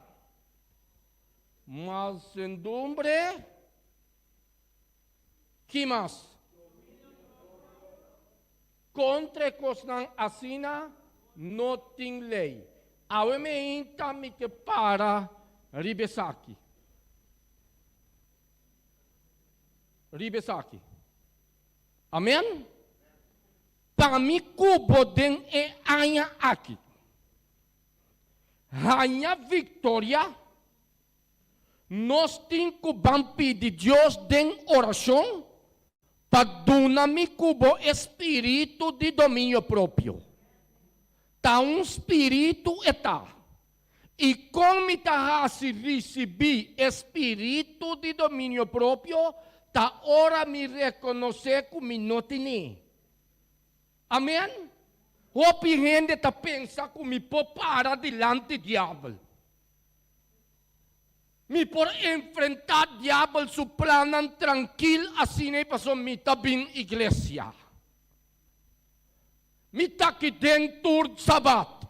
Mansedumbre. Ki mas? Kontra e kosnan asina no tin lei. Awe meinta mi ke para riba esaki. Riba esaki. Amen? Pa mi ku bo den e aña aki. Haña viktoria, nos tin ku ban pidi Dios den orashon pa duna mi ku bo e spiritu di dominio propio. Ta un spiritu e ta. I kon mi ta hasi risibí e spiritu di dominio propio ta ora mi rekonosé ku mi no tine. Amen. Hopi hende ta pensa ku mi por para dilanti diabel. Mi por enfrentá diabel su plannan trankil asina ei pasobra mi ta bin iglesia. Mi ta aki den tur sabat.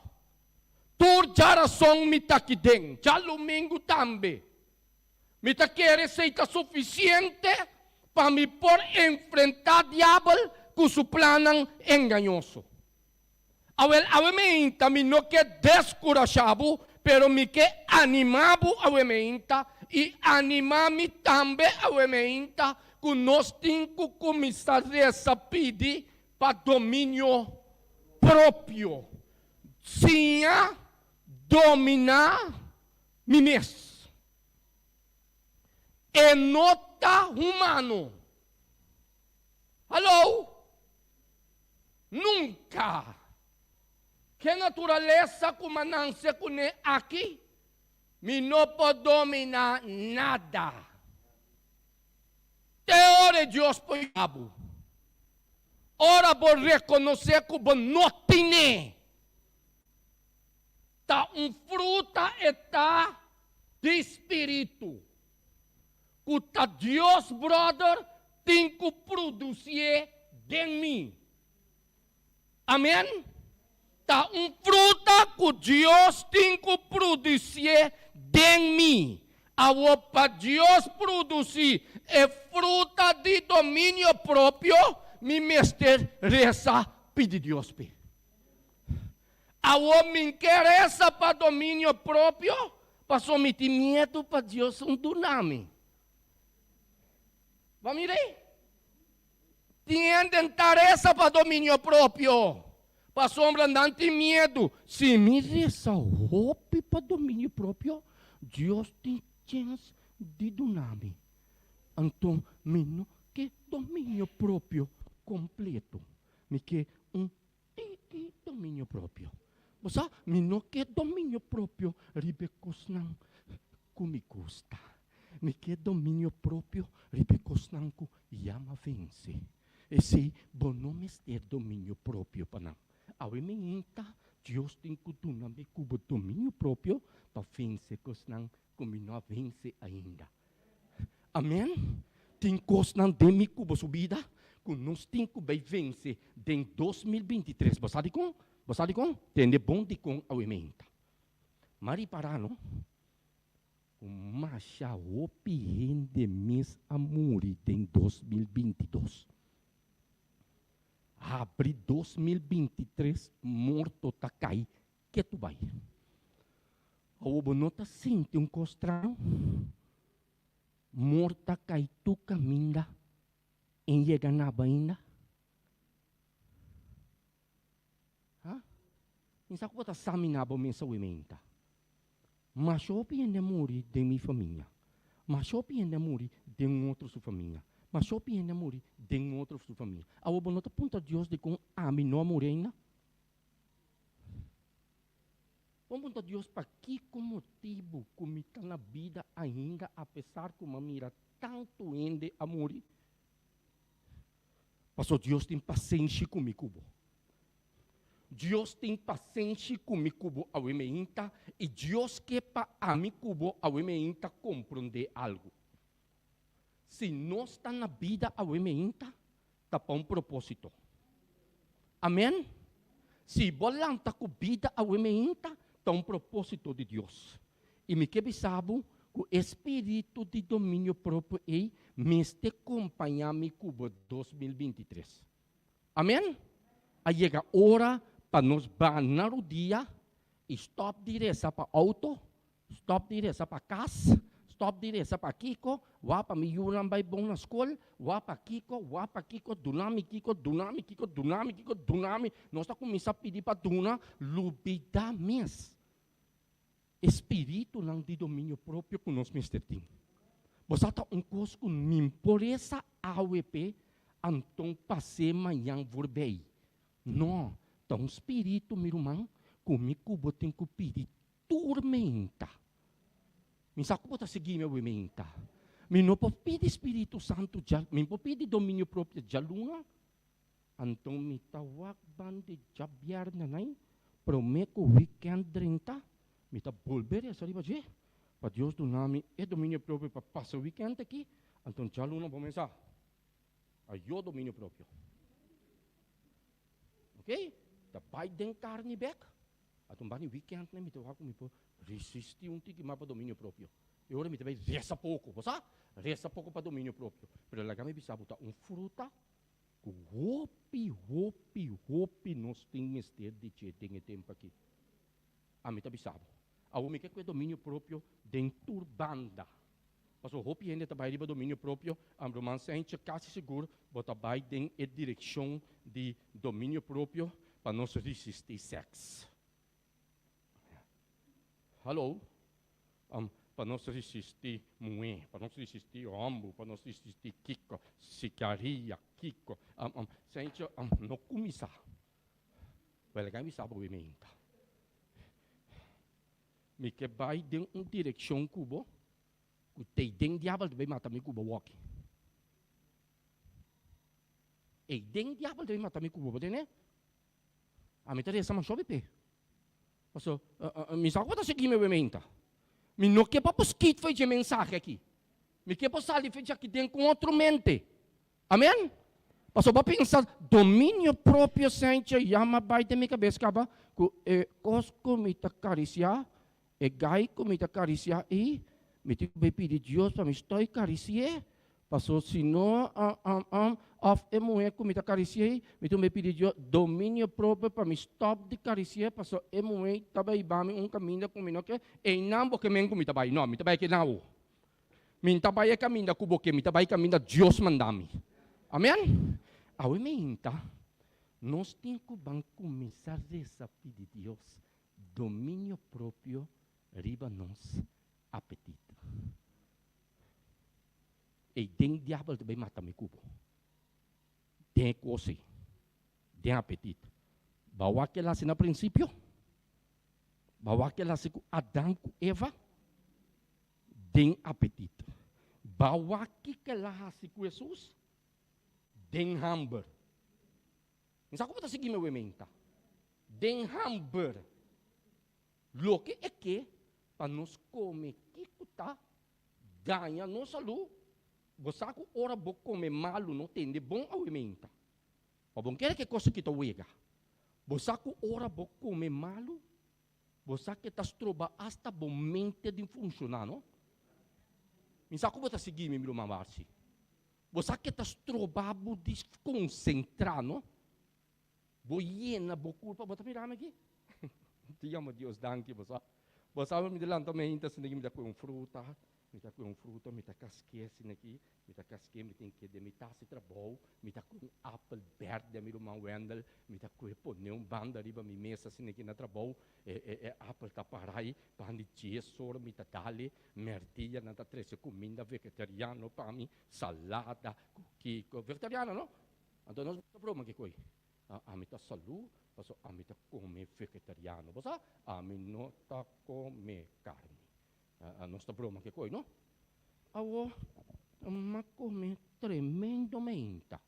Tur djarason mi ta aki den. Djalumingu tambe. Mi ta kere esei ta sufisiente pa mi por enfrentá diabel ku su plannan engañoso. Awel, awe meinta mi no ke deskurashá bo, pero mi ke animá bo awe meinta i animá mi tambe awe meinta ku nos tin ku kuminsá resa pidi pa dominio propio. Siña dominá mi mes. E no ta humano. Hallo? Nunka! Ke naturalesa ku m'a nanse kuné aki, mi no por dominá nada. Te ora e Dios por yuda bo. Ora bo rekonosé ku bo no tine. Ta un fruta e ta di spiritu. Ku ta Dios brother tin ku producié den mi. Amen. Ta un fruta ku Dios tin ku producié den mi. Awor pa Dios produci e fruta di dominio propio mi mester resa pidi Dios p'e. Awor mi ke resa pa dominio propio, pasobra mi tin miedu pa Dios un duna mi. Bo mira ei? Tin hende ta resa pa dominio propio, pasobra nan tin miedu. Si mi resa hopi pa dominio propio, Dios tin chens di duna mi. Anto mi no ke dominio propio kompleto, mi ke un Tiki dominio propio. Bo sa, mi no ke dominio propio riba e kosnan ku mi gusta. Mi ke dominio propio riba e kosnan ku ya m'a vense. Esei bo no mester dominio propio pa nan. Awe mi hinta, Dios tin ku duna mi ku bo dominio propio pa vense kosnan ku mi no a vense ainda. Amen. Tin kosnan den mi ku boso bida ku nos tin ku bai vense den 2023. Bo sa dikon? Bo sa dikon? Tende bon dikon awe meinta. M'a ripará no ku masha hopi hende mes a muri den 2022. Habri 2023 morto ta kai Ketu bai. Awor bo no ta sinti un kos straño? Mor ta kai tur kaminda en yega na bo ainda? Ha? Mi sa ku bo ta saminá bo mes awe meinta. Masha hopi hende a muri den mi famia. Masha hopi hende a muri den un otro su famia. Masha hopi hende a muri den un otro su famia. Awor bo no ta puntra Dios dikon ami no a muri ainda? Bo puntra Dios pakiko motibu ku mi ta na bida ainda apesar ku mi a mira tantu hende a muri? Pasobra Dios tin pasenshi ku mi ku bo. Dios tin pasenshi ku mi ku bo awe meinta i Dios ke pa ami ku bo awe meinta komprondé algu. Si nos ta na bida awe meinta, ta pa un propósito. Amén. Si bo lanta ku bida awe meinta, ta un propósito di Dios. I mi ke bisa bo ku e spiritu di dominio propio ei mester kompañá mi ku bo 2023. Amén. A yega ora pa nos bana rudia i stòp di resa pa outo, Stop di resa pa kas, stop di resa pa kiko, wak pa mi yunan bai bon na skol, wak pa kiko, wak pa kiko, duna mi kiko, duna mi kiko, duna mi kiko, duna mi. Nos ta kuminsá pidi pa duna, lubidá mes e spiritunan di dominio propio ku nos mester tin. Bo sa ta un kos ku nin por resa awe p'e, anton pas'é mañan voorbij. No, ta un spiritu, mi ruman, ku mi ku bo tin ku pidi Turmenta. Mi sa ku bo ta sigui mi awe meinta. Mi no por pidi Spiritu Santu dja, mi por pidi dominio propio djaluna, anto mi ta wak ban di djabièrnè nai, promé ku wikènt drenta, mi ta bolbe resa riba dje, pa Dios duna mi e dominio propio pa pasa wikènt aki, anto djaluna bo mesa, ayo dominio propio. Ok, ta bai den karni bèk. A tumba ni weekend mi ta wak ku mi por resisti un tiki mas pa dominio propio. E ora mi ta bai resa poko, bo sa? Resa poko pa dominio propio. Pero laga mi bisa bo ta un fruta ku hopi, hopi, hopi nos tin mester di dje den e tempu aki. Ami ta bisa bo. Awor mi ke ku e dominio propio den tur banda. Pasobra hopi hende ta bai riba dominio propio, ruman Sentje, kasi sigur bo ta bai den e direkshon di dominio propio pa nos risistí sèks. Hallo? Pa nos risistí muhé, pa nos risistí hòmber, pa nos risistí kiko, sigaria, kiko. Sentje, no kuminsá. Wèlga mi sa bo menta. Mi ke bai den un direkshon ku bo, ku tei den diabel ta bai mata mi ku bo woki. Ei den diabel ta bai mata mi ku bo, bo tende? Ami ta resa masha hopi p'e. Paso, mi sa ku bo ta sigui mi menta. Mi no ke pa bo skit for dje mensahe aki. Mi ke pa sali for dje aki den ku otro mente. Amen? Pasobra bo a pensa dominio propio sentje yama bai den mi kabes kaba ku e kos ku mi ta karisiá, e gai ku mi ta karisiá ei, mi tin ku bai pidi Dios pa mi stòi karisi'é, paso si no òf e muhé ku mi ta karisi'é ei, mi tin ku bai pidi Dios dominio propio pa mi stòp di karisi'é, paso e muhé ta bai hiba mi un kaminda ku mi no ke, einan bo ke men ku mi ta bai, no, mi ta bai keda awo. Mi n'ta bai e kaminda ku bo ke, mi ta bai kaminda Dios manda mi. Amen? Awe meinta, nos tin ku ban kuminsá resa pidi Dios dominio propio riba nos apetit. Ei den diabel ta bai mata mi ku bo. Den e kos ei, den apetit. Bo a wak el hasi na prinsipio? Bo a wak el hasi ku Adam ku Eva? Den apetit. Bawa kiko el a hasi ku Hesus? Den hamber. Mi sa ku bo ta sigui mi wementa. Den hamber. Loke e ke pa nos kome kiko ta daña nos salú, bo sa ku ora bo kome malu no tende bon a wementa. Pa bo kere ke kos aki ta wega. Bo sa ku ora bo kome malu Bo sa ke ta stroba asta bo mente di funshoná, no? Mi sa ku bo ta sigui mi, mi ruman Marcy. Bo sa ke ta stroba bo di konsentrá, no? Bo yena bo kurpa, bo ta mira mi aki? Ti yama Dios danki, bo sa. Bo sa mi ta lanta mainta asina mi ta kohe un fruta, Mi ta kohe un fruta, mi ta kask'é asina aki, mi ta kask'é, mi tin ke den mi tas di trabou, mi ta kohe un apel bèrdè, mi ruman Wendell, mi ta kohe pon'é un banda riba mi mesa asina aki na trabou, e e e apel ta para ei, pan di dies ora mi ta dal-e, mèrdia nan ta trese kuminda vegetariano pa mi, salada ku kiko, vegetariano no? Anto nos ta broma kiko ei? Ami ta salú, pasobra ami ta kome vegetariano, bo sa? Ami no ta kome karni. Nos ta broma ke koi no. Awo m'a come tremendo meinta,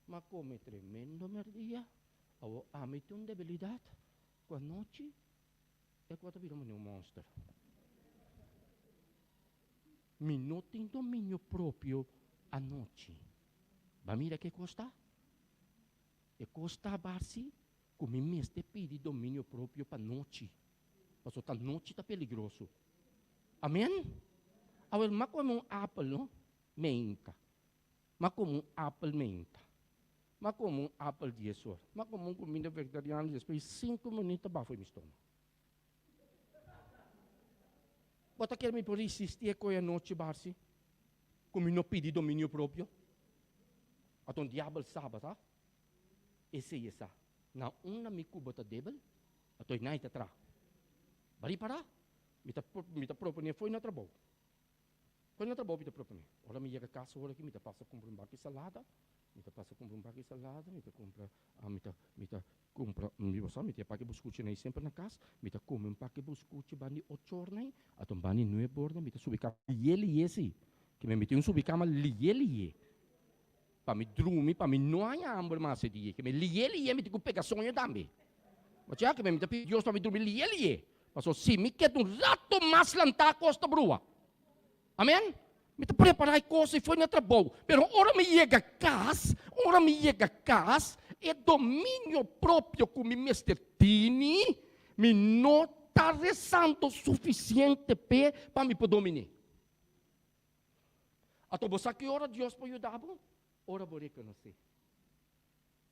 m'a come tremendo merdia, awo ami tin un debilidad cu anochi e cu a ta bira mane un monster. Mi no tin dominio propio anochi. Ba mira ke cos ta? E cos ta barsi cu mi mester pidi dominio propio pa nochi. Pasobra ta nochi ta peligroso. Amen? Awel, m'a come un apel, no? Meinta. M'a come un apel meinta. M'a come un apel dies or. M'a come un cuminda vegetariano despues cinco minuut ta bafo mi stoma. Bo ta kere mi por risisti e koe anochi, Barsi? Ku mi no pidi dominio propio? Aton diabel saba, sa? Esei e sa. Na unda mi ku bo ta debel, Ato e nai ta tra. Ba ripará, mi ta mi ta proponé fo'i na trabou. Fo'i na trabou mi ta proponé. Ora mi yega kas ora aki mi ta pasa kumpra un baki salada, mi ta pasa kumpra un baki salada, mi ta kumpra, mi ta mi ta kumpra, mi bo sa mi tin e paki buskuchi nei semper na kas, mi ta kome un paki buskuchi banda di ocho or nei, ato banda di nuebe or nei mi ta subi kama liye liye si, ke mi tin un subi kama liye liye. Pa mi drumi, pa mi no haña hamber mas e dia. Ke mi liye liye mi tin ku pega soño tambe. Bo chea ke mi ta pidi Dios pa mi drumi liye liye. Pasobra si mi keda un rato mas lantá kos ta brua. Amen? Mi ta prepará e kos i foi na trabou. Pero ora mi yega kas, ora mi yega kas, e dominio propio ku mi mester tini, mi no ta rezando sufisiente p'e pa mi por domin'é. Anto bo sa ki ora Dios por yuda bo? Ora bo rekonosé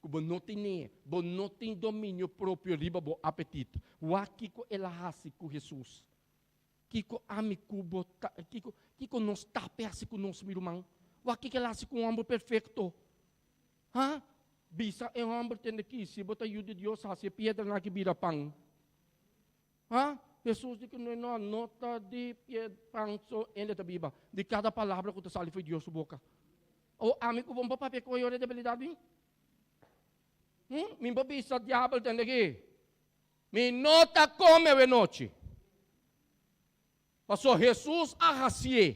ku bo no tene, bo no tin dominio propio riba bo apetit. Wak kiko el a hasi ku Hesus. Kiko ami ku bo ta, kiko, kiko nos ta pe hasi ku nos, mi ruman? Wak kiko el a hasi ku un hòmber perfekto. Ha? Bisa e hòmber tende ki, si bo ta yu di Dios, hasi e piedranan aki bira pan. Ha? Hesus di ku no, no, no ta di pan so hende ta biba, di kada palabra ku ta sali for di Dios su boka. O ami ku bo no por papia ku e debilidat mi? Hm? Mi por bisa diabel tende ki, Mi no ta kome awe nochi. Paso Hesus a hasié.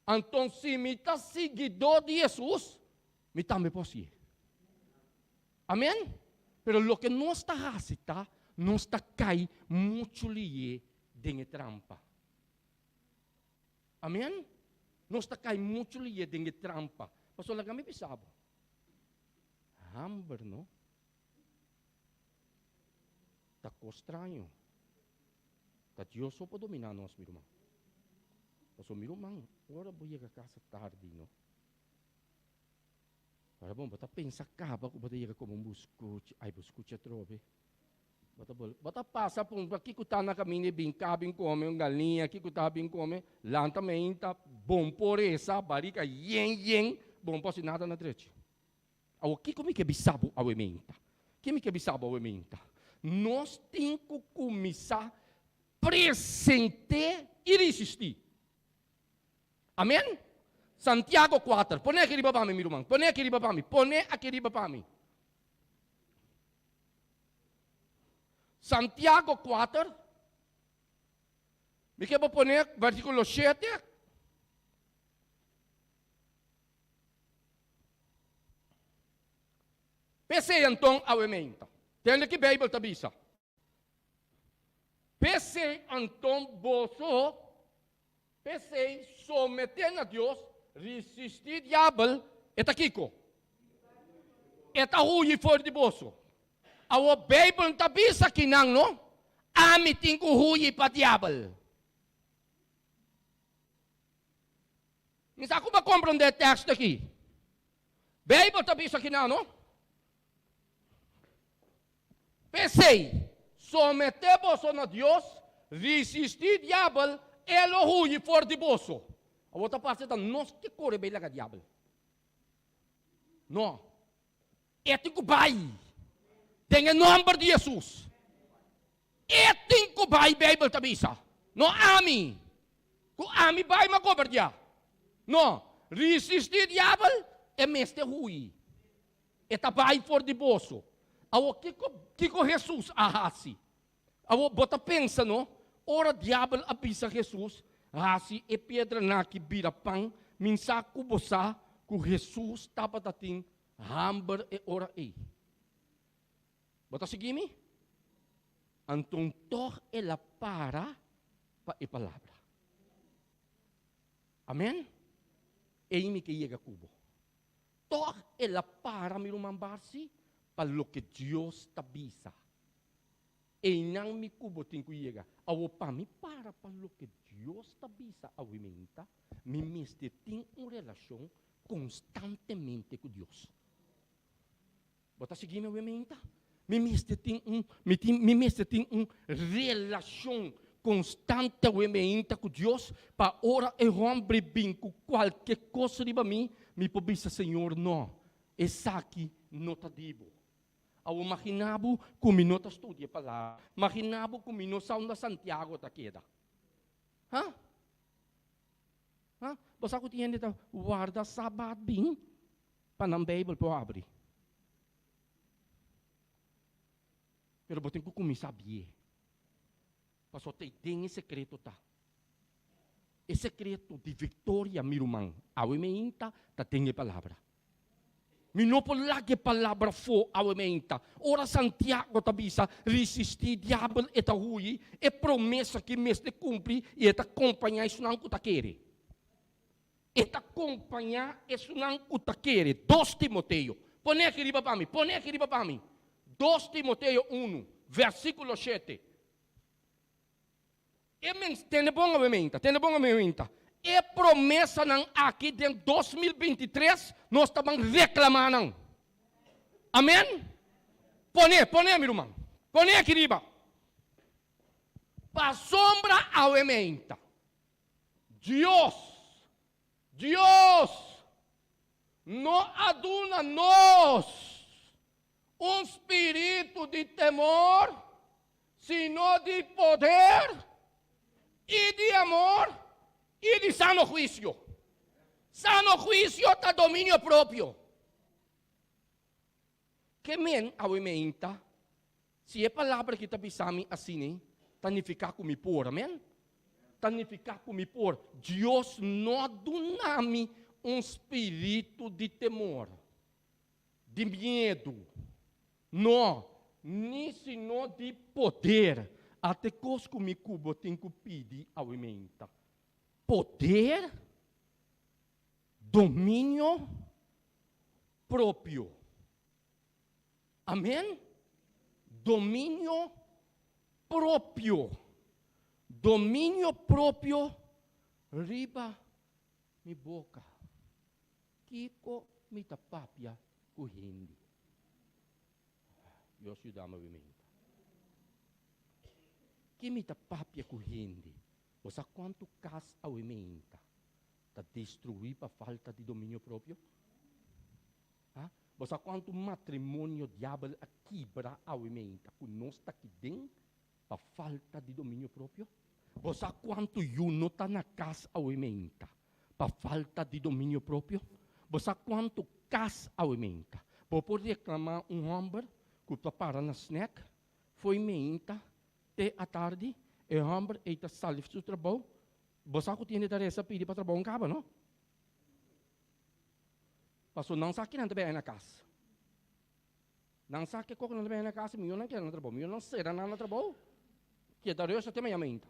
Anton si mi ta siguidó di Hesus, mi tambe por hasié. Amen? Pero loke nos ta hasi ta, nos ta kai muchu lié den e trampa. Amen? Nos ta kai muchu lié den e trampa. Pasobra laga mi bisa bo, hamber no ta kos straño. Ta Dios so por dominá nos, mi ruman. Pasobra mi ruman, ora bo yega kasa tardi no, Ora bon, bo ta pensa kaba ku bo ta yega komo un buskuchi, ai buskuchi atrobe. Bo ta bol, bo ta pasa pa un, kiko ta na kaminda i bin ka bin kome un galiña, kiko ta bin kome, lanta meinta, bon por resa, barika yen yen, bon por hasi nada na drechi. Awor kiko mi ke bisa bo awe meinta? Ke mi ke bisa bo awe meinta? Nos tin ku kuminsá present'é i risistí. Amen? Santiago 4. Pone aki riba pa mi, mi ruman. Pone aki riba pa mi. Pone aki riba pa mi. Santiago 4. Mi ke bo pone versíkulo 7. P'esei anton awe meinta. Tende ki Beibel ta bisa. P'esei anto boso, p'esei someté na Dios, risistí diabel, e ta kiko? E ta huyi for di boso. Awor Beibel no ta bisa kinan no, ami tin ku huyi pa diabel. Mi sa ku bo a komprondé e teksto aki. Beibel ta bisa kinan no. P'esei, someté boso na Dios, risistí diabel, e lo huyi for di boso. Awor ta parse ta nos ke kore bai laga diabel. No. E tin ku bai den e nòmber di Hesus. E tin ku bai, Beibel ta bisa. No ami. Ku ami bai m'a goberdiá. No. Risistí diabel, e mester huyi. E ta bai for di boso. Awor, kiko, kiko Hesus a hasi? Awor, bo ta pensa, no? Ora diabel a bisa Hesus, Hasi e piedranan aki bira pan, min sa ku bo sa ku Hesus tabata tin hamber e ora ei. Bo ta sigui mi? Anton tòg el a para pa e palabra. Amen? Ei mi ke yega ku bo. Tòg el a para mi ruman Barsi pa loke Dios ta bisa. Einan mi ku bo tin ku yega. Awor pa mi para pa loke Dios ta bisa awimenta, mi mester tin un relashon konstantemente ku Dios. Bo ta sigui mi awimenta? Mi mester tin un, mi tin, mi mester tin un relashon konstante awimenta ku Dios pa ora e hòmber bin ku kualke kos riba mi, mi por bisa, Señor, no, esaki no ta di bo. Awor maginá bo ku mi no ta studia e palabra. Maginá bo ku mi no sa unda Santiago ta keda. Ha? Ha? Bo sa ku tin hende ta warda sabat bin pa nan Beibel por habri. Pero bo tin ku kuminsá bié. Pasobra ta ei den e sekreto ta. E sekreto di viktoria, mi ruman, awe meinta ta den e palabra. Mi no por laga e palabra afó awe meinta. Ora Santiago ta bisa, Risistí diabel, e ta huyi, e promesa ki mester kumpli i e ta kompañá esunnan ku ta kere. E ta kompañá esunnan ku ta kere. Dos Timoteo. Pone aki riba pa mi, pone aki riba pa mi. Dos Timoteo unu, versíkulo shete. E mens, tende bon awe meinta, tende bon awe meinta. E promesanan aki den 2023 nos ta ban reklamá nan. Amen? Pone, pone mi ruman. Pone aki riba. Pasobra awe meinta. Dios, Dios no a duna nos un spiritu di temor, sino di poder i di amor i di sano huisio. Sano huisio ta dominio propio. Ke men awe meinta? Si e palabra aki ta bisa mi asina, ta nifiká ku mi por, amèn? Ta nifiká ku mi por. Dios no a duna mi un spiritu di temor, di miedu, no, ni sino di poder. Ata e kos ku mi ku bo tin ku pidi awe meinta, poder, dominio propio. Amen. Dominio propio. Dominio propio riba mi boka. Kiko mi ta papia ku hende? Dios yuda mi obviamente. Ki mi ta papia ku hende? Bo sa kuantu kas awe meinta ta destruí pa falta di dominio propio? Ha? Bo sa kuantu matrimonio diabel a kibra awe meinta ku nos ta aki den pa falta di dominio propio? Bo sa kuantu yu no ta na kas awe meinta pa falta di dominio propio? Bo sa kuantu kas awe meinta? Bo por reklamá un hòmber ku ta para na snèk fo'i meinta te atardi, e hòmber ei ta sali su trabou, bo sa ku tiende ta resa pidi pa trabou kaba, no? Paso nan sa kinan ta bini na kas. Nan sa ke koko nan ta bini na kas, mihó nan keda na trabou. Mihó nan sera nan na trabou, keda reusa te mañana mainta.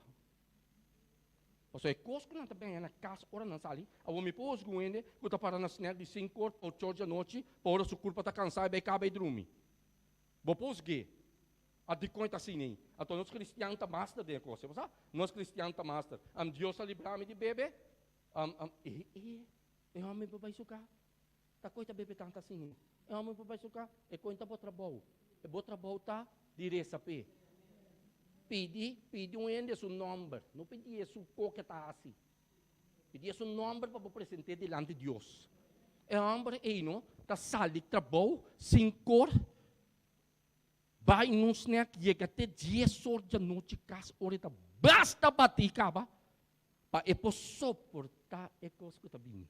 Paso e kos ku nan ta bini na kas ora nan sali, awor mi por husga un hende ku ta para na snèk di sinku or pa ocho or di anochi, pa ora su kurpa ta kansá e bai kaba e drumi. Bo por husg'é. A dikon e ta asina ei? Anto nos kristian ta master den e kos ei, bo sa? Nos kristian ta master. Am Dios a libra mi di bebe? Am, am, e, e. E homen por bai su ka. Ta koe ta bebe tantu asina? E homen por bai su ka. E koe ta bo trabou. E bo trabou ta di resa p'e. Pidi, pidi un hende su nomber. No pidi e su koke ta hasi. Pidi e su nomber pa bo present'é dilanti Dios. E homber ei no ta sali trabou sin kor, bai un snack, yega te dies or di anochi kas ora e ta basta batí kaba. Pa e por soportá e kos ku ta bini.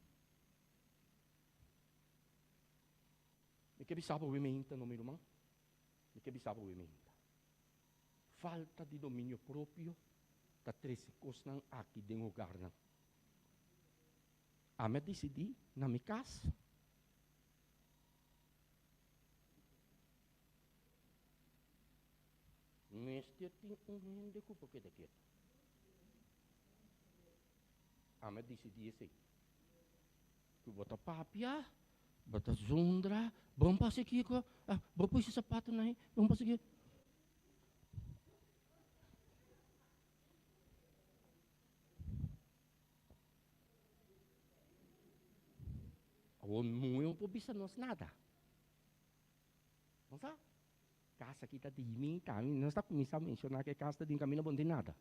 Mi ke bisa bo wimenta no mi ruman. Mi ke bisa bo wimenta. Falta di dominio propio ta trese kosnan aki den hogarnan. Ami a disidí na mi kas. Mester tin un hende ku por keda ketu. Ami a disidí esei. Ku bo ta papia, bo ta zundra, bon pasa kiko, ah, bo pui su sapatonan ei, bon pasa kiko. Awor muhe no por bisa nos nada. No sa? Kas aki ta di mi, ta mi. Nos ta kuminsá menshoná ku e kas ta di mi, kaminda bo no tin nada.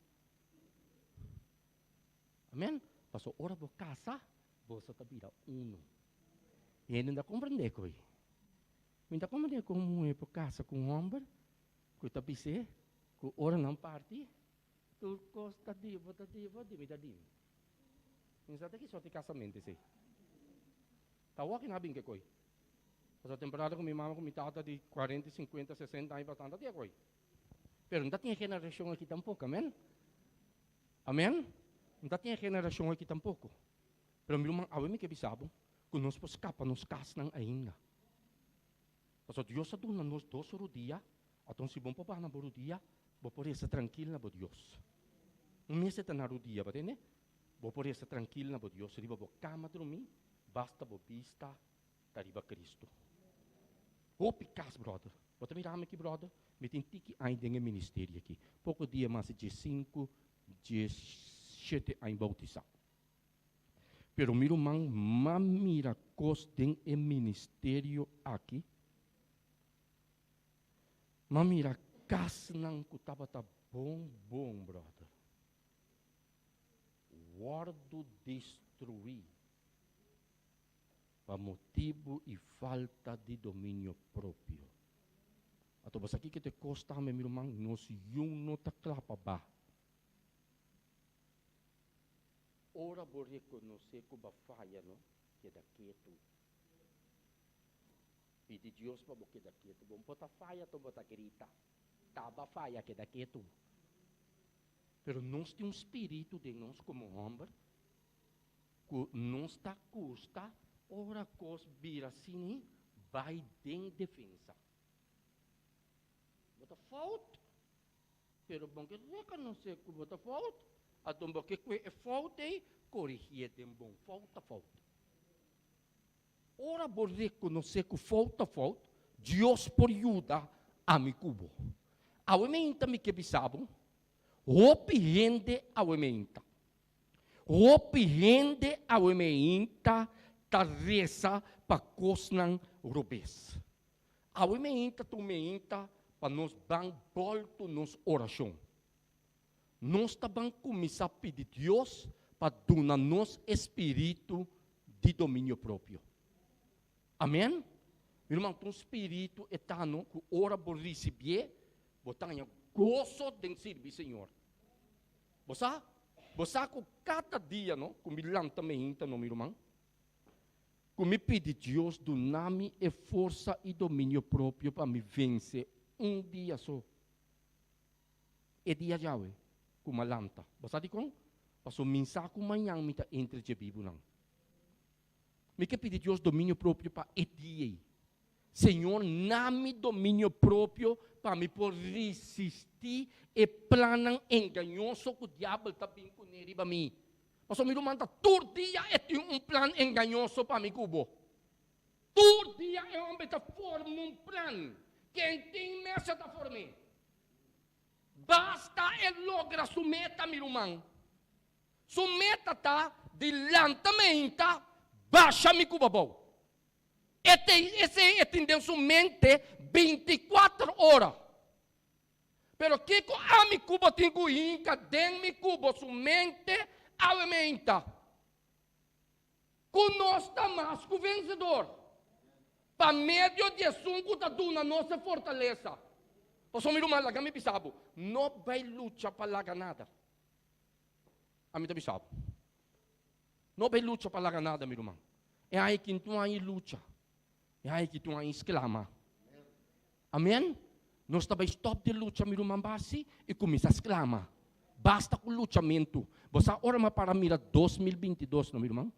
Amen? Pasobra ora bo kasa, boso ta bira uno. Hende no ta komprendé ku ei. Mi ta komprendé ku un muhé por kasa ku un hòmber ku ta bis'é ku ora nan parti, tur kos ta di bo, ta di bo, di mi ta di mi. Mi sa ta ki sorti kasamentu esei. Ta wòk nan a bin ke koi. Pasobra temporada ku mi mama ku mi tata di kuarenta, sinkuenta, sesenta aña pasá nan ta tin e koi. Pero no ta tin e generashon aki tampoko, amen? Amen? No ta tin e generashon aki tampoko. Pero mi ruman, awe mi ke bisa bo ku nos por skapa nos kasnan ainda. Pasobra Dios a duna nos dos rudia, aton si bo no por baha na bo rudia, bo por resa trankil na bo Dios. Un mester ta na rudia, bo tende? Bo por resa trankil na bo Dios riba bo kama drumí, basta bo bista ta riba Cristo. Hopi kas, brother. Bo ta mira mi aki, brother? Mi tin tiki aña den e ministerio aki. Poko dia mas di diesinku, diesshete aña bautisá. Pero mi ruman, m'a mira kos den e ministerio aki. M'a mira kasnan ku tabata bon bon, bròder, wòrdu destruí pa motibu i falta di dominio propio. Anto bo sa kiko ta e kos tambe, mi ruman? Nos yun no ta kla pa ba. Ora bo rekonosé ku bo a faya, no keda ketu. Pidi Dios pa bo keda ketu. Bo no por ta faya to bo ta grita. Ta bo a faya, keda ketu. Pero nos tin un spiritu den nos komo hòmber ku nos ta gusta ora kos bira asini bai den defensa. Bo ta fout, pero bo ke rekonosé ku bo ta fout, anto bo ke kue e fout ei korigié den bon. Fout ta fout. Ora bo rekonosé ku fout ta fout, Dios por yuda ami ku bo. Awe meinta mi ke bisa bo, hopi hende awe meinta, hopi hende awe meinta ta resa pa kosnan robes. Awe meinta ta un meinta pa nos ban bòltu nos orashon. Nos ta ban kuminsá pidi Dios pa duna nos e spiritu di dominio propio. Amèn? Mi ruman, ta un spiritu etano ku ora bo risibié, bo ta haña goso den sirbi Señor. Bo sa? Bo sa ku kada dia, no, ku mi lanta meinta, no, mi ruman, ku mi pidi Dios duna mi e forsa i dominio propio pa mi vense un dia so. E dia djawe ku m'a lanta. Bo sa dikon? Pasobra mi sa ku mañan mi ta entre dje bibunan. Mi ke pidi Dios dominio propio pa e dia ei. Señor, na mi dominio propio pa mi por risistí e plannan engañoso ku diabel ta bin kuné riba mi. Pasobra mi ruman ta tur dia e tin un plan engañoso pa mi ku bo. Tur dia e homber ta forma un plan. Ken tin mesa ta form'é. Basta e logra su meta, mi ruman. Su meta ta di lanta meinta, basha mi ku babou. E tin esei e tin den su mente bintikuater ora. Pero kiko ami ku bo tin ku hinka den mi ku bo su mente awe meinta? Ku nos ta mas ku vensedor pa medio di esun ku ta duna nos e fortalesa. Pasobra mi ruman, laga mi bisa bo, no bai lucha pa laga nada. Ami ta bisa bo, no bai lucha pa laga nada, mi ruman. E aña aki no aña lucha, e aña aki tin aña sklama. Amen. Nos ta bai stop di lucha, mi ruman basi, i kuminsá sklama. Basta ku luchamentu. Bo sa ora mi a para mira 2022, no mi ruman?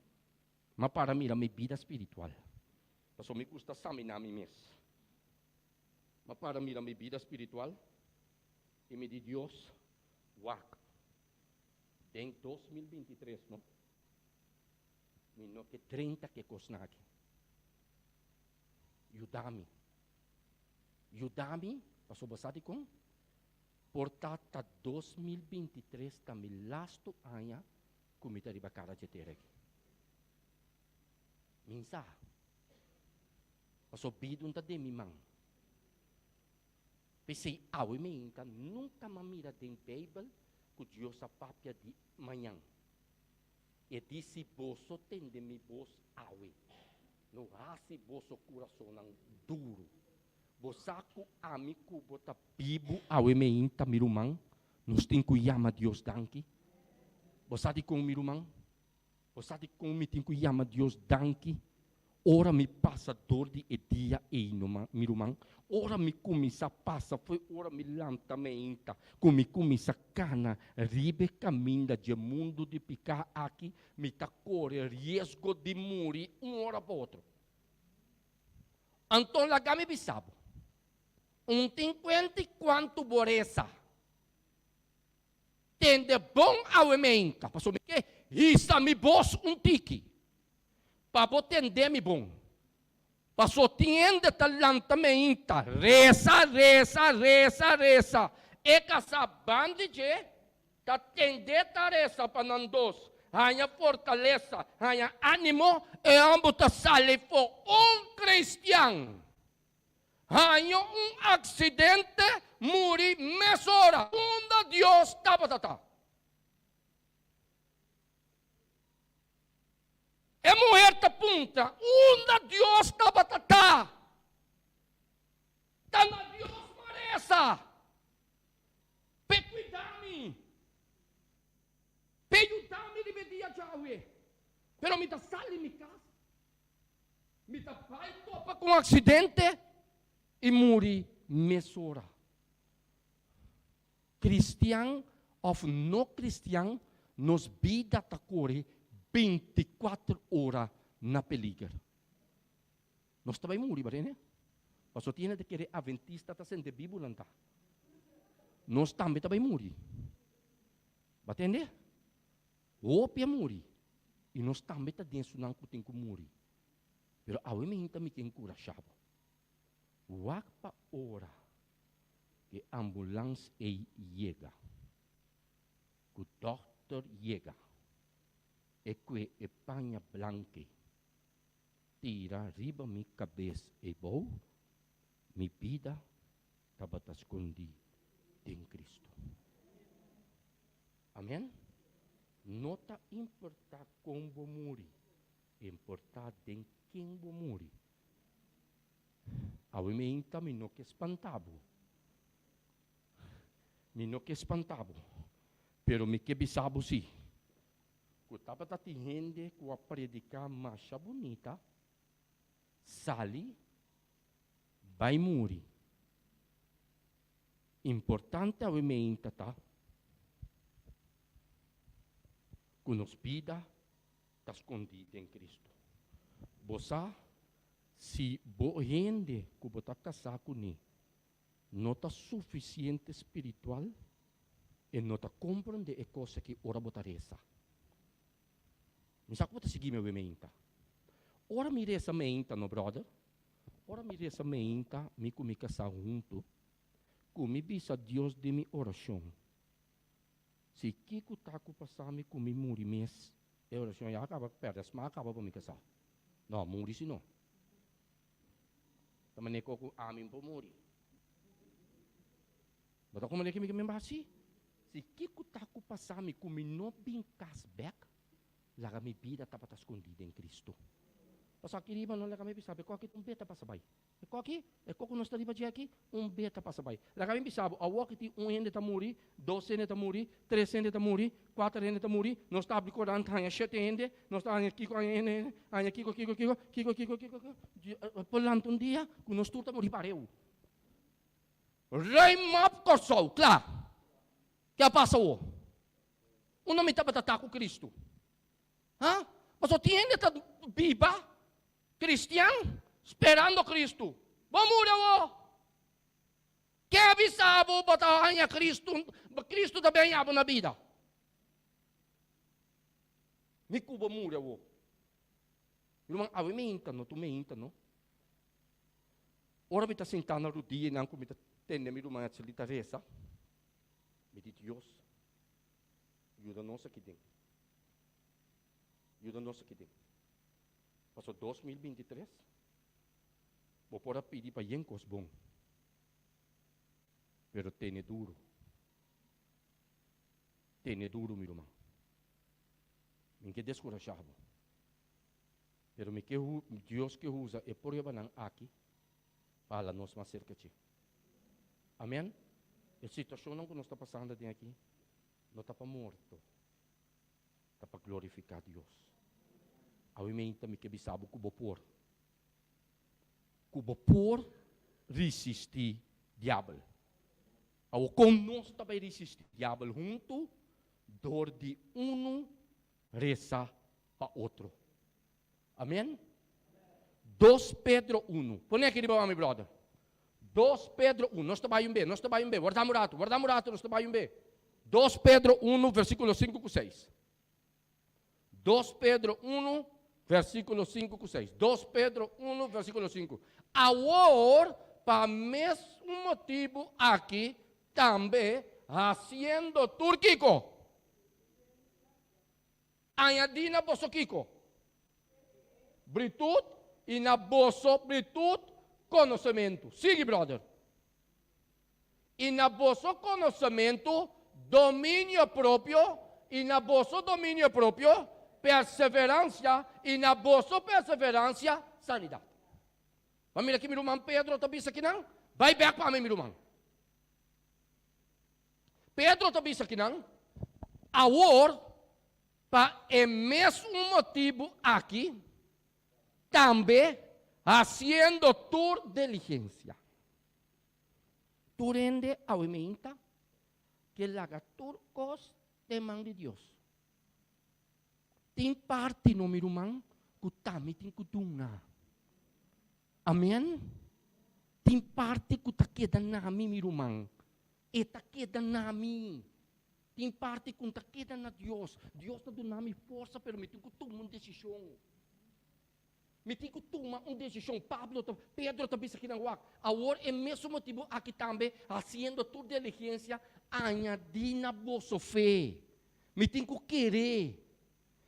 Mi a para mira mi bida spiritual. Pasobra mi gusta saminá mi mes. Mi a para mira mi bida spiritual i mi di, Dios, wak, den 2023, no, mi no ke drenta ke kosnan aki. Yuda mi. Yuda mi, pasobra bo sa dikon? Por ta ta 2023 ta mi lastu aña ku mi ta riba kara dje tera aki. Mi sa. Pasobra bida un ta den mi man. P'esei awe meinta nunka m'a mira den Beibel ku Dios a papia di mañan. E di si boso tende mi bos awe, no hasi boso kurasonnan duru. Bo sa ku ami ku bo ta bibu awe meinta, mi ruman, nos tin ku yama Dios danki? Bo sa dikon, mi ruman? Bo sa dikon mi tin ku yama Dios danki? Ora mi pasa dor di e dia ei, no, mi ruman, ora mi kuminsá pasa fo'i ora mi lanta meinta, ku mi kuminsá kana riba e kaminda dje mundu di piká aki, mi ta kore riesgo di muri un ora pa otro. Anto laga mi bisa bo, un tin kuenta i kuantu bo resa. Tende bon awe meinta, pasobra mi ke hisa mi bos un tiki. Pa bo tende mi bon. Paso tin hende ta lanta meinta, resa, resa, resa, resa. E kasá bandi dje ta tende ta resa pa nan dos. haña fortalesa, haña ánimo, e hòmber ta sali for un kristian. Haña un aksidente, muri mesora. Unda Dios tabata ta? E muher ta puntra, Unda Dios tabata ta? Ta na Dios maresa p'e cuida mi, p'e yuda mi riba e dia djawe. Pero mi ta sali mi cas, mi ta bai topa cu un accidente y muri mesora. Cristian of no cristian, nos bida ta core binticuater ora na peliger. Nos ta bai muri, barene? Pasobra tin hende ta kere adventista ta sende bibu nan ta. Nos tambe ta bai muri. Bo a tende? Hopi a muri i nos tambe ta den esunnan ku tin ku muri. Pero awe mi hinta mi ke enkurashá bo. Wak pa ora e ambulans ei yega, ku dòkter yega, e kue e paña blanke tira riba mi kabes eibou, mi bida tabata skondí den Kristu. Amen. No ta importá kon bo muri, importá den ken bo muri. Awe meinta mi no ke spanta bo. Mi no ke spanta bo, pero mi ke bisa bo si. Ku tabata tin hende ku a prediká masha bunita, sali bai muri. Importante awe meinta ta ku nos bida ta skondí den Kristu. Bo sa si bo hende ku bo ta kasá kuné no ta sufisiente spiritual, e no ta komprondé e kos aki ora bo ta resa. Mi sa ku bo ta sigui mi awe meinta. Ora mi resa meinta, no bròder, ora mi resa meinta, mi ku mi kasá huntu, ku mi bisa Dios den mi orashon, si kiko ta ku pasa mi ku mi muri mes, e orashon ya a kaba pèrdè smak kaba pa mi kasá. No, muri si no. Ta manera ku ami por muri. Bo ta komprende ke mi ke men hasi? Si kiko ta ku pasa mi ku mi no bin kas bek, laga mi bida tabata skondí den Kristu. Pasobra aki riba no laga mi bisa bo, e koki ta un beta pasa bai. E koki, e koko nos ta riba dje aki, un beta pasa bai. Laga mi bisa bo, awor ki tin un hende ta muri, dos hende ta muri, tres hende ta muri, kuater hende ta muri, nos ta abri korant haña shete hende, nos ta haña kiko, haña hende, haña kiko, kiko, kiko, kiko, kiko, kiko, kiko, por lanta un dia ku nos tur ta muri pareu. Ruim op Kòrsou, kla. Ke a pasa awor? Unda mi tabata ta ku Kristu? Ha? Pasobra tin hende ta biba kristian sperando Kristu. Bo muri awor. Ke a bisa bo bo ta haña Kristu, Kristu ta bin haña bo na bida? Mi ku bo muri awor. Ruman, awe mi hinta no, tu mi hinta no. Ora mi ta sintá na rudianan ku mi ta tende mi ruman Etzeli ta resa, mi di, Dios, yuda nos aki den. Yuda nos aki den. Pasobra 2023, bo por a pidi pa yen kos bon, pero tene duru. Tene duru, mi ruman. Mi ke deskurashá bo. Pero mi ke Dios ke usa e pruebanan aki pa hala nos mas serka dje. Amen? E situashonnan ku nos ta pasando aden aki no ta pa morto, ta pa glorifiká Dios. Awe meinta mi ke bisa bo ku bo por, ku bo por risistí diabel. Awor kon nos ta bai risistí diabel huntu? Dor di unu resa pa otro. Amen. Dos Pedro unu. Pone aki riba mi brother. Dos Pedro unu. Nos ta bai un be, nos ta bai un be. Warda un ratu, warda un ratu, nos ta bai un be. Dos Pedro unu, versíkulo sinku ku seis. Dos Pedro unu, versíkulo sinku ku seis. Dos Pedro unu, versíkulo sinku. Awor, pa mes un motibu aki, tambe hasiendo tur kiko? Añadí na boso kiko? Britut i na boso britut konosementu. Sigui, brother. I na boso konosementu dominio propio, i na boso dominio propio perseveransia, i na boso perseveransia sanidat. Bo a mira ki mi ruman Pedro ta bisa kinan? Bai bek pa mi, mi ruman. Pedro ta bisa kinan, Awor, pa e mesun motibu aki, tambe hasiendo tur diligensia. Tur hende awe meinta ke laga tur kos den man di Dios. Tin parti no mi ruman ku tami tin ku duna. Amen. Tin parti ku ta keda na mi, mi ruman. E ta keda na mi. Tin parti ku ta keda na Dios. Dios ta duna mi forsa, pero mi tin ku tuma un desishon. Mi tin ku tuma un desishon. Pablo ta, Pedro ta bisa kinan wak, Awor e mesun motibu aki tambe, hasiendo tur diligensia, añadí na boso fe. Mi tin ku kere.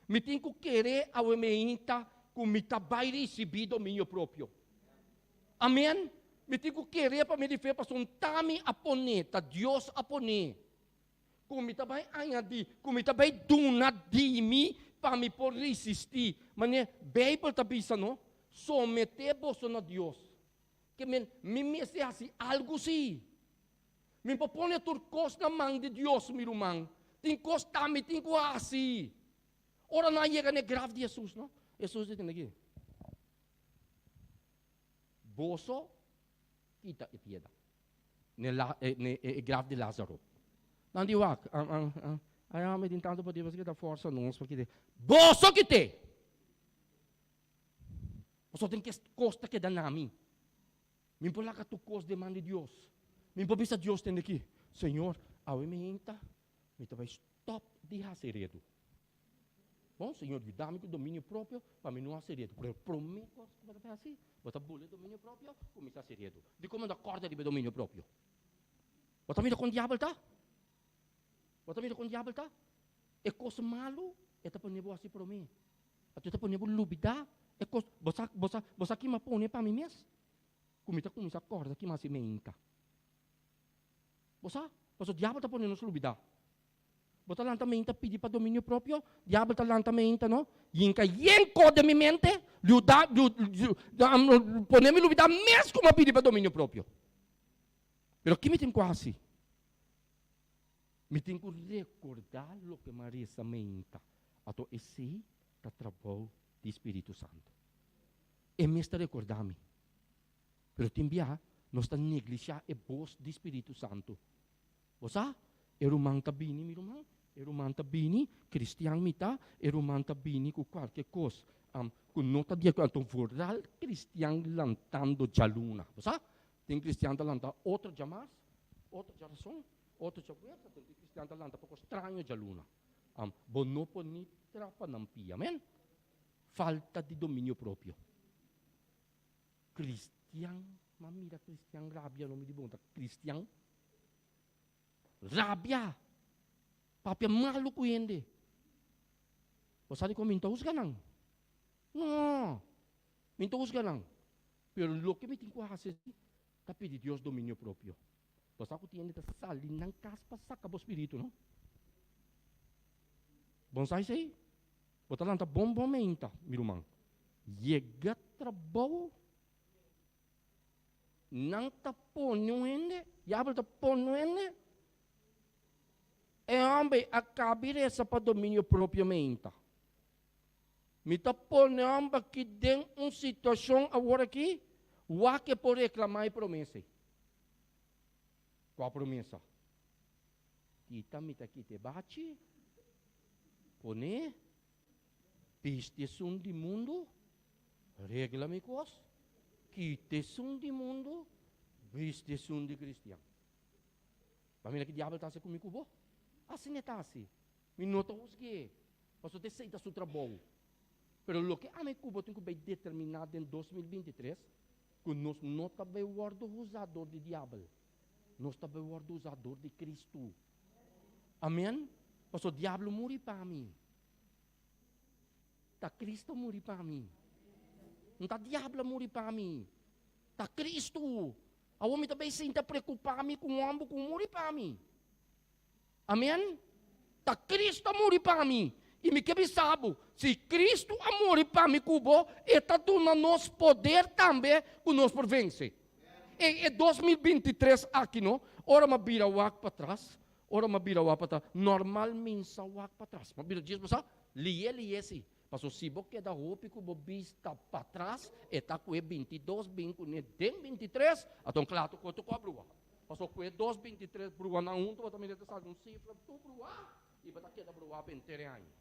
Mi tin ku kere awe meinta ku mi ta bai risibí dominio propio. Amen. Mi tin ku kere pa mi di fe pasobra ta mi a pone, ta Dios a pone. Ku mi ta bai añadí, ku mi ta bai duna di mi pa mi por risistí. Manera Beibel ta bisa no, someté boso na Dios. Ke men, mi mester hasi algu sí. Mi por pone tur kos na man di Dios, mi ruman. Tin kos ta mi tin ku hasi. Ora nan a yega na e graf di Hesus, no, Hesus di tende aki, Boso kita e piedra n'e e graf di Lázaro. Nan di, Wak, a mi tin tantu poder, boso kita forsa nos pa kita. Boso kit'é! Boso tin ke kos ta keda na mi. Mi por laga tur kos den man di Dios. Mi por bisa Dios tende aki, Señor, awe mi hinta, mi ta bai stòp di hasi redu. Bon, Señor, yuda mi ku dominio propio pa mi no hasi redu. Pero e promé kos ku bo ta bai hasi, bo ta bula e dominio propio, kuminsá hasi redu. Dikon bo no ta kòrda riba e dominio propio? Bo ta mira kon diabel ta? Bo ta mira kon diabel ta? E kos malu e ta pone bo hasi promé. Anto e ta pone bo lubidá e kos. Bo sa, bo sa, bo sa kima pone pa mi mes? Ku mi ta kuminsá kòrda kima hasi meinta. Bo sa? Pasobra diabel ta pone nos lubidá. Bo ta lanta meinta pidi pa dominio propio, diabel ta lanta meinta no, yinka yen kos den mi mente, yuda, pone mi lubidá mes ku mi a pidi pa dominio propio. Pero ki mi tin ku hasi? Mi tin ku rekordá loke mi a resa meinta. Anto esei ta trabou di Spiritu Santu. E mes ta rekordá mi. Pero tin biaha nos ta neglishá e bos di Spiritu Santu. Bo sa? E ruman ta bini, mi ruman, e ruman ta bini, kristian mi ta, e ruman ta bini ku kualke kos ku no ta di akuerdo. Anto vooral kristian lantando djaluna. Bo sa? Tin kristian ta lanta otro djamars, otro djarason, otro djabuerta, anto tin kristian ta lanta poko straño djaluna. Bo no por ni trapa nan pia. Amen. Falta di dominio propio. Cristian, m'a mira cristian rabia no mi di bon ta cristian. Rabia. Papia malu ku hende. Bo sa dikon mi no ta husga nan? No. Mi no ta husga nan. Pero loke mi tin ku hasi ta pidi Dios dominio propio. Bo sa ku tin hende ta sali nan kas pa saka bo spiritu, no? Bo no sa esei? Bo ta lanta bon bon meinta, mi ruman. Yega trabou, nan ta pone un hende, diabel ta pone un hende. E homber a kabi resa pa dominio propio meinta. Mi ta pone homber aki den un situashon awor aki, wak e por reklamá e promesa ei. Kua promesa? Kita mi ta kita e bachi, pone, bisti esun di mundu, regla mi kos, kita esun di mundu, bisti esun di kristian. Bo a mira ki diabel ta hasi ku mi ku bo? Asina e ta hasi. Mi no ta husg'é, pasobra esei ta su trabou. Pero loke ami ku bo tin ku bai determiná den 2023, Ku nos no ta bai wòrdu huzá dor di diabel, nos ta bai wòrdu huzá dor di Kristu. Amen. Pasobra diablo muri pa mi. Ta Cristo a muri pa mi. No ta diablo a muri pa mi. Ta Cristo. Awor mi ta bay sinta preocupa mi cu un homber cu muri pa mi. Amen. Ta Cristo a muri pa mi. Y mi ke bisa bo, si Cristo a muri pa mi cu bo, e ta duna nos poder tambe cu nos por vence. E e 2023 aki no, ora mi a bira wak patras, ora mi a bira wak patras, normal mi sa wak patras. Mi a bira djis bo sa, liye liye si. Paso si bo keda hopi ku bo bista patras, e ta ku e 22 bin kuné den 23, aton kla tu koto ku a brua. Paso ku e dos 23 bruanan huntu bo ta mira ta sali un sifra tur brua i bo ta keda brua pa henter e aña.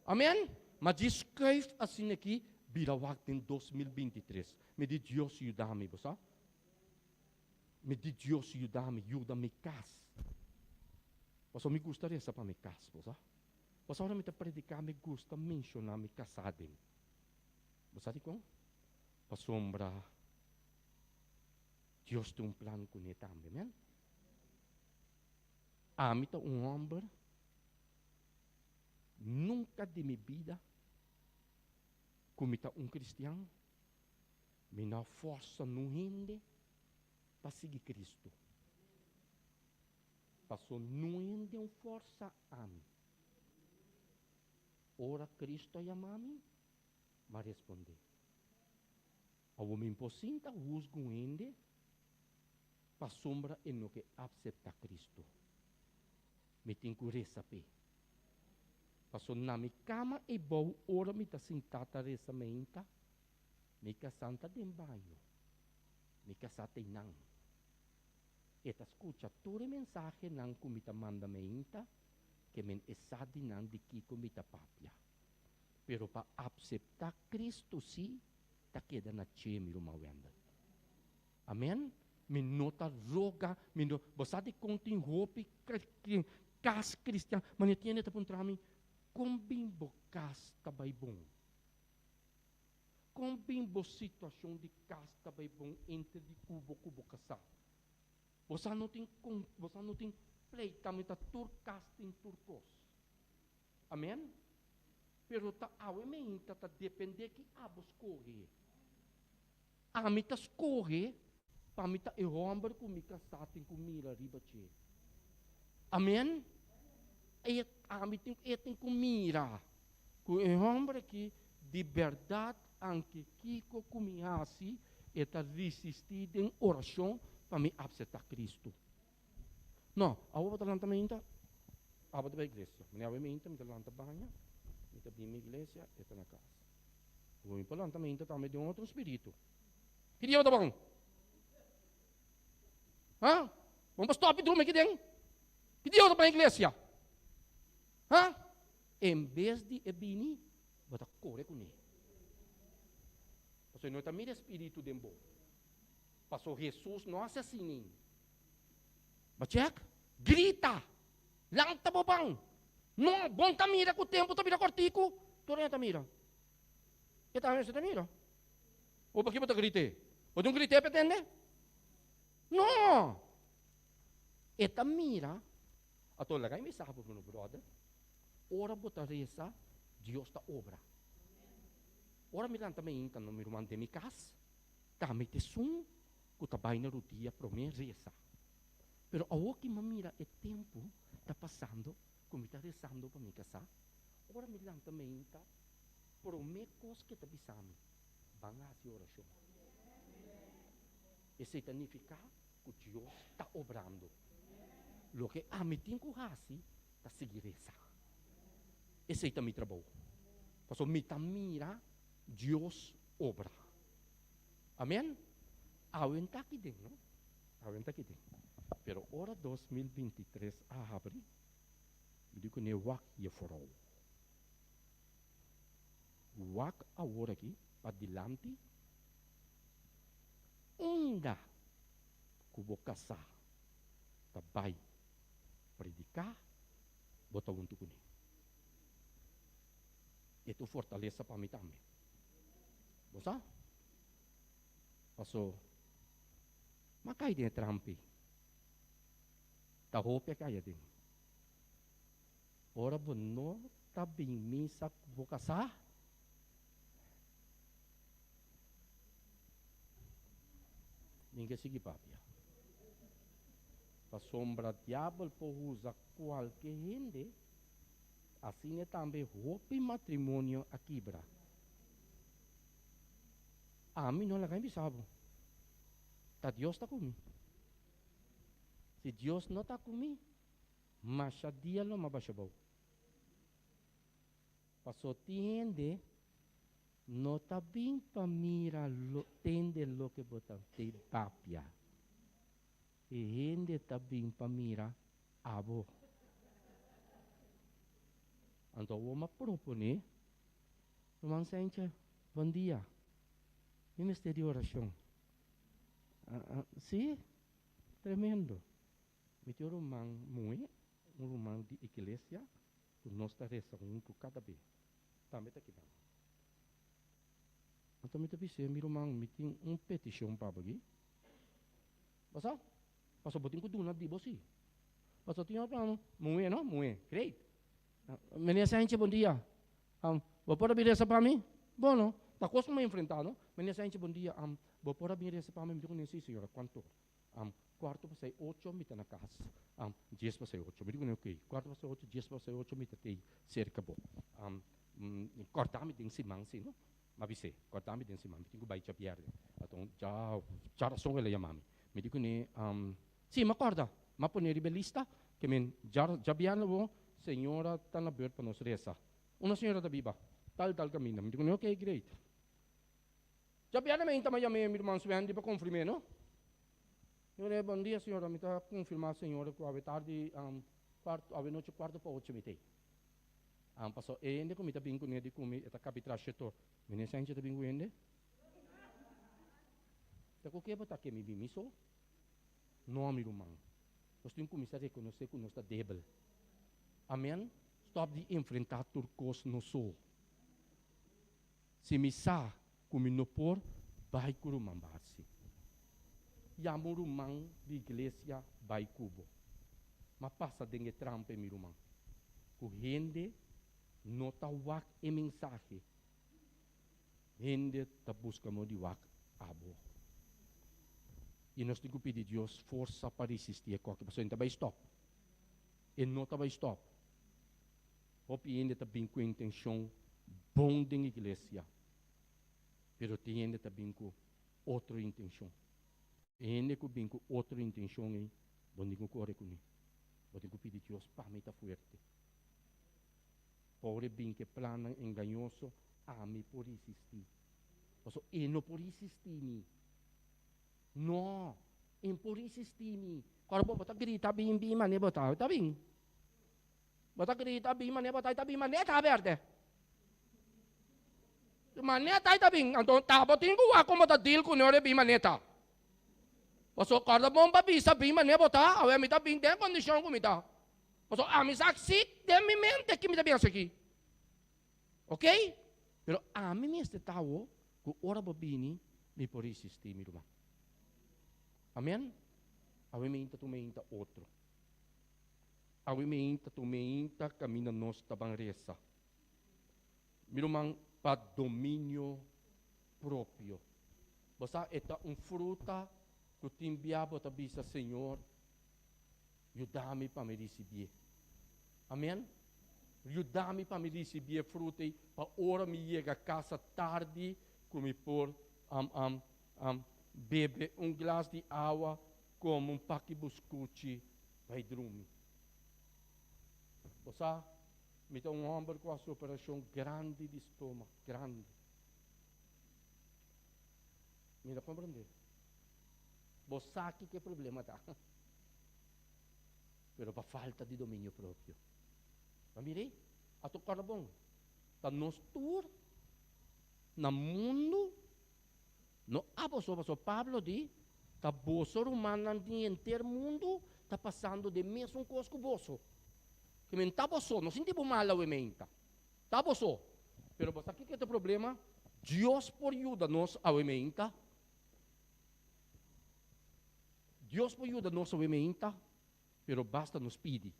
Amen? Ma djis skuif asina aki bira wak den 2023. Mi di Dios yuda mi, bo sa? Mi di Dios yuda mi, yuda mi kas. Paso mi gusta resa pa mi kas, bo sa? Pasobra ora mi ta prediká mi gusta menshoná mi kasá den. Bo sa dikon? Pasobra Dios tin un plan kuné tambe, amen? Ami ta un hòmber, nunka di mi bida ku mi ta un kristian, mi no a fòrsa nun hende pa sigui Kristu. Paso no hende un forsa ami. Ora Cristo a yama mi, m'a responde. Awor mi por sinta husga un hende pasobra e no ke apsepta Cristo. Mi tin ku resa p'e. Paso na mi kama eibou ora mi ta sintá ta resa meinta, mi kasá ta den baño, mi kasá ta einan. E ta skucha tur e mensahenan ku mi ta manda meinta, ke men e sa di nan di kiko mi ta papia. Pero pa apseptá Kristu sí ta keda na che, mi ruman Wendell. Amen? Mi no ta roga, mi no, bo sa dikon tin hopi kas kristian, mane tiende ta puntra mi, kon bin bo kas ta bai bon? Kon bin bo situashon di kas ta bai bon entre di ku bo ku bo kasá? Bo sa no tin kon, bo sa no tin pleita, mi ta tur kas tin tur kos. Amen? Pero ta awe meinta ta depende ki abo skohe. Ami ta skohe pa mi ta e hòmber ku mi kasá tin ku mira riba dje. Amen? E, ami tin, e tin ku mira ku e hòmber aki di bèrdat anke kiko ku mi hasi, e ta risistí den orashon pa mi apseptá Kristu. No, awor bo ta lanta mainta, abo ta bai iglesia. Mane awe mainta mi ta lanta baña, mi ta bin mi iglesia, e ta na kas. Awor mi por lanta mainta tambe den otro spiritu. Ki dia bo ta bon? Ha? Bo no por stop di drumi aki den? Ki dia bo ta bai iglesia? Ha? En bes di e bini, bo ta kore kuné. Pasobra no ta mira e spiritu den bo. Pasobra Hesus no hasi asina. Bo check? Grita! Lanta bo ban! No, bon ta mira ku tempu ta bira kortiku. Tur hende ta mira. E ta hende ta mira. O paki bo ta grite? Bo tin un grite pa e tende? No! E ta mira. Ato laga mi sa bo mi brother, ora bo ta resa, Dios ta obra. Ora mi lanta mainta no mi ruman den mi kas, ta mi ta esun ku ta bai na rudia promé resa. Pero awor ki mi a mira e tempu ta pasando ku mi ta resando pa mi kasá, ora mi lanta meinta, promé kos ke ta bisa mi, Ban hasi orashon. Esei ta nifiká ku Dios ta obrando. Loke ami tin ku hasi ta sigui resa. Esei ta mi trabou. Pasobra mi ta mira Dios obra. Amen. Awe n'ta aki den, no? Awe n'ta aki den. Pero ora 2023 a habri, mi di kuné wak je forou. Wak awor aki pa dilanti, unda ku bo kasá ta bai prediká, bo ta huntu kuné. E ta un fortalesa pa mi tambe. Bo sa? Paso, m'a kai den e trampi. Ta hopi a kai aden. Ora bo no ta bin misa ku bo kasá. Mi ke sigui papia. Pasobra diabel por usa kualke hende, asina tambe hopi matrimonio a kibra. Ami no laga bisa bo. Ta Dios ta ku mi. Si Dios no ta ku mi, masha dia lo m'a basha bou. Paso tin hende no ta bin pa mira lo tende loke bo ta papia. E hende ta bin pa mira abo. Anto awor m'a proponé, Ruman Sentje, bon dia. Mi mester di orashon. Sí? Tremendo. Mi tin un ruman muhé, un ruman di iglesia, ku nos ta resa huntu kada be. Tambe ta keda. Anto mi ta bis'é, Mi ruman, mi tin un petishon pa bo aki. Bo sa? Pasobra bo tin ku duna di bo sí. Pasobra tin otro muhé, no? Muhé. Great. Meneer Saintje, bon dia. Bo por a bin resa pa mi? Bono, ta kos ku mi a enfrentá, no? Meneer Saintje, bon dia. Bo por a bin resa pa mi? Mi di ku ne, sí, señora. Kuantu ora? Kuarto pasai ocho mi ta na kas. Dies pasai ocho. Mi di ku ne, okey. Kuarto pasai ocho, dies pasai ocho mi ta tei serka bo. Kòrda mi den siman, sí, no? M'a bis'é, Kòrda mi den siman, mi tin ku bai djabièrnè. Anto dja djarason el a yama mi. Mi di kuné, Sí, m'a kòrda. M'a pone riba e lista ke men djabièrnè bo señora ta na bùrt pa nos resa. Una señora ta biba tal tal kaminda. Mi di kuné, Okey, great. Djabièrnè meinta m'a yam'é mi ruman Swendy pa konfirm'é, no? Mi di kuné, Bon dia, señora. Mi ta konfirmá señora ku awe tardi kuarto, awe nochi kuarto pa ocho mi t'ei. An paso e hende ku mi ta bin kuné di ku mi e ta kapitra shetor. Meneer Sanchez ta bin ku hende? Ta ku ke bo ta ke mi bin mi so? No, mi ruman. Nos tin kuminsá rekonosé ku nos ta debel. Amen? Stòp di enfrentá tur kos nos so. Si mi sa ku mi no por, bai ku ruman Barsi. Yama un ruman di iglesia bai ku bo. M'a pasa den e trampa e mi ruman. Ku hende no ta wak e mensahe, hende ta buska mo di wak abo. I nos tin ku pidi Dios forsa pa risistí e koki, pasobra e no ta bai stòp. E no ta bai stòp. Hopi hende ta bin ku intenshon bon den iglesia, pero tin hende ta bin ku otro intenshon. E hende ku bin ku otro intenshon ei, bo no tin ku kore kuné. Bo tin ku pidi Dios, Pa mi ta fuerte. Pobre bin ku e plannan engañoso, ami por risistí. Pasobra e no por risistí mi. No, e no por risistí mi. Kòrda bo, bo ta grita bin bin manera bo ta, ta bin. Bo ta grita bin manera bo ta, ta bin manera ta berde. Manera ta ta bin, anto ta bo tin ku wak kon bo ta deal ku ora e bin manera ta. Paso kòrda bon pa bisa bin manera bo ta, awe mi ta bin den kondishon ku mi ta. Paso ami sa si den mi mente ki mi ta bin hasi aki. Ok? Pero ami mester ta awo ku ora bo bini mi por risistí mi ruman. Amen? Awe mi inta tur mi inta otro. Awe meinta tur meinta kaminda nos ta ban resa. Mi ruman, pa dominio propio. Bo sa e ta un fruta ku tin bia bo ta bisa, Señor, yuda mi pa mi risibié. Amen? Yuda mi pa mi risibié fruta ei pa ora mi yega kasa tardi ku mi por bebe un glas di awa Komo un paki buskuchi bai drumi. Bo sa, mi ta un hòmber ku hasi operashon grandi di stoma, grandi. Mi ta komprendé. Bo sa kiko e problema ta. Pero pa falta di dominio propio. Ma mira ei, a toka bon. Ta nos tur na mundu No abo so, pasobra Pablo di, Ta boso rumannan di henter mundu ta pasando den mesun kos ku boso. Ke men ta boso, no sinti bo mal awe meinta. Ta boso. Pero bo sa kiko ta e problema? Dios por yuda nos awe meinta. Dios por yuda nos awe meinta, pero basta nos pidi.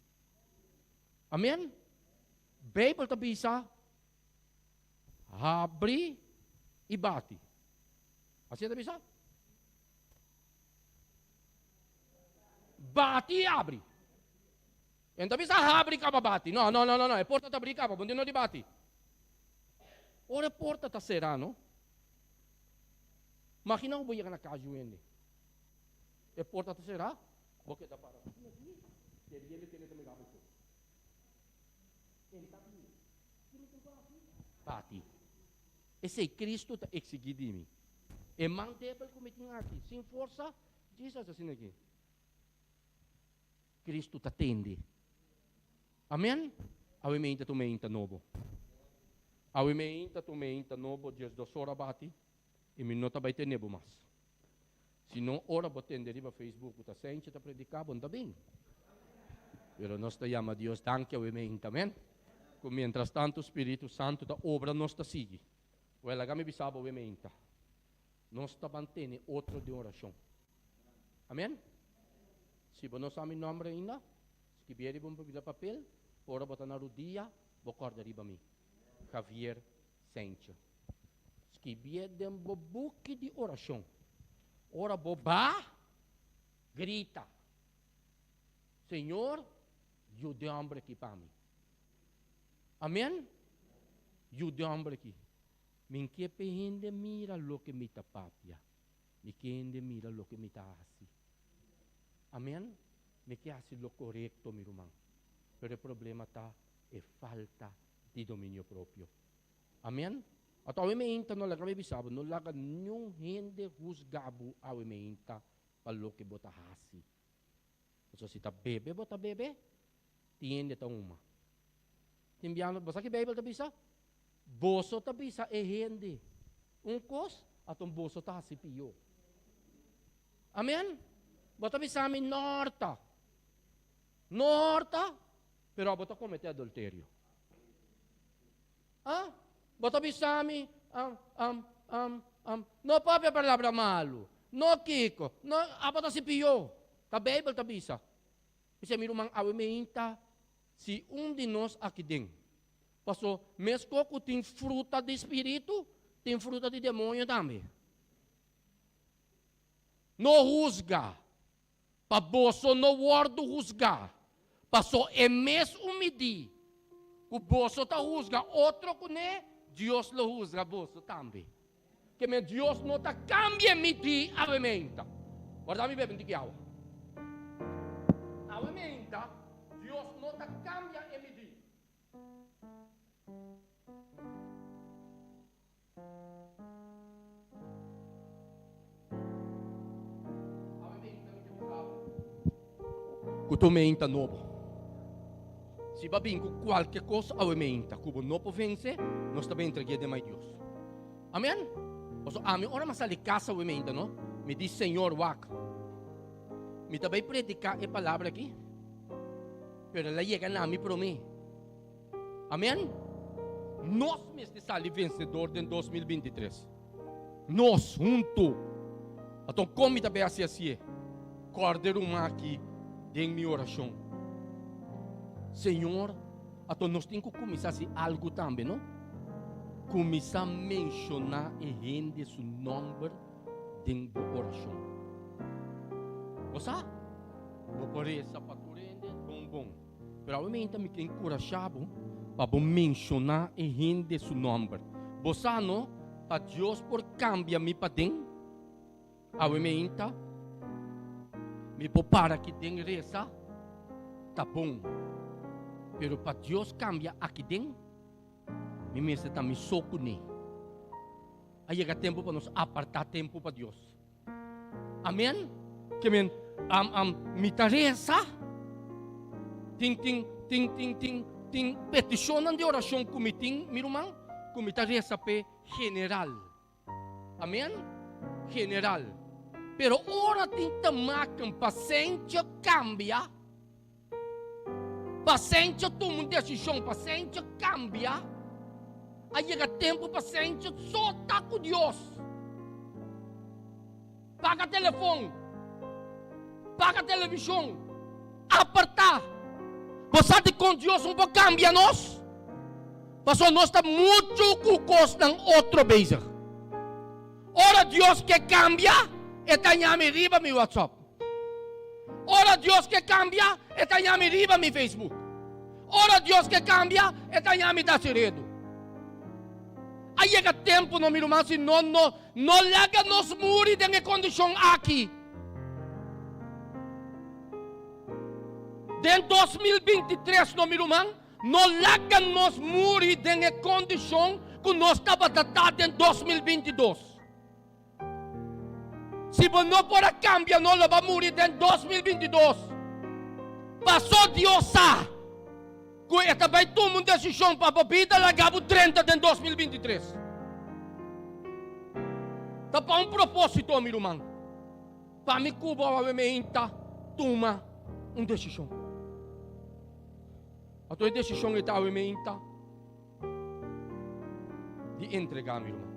Amen? Beibel ta bisa, Habri i bati. Asina ta bisa? Bati i abri. E no ta bisa habri kaba bati. No, no, no, no, no. E porta ta abri kaba, bo no tin no di bati. Ora e porta ta será, no? Magina ku bo yega na kas di un hende. E porta ta será, bo keda para asina aki, keriendo kende ta mira bo for. E ta bini. Ki mi tin ku hasi? Bati. Esei Cristo ta exigí di mi. E man debel ku mi tin aki, sin forsa, Jesus asina aki. Cristo ta tende. Amen? Awe meinta ta un meinta nobo. Awe meinta ta un meinta nobo, 12 ora bati, i mi no ta bai tene bo mas. Si no, ora bo tende riba Facebook ku ta Sentje ta prediká, bo no ta bin. Pero nos ta yama Dios danki awe meinta, amen? Ku mientras tantu Spiritu Santu ta obra, nos ta sigui. Wèl, laga mi bisa bo awe meinta, nos ta ban tene otro den orashon. Amen? Si bo no sa mi nomber ainda, skibié riba un pida papel, ora bo ta na rudia, bo kòrda riba mi. Javier Sentje. Skibié den bo buki di orashon. Ora bo ba, grita, Señor, yuda e hòmber aki pa mi. Amen? Yuda e hòmber aki. Mi n'ke p'e hende mira loke mi ta papia. Mi ke hende mira loke mi ta hasi. Amen? Mi ke hasi lo korekto, mi ruman. Pero e problema ta e falta di dominio propio. Amen? Anto awe meinta no laga mi bisa bo, no laga niun hende husga bo awe meinta pa loke bo ta hasi. Pasobra si ta bebe bo ta bebe, tin hende ta huma. Tin biaha, bo sa ki Beibel ta bisa? Boso ta bisa e hende un kos, aton boso ta hasi pió. Amen? Bo ta bisa mi no hòrta. No hòrta, pero abo ta kometé adulterio. Ah? Bo ta bisa mi, am, am, am, am, no papia palabra malu, no kiko, no, abo ta hasi pió. Ta Beibel ta bisa. P'esei mi ruman awe meinta si un di nos aki den. Paso meskos ku tin fruta di spiritu, tin fruta di demoño tambe. No husga, pa boso no wòrdu husgá. Paso e mes un midí ku boso ta husga otro kuné, Dios lo husga boso tambe. Ke men Dios no ta kambia midí awe meinta. Warda mi bebe un tiki awa. Awe meinta Dios no ta kambia e midí. Awe meinta mi ke bisa bo ku tur meinta nobo. Si bo a bin ku kualke kos awe meinta ku bo no por vense, nos ta bin entreg'é den mai Dios. Amen? Pasobra ami ora mi a sali kas awe meinta no, mi di, Señor, wak, mi ta bai prediká e palabra aki, pero el a yega na mi promé. Amen? Nos mester sali vensedor den 2023. Nos huntu. Anto kon mi ta bay hasi asie? Kòrda e ruman aki den mi orashon. Señor, anto nos tin ku kuminsá hasi algu tambe, no? Kuminsá menshoná e hende su nòmber den bo orashon. Bo sa? Bo por resa pa tur hende bon bon. Pero awe meinta mi ke enkurashá bo pa bo menshoná e hende su nòmber. Bo sa no, pa Dios por kambia mi paden, awe meinta mi por para aki den resa, ta bon. Pero pa Dios kambia aki den, mi mester ta mi so kuné. A yega tempu pa nos apartá tempu pa Dios. Amen. Ke men am am mi ta resa. Tin tin tin tin tin tin petishonnan di orashon ku mi tin, mi ruman, ku mi ta resa p'e general. Amen. General. Pero ora tin te maken pa sentje kambia, pa sentje tuma un desishon, pa sentje kambia, a yega tempu pa sentje so ta ku Dios. Paga telefon, paga televishon, apartá. Bo sa dikon Dios no por kambia nos? Pasobra nos ta muchu ku kosnan otro bezig. Ora Dios ke kambia, e ta yami riba mi WhatsApp. Ora Dios ke kambia, e ta yami riba mi Facebook. Ora Dios ke kambia, e ta yami ta hasi redu. A yega tempu no mi ruman si no no no laga nos muri den e kondishon aki. Den 2023 no mi ruman, no laga nos muri den e kondishon ku nos tabata ta den 2022. Si bo no por a cambia no lo bo a muri den 2022. Paso Dios sa cu e ta bay tuma un decision pa bo bida laga bo drenta den 2023. Ta pa un proposito mi ruman. Pa mi cu bo awe meinta tuma un decision. Ato e decision e ta awe meinta di entrega mi ruman.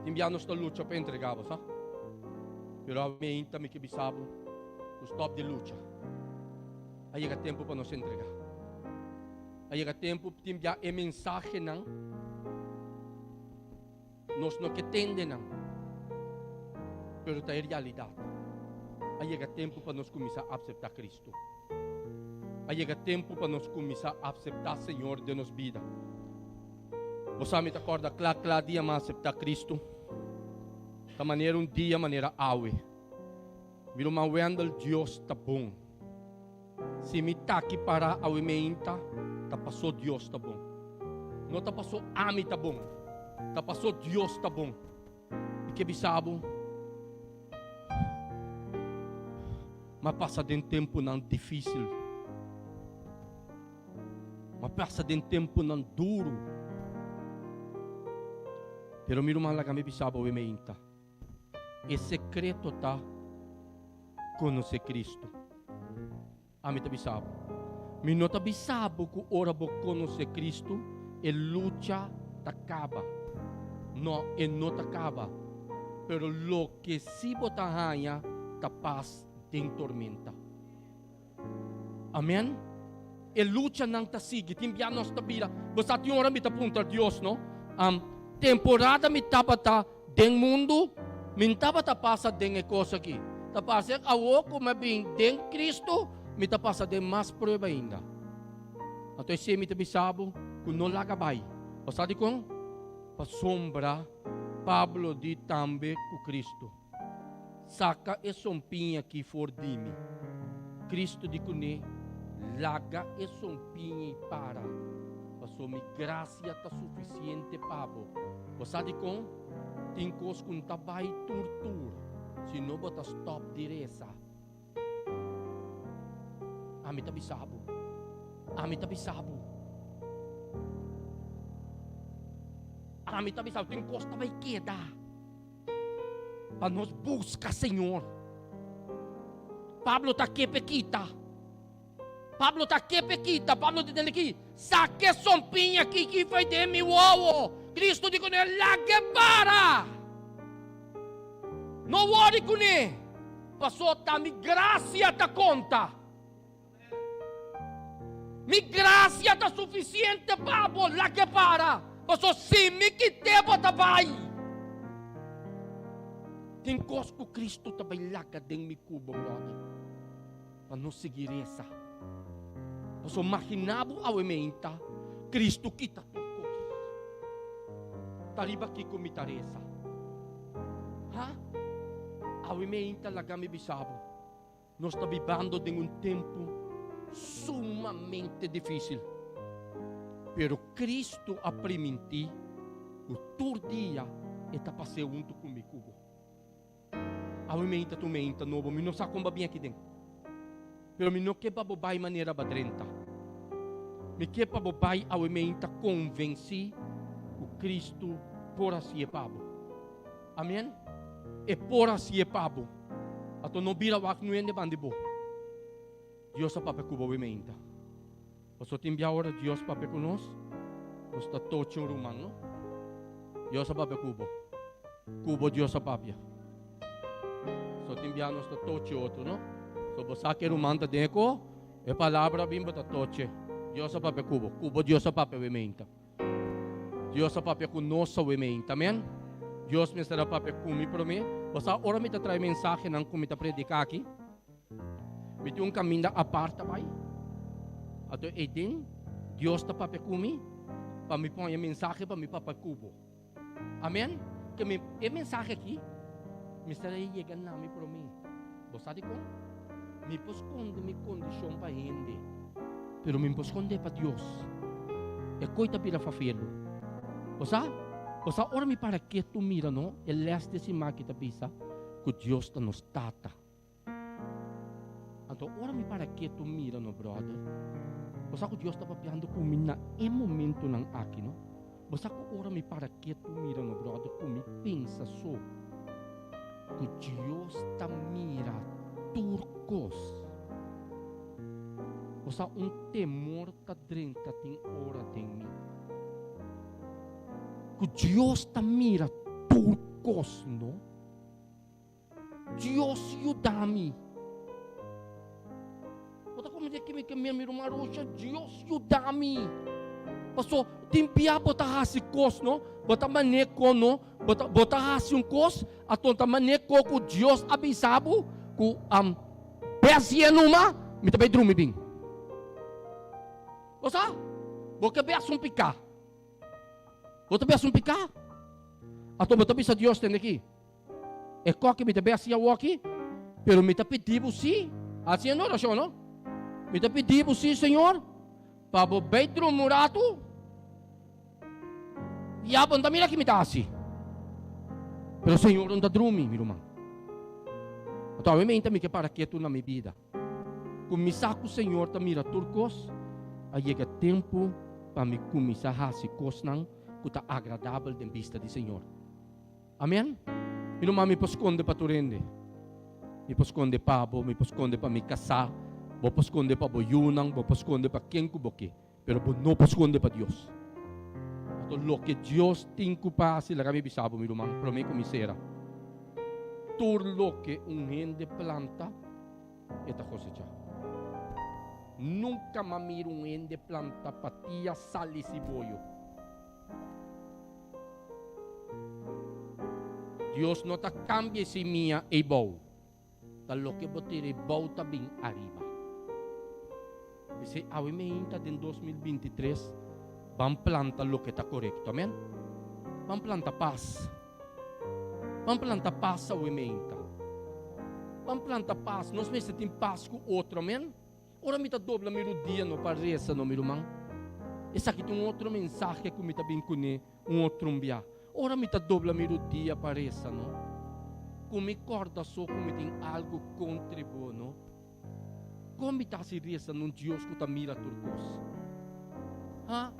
Tin bia nos ta lucha pa entrega bo, sa? Pero awe meinta mi ke bisa bo ku stop di lucha. A yega tempu pa nos entrega. A yega tempu tin bia e mensahenan nos no ke tende nan. Pero ta e realidat. A yega tempu pa nos kuminsá apseptá Kristu. A yega tempu pa nos kuminsá apseptá Señor den nos bida. Bo sa mi ta kòrda kla kla dia mi a aseptá Kristu. Ta manera un dia manera awe. Mi ruman Wendell, Dios ta bon. Si mi ta aki pará awe meinta, ta pasó Dios ta bon. No ta pasó ami ta bon, ta pasó Dios ta bon. Mi ke bisa bo, m'a pasa den tempunan difísil. M'a pasa den tempunan duru. Pero mi ruman laga mi bisa bo awe meinta, e sekreto ta konosé Kristu. Ami ta bisa bo. Mi no ta bisa bo ku ora bo konosé Kristu, e lucha ta kaba. No, e no ta kaba. Pero loke sí bo ta haña ta pas den tormenta. Amen. E luchanan ta sigui. Tin bia nos ta bira. Bo sa tin ora mi ta puntra Dios, no? Um, temporada mi tabata den mundu, mi tabata pasa den e kos aki. Ta parse awor ku mi a bin den Kristu, mi ta pasa den mas prueba ainda. Anto esei mi ta bisa bo ku no laga bai. Bo sa dikon? Pasobra Pablo di tambe ku Kristu. Saka e sompiña aki for di mi. Kristu di kuné, Laga e sompiña ei para, pasobra mi grasia ta sufisiente pa bo. Bo sa dikon? Tin kos ku no ta bai tur tur si no bo ta stòp di resa. Ami ta bisa bo. Ami ta bisa bo. Ami ta bisa bo, tin kos ta bai keda. Pa nos buska Señor. Pablo ta kepe kita. Pablo ta kepe kita. Pablo ta tende ki. Sake sompiña ki ki fai den mi wowo. Cristo di kuné, lage para. No worry kuné. Paso ta mi gracia ta konta. Mi gracia ta suficiente pa bo, lage para. Paso si mi kite bo ta bai. Tin kos ku Cristo ta bai laga den mi kubo, brother. Pa no sigui resa. Paso magina bo awe meinta, Cristo kita tur kos. Ta riba kiko mi ta resa? Ha? Awe meinta laga mi bisa bo. Nos ta bibando den un tempu sumamente difísil. Pero Kristu a primintí ku tur dia e ta pas'é huntu ku mi ku bo. Awe meinta ta un meinta nobo, mi no sa kon ba bin aki den. Pero mi no ke pa bo bai manera ba drenta. Mi ke pa bo bai awe meinta konvensí ku Kristu por hasié pa bo. Amen. E por hasié pa bo. Ato no bira wak nu hende bandi bo. Dios a papia ku bo wimeinta. Paso tin bia ora Dios papia ku nos, nos ta tochi un ruman, no? Dios a papia ku bo. Ku bo Dios a papia. So tin bia nos ta tochi otro, no? So bo sa ke ruman ta den e ko, e palabra bin bo ta tochi. Dios a papia ku bo. Ku bo Dios a papia wimeinta. Dios a papia ku nos awe meinta, amen. Dios mester a papia ku mi promé. Bo sa ora mi ta trae mensahenan ku mi ta prediká aki? Mi tin un kaminda apart ta bai. Anto eiden Dios ta papia ku mi pa mi pon e mensahe pa mi papia ku bo. Amen. Ke mi e mensahe aki mester a yega na mi promé. Bo sa dikon? Mi por skonde mi kondishon pa hende, pero mi por skonde pa Dios. E koi ta bira fafelu. Bo sa? Bo sa ora mi para ketu mira no, e lès di siman aki ta bisa ku Dios ta nos Tata. Anto ora mi para ketu mira no brother, bo sa ku Dios ta papiando ku mi na e momentunan aki no. Bo sa ku ora mi para ketu mira no brother ku mi pensa so ku Dios ta mira tur kos. Bo sa un temor ta drenta tin ora den mi. Ku Dios ta mira tur kos no. Dios yuda mi. Bo ta komende ki mi ke mi ruman Rocha, Dios yuda mi. Paso tin bia bo ta hasi kos no, bo ta mane ko no, bo ta bo ta hasi un kos, aton ta mane ko ku Dios a bisa bo ku am bes numa mi ta bai drumi bin. Bo sa? Bo ke bes un pika. Bo ta bes un pika. Aton bo ta bisa Dios tende ki. E koki mi ta bay haci awoki, pero mi ta pidi bo si, haci en oracion no, mi ta pidi bo si Señor, pa bo bay drumi un rato, ya bo no ta mira ki mi ta haci. Pero Señor no ta drumi, mi ruman. Anto awe meinta mi ke para ketu na mi bida. Kuminsá ku Señor ta mira tur kos, a yega tempu pa mi kuminsá hasi kosnan ku ta agradabel den bista di Señor. Amen. Mi no mami por skonde pa tur hende. Mi por skonde pa bo, mi por skonde pa mi kasá, bo por skonde pa bo yunan, bo por skonde pa ken ku bo ke, pero bo no por skonde pa Dios. Anto loke Dios tin ku pa hasi, laga mi bisa bo, mi ruman, promé ku mi sera. Tur loke un hende planta, e ta kosechá. Nunka m'a mira un hende planta patia, sal i siboyo. Dios no ta cambia e simia ei bou. Ta loke bo tira ei bou ta bin ariba. P'esei awe meinta den 2023 ban planta loke ta corecto. Amen. Ban planta pas. Ban planta pas awe meinta. Ban planta pas. Nos mester tin pas cu otro. Amen. Ora mi ta dobla mi rudia no pa resa no mi ruman. Esaki ta un otro mensahe ku mi ta bin kuné un otro un bia. Ora mi ta dobla mi rudia pa resa no, ku mi kòrda so ku mi tin algu kontra bo no. Kon mi ta hasi resa na un Dios ku ta mira tur kos? Ha?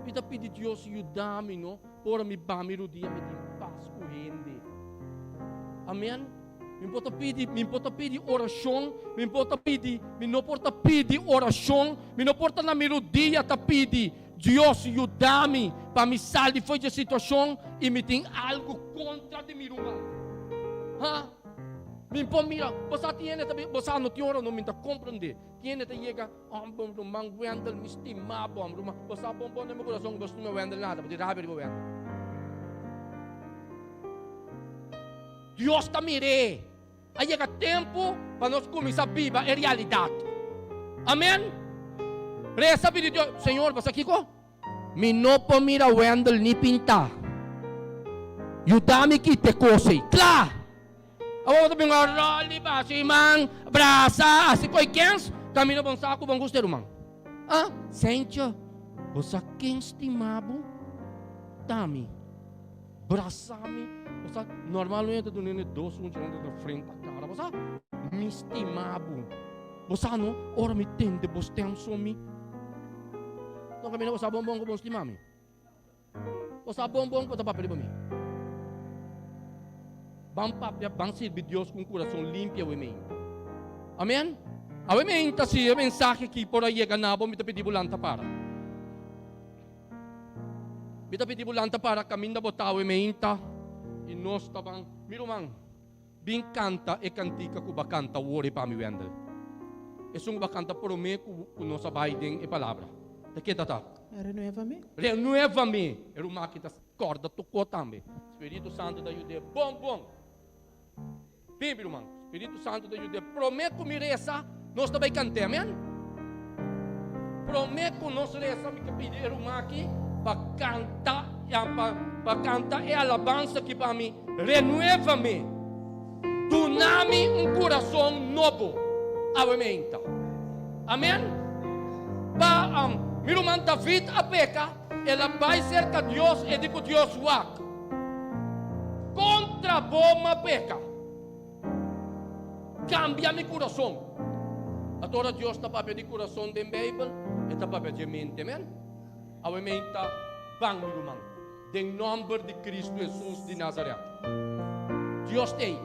Mi ta pidi Dios yuda mi no, ora mi ba mi rudia mi tin pas ku hende. Amen. Mi por ta pidi, mi por ta pidi orashon, mi por ta pidi, mi no por ta pidi orashon, mi no por ta na mi rudia ta pidi, Dios yuda mi pa mi sali for di e situashon i mi tin algu kontra di mi ruman. Ha? Mi por mira, bo sa tin hende ta bi, bo sa no tin ora no, mi ta komprende. Tin hende ta yega, oh bo ruman Wendel, mi stima bo, ruman. Bo sa bon bon den bo kurason ku bo stima Wendel nada, bo tin rabia riba Wendel. Dios ta mir'é. A yega tempu pa nos kuminsá biba e realidat. Amen. Resa pidi Dios, Señor, bo sa kiko? Mi no por mira Wendel ni pintá. Yuda mi kita e kos ei. Kla! Awor bo ta bin un ròl i basa man, brasa, hasi koi kens, kaminda bon sa ku bon gusta e ruman. Ah, Sentje, bo sa ken stima bo? Ta mi. Brasa mi, bo sa, normalmente ta duna hende dos unchi nan ta frenta cara, bo sa, mi stima bo. Bo sa no, ora mi tende bo stem so mi. No camina bo sa bon bon ku bo stima mi. Bo sa bon bon ku bo ta papia riba mi. Ban papia, ban sirbi Dios ku un kurason limpi awe meinta. Amen? Awe meinta si e mensahe aki por a yega na bo, mi ta pidi bo lanta para. Mi ta pidi bo lanta para kaminda bo ta awe meinta i nos ta ban. Mi ruman, bin kanta e kantika ku bo a kanta wor pa mi, Wendel. Esun ku bo a kanta promé ku nos a bai den e palabra. Ta ke ta ta? Renuévame. Renuévame. E ruman aki ta kòrda tokó tambe. Spiritu Santu ta yud'é bon bon. Bin, mi ruman. Spiritu Santu ta yud'é. Promé ku mi resa. Nos ta bai kant'é, amèn? Promé ku nos resa, mi ke pidi e ruman aki pa kanta, pa, pa kanta e alabansa aki pa mi, Renuévame, duna mi un kurason nobo awe meinta. Amèn? Pa, um, mi ruman David a peka, el a bai serka Dios, e di ku Dios, Wak, kontra bo m'a peka. Kambia mi kurason. Ato ora Dios ta papia di kurason den Beibel, e ta papia dje mente, amen? Awe mei ta ban, mi ruman, den nòmber di Kristu Hesus di Nazaret. Dios t'ei.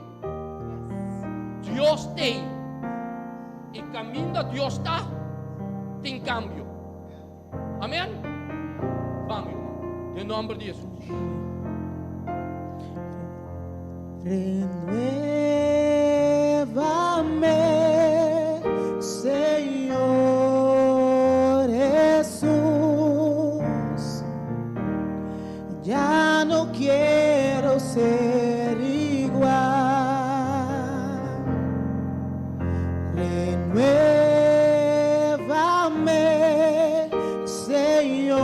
Dios t'ei. I kaminda Dios ta, tin kambio. Amen? Ban, mi ruman, den nòmber di Hesus. Renuévame, Señor Jesús. Ya no quiero ser igual. Renuévame, Señor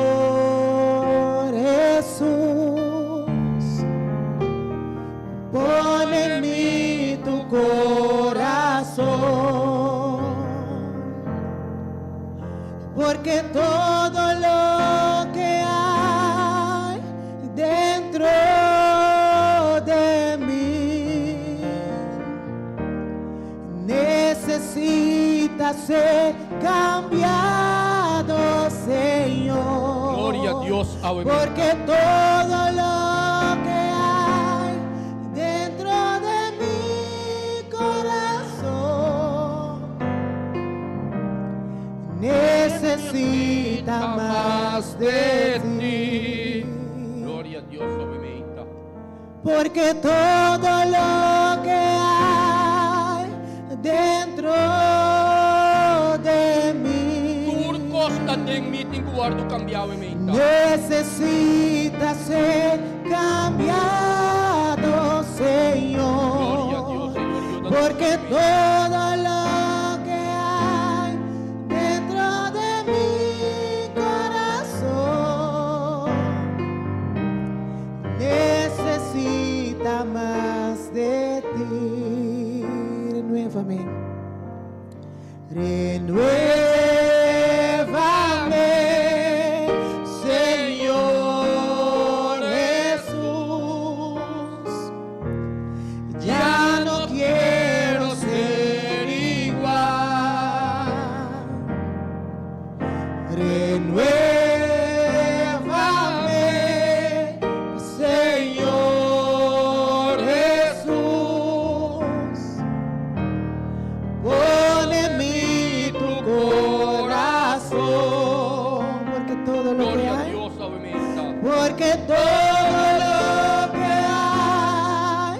Jesús. Pon en mí tu corazón, porque todo lo que hay dentro de mí necesita ser cambiado, Señor. Gloria a Dios, awe meinta. Porque todo lo que hay dentro de mi corazón necesita más de ti. Gloria a Dios, awe meinta. Porque todo lo que hay dentro de mí Tur kos ta den mi tin ku wòrdu kambiá awe meinta. necesita ser cambiado, Señor. Gloria a Dios, Señor, yuda nos Porque awe meinta. todo lo que hay dentro de mi corazón necesita más de ti. Renuévame. Renuévame, Señor Jesús. Ya no quiero ser igual. Renuévame, Señor Jesús. Pon en mí tu corazón, porque todo lo que Gloria a hay, Dios, awe meinta. porque todo lo que hay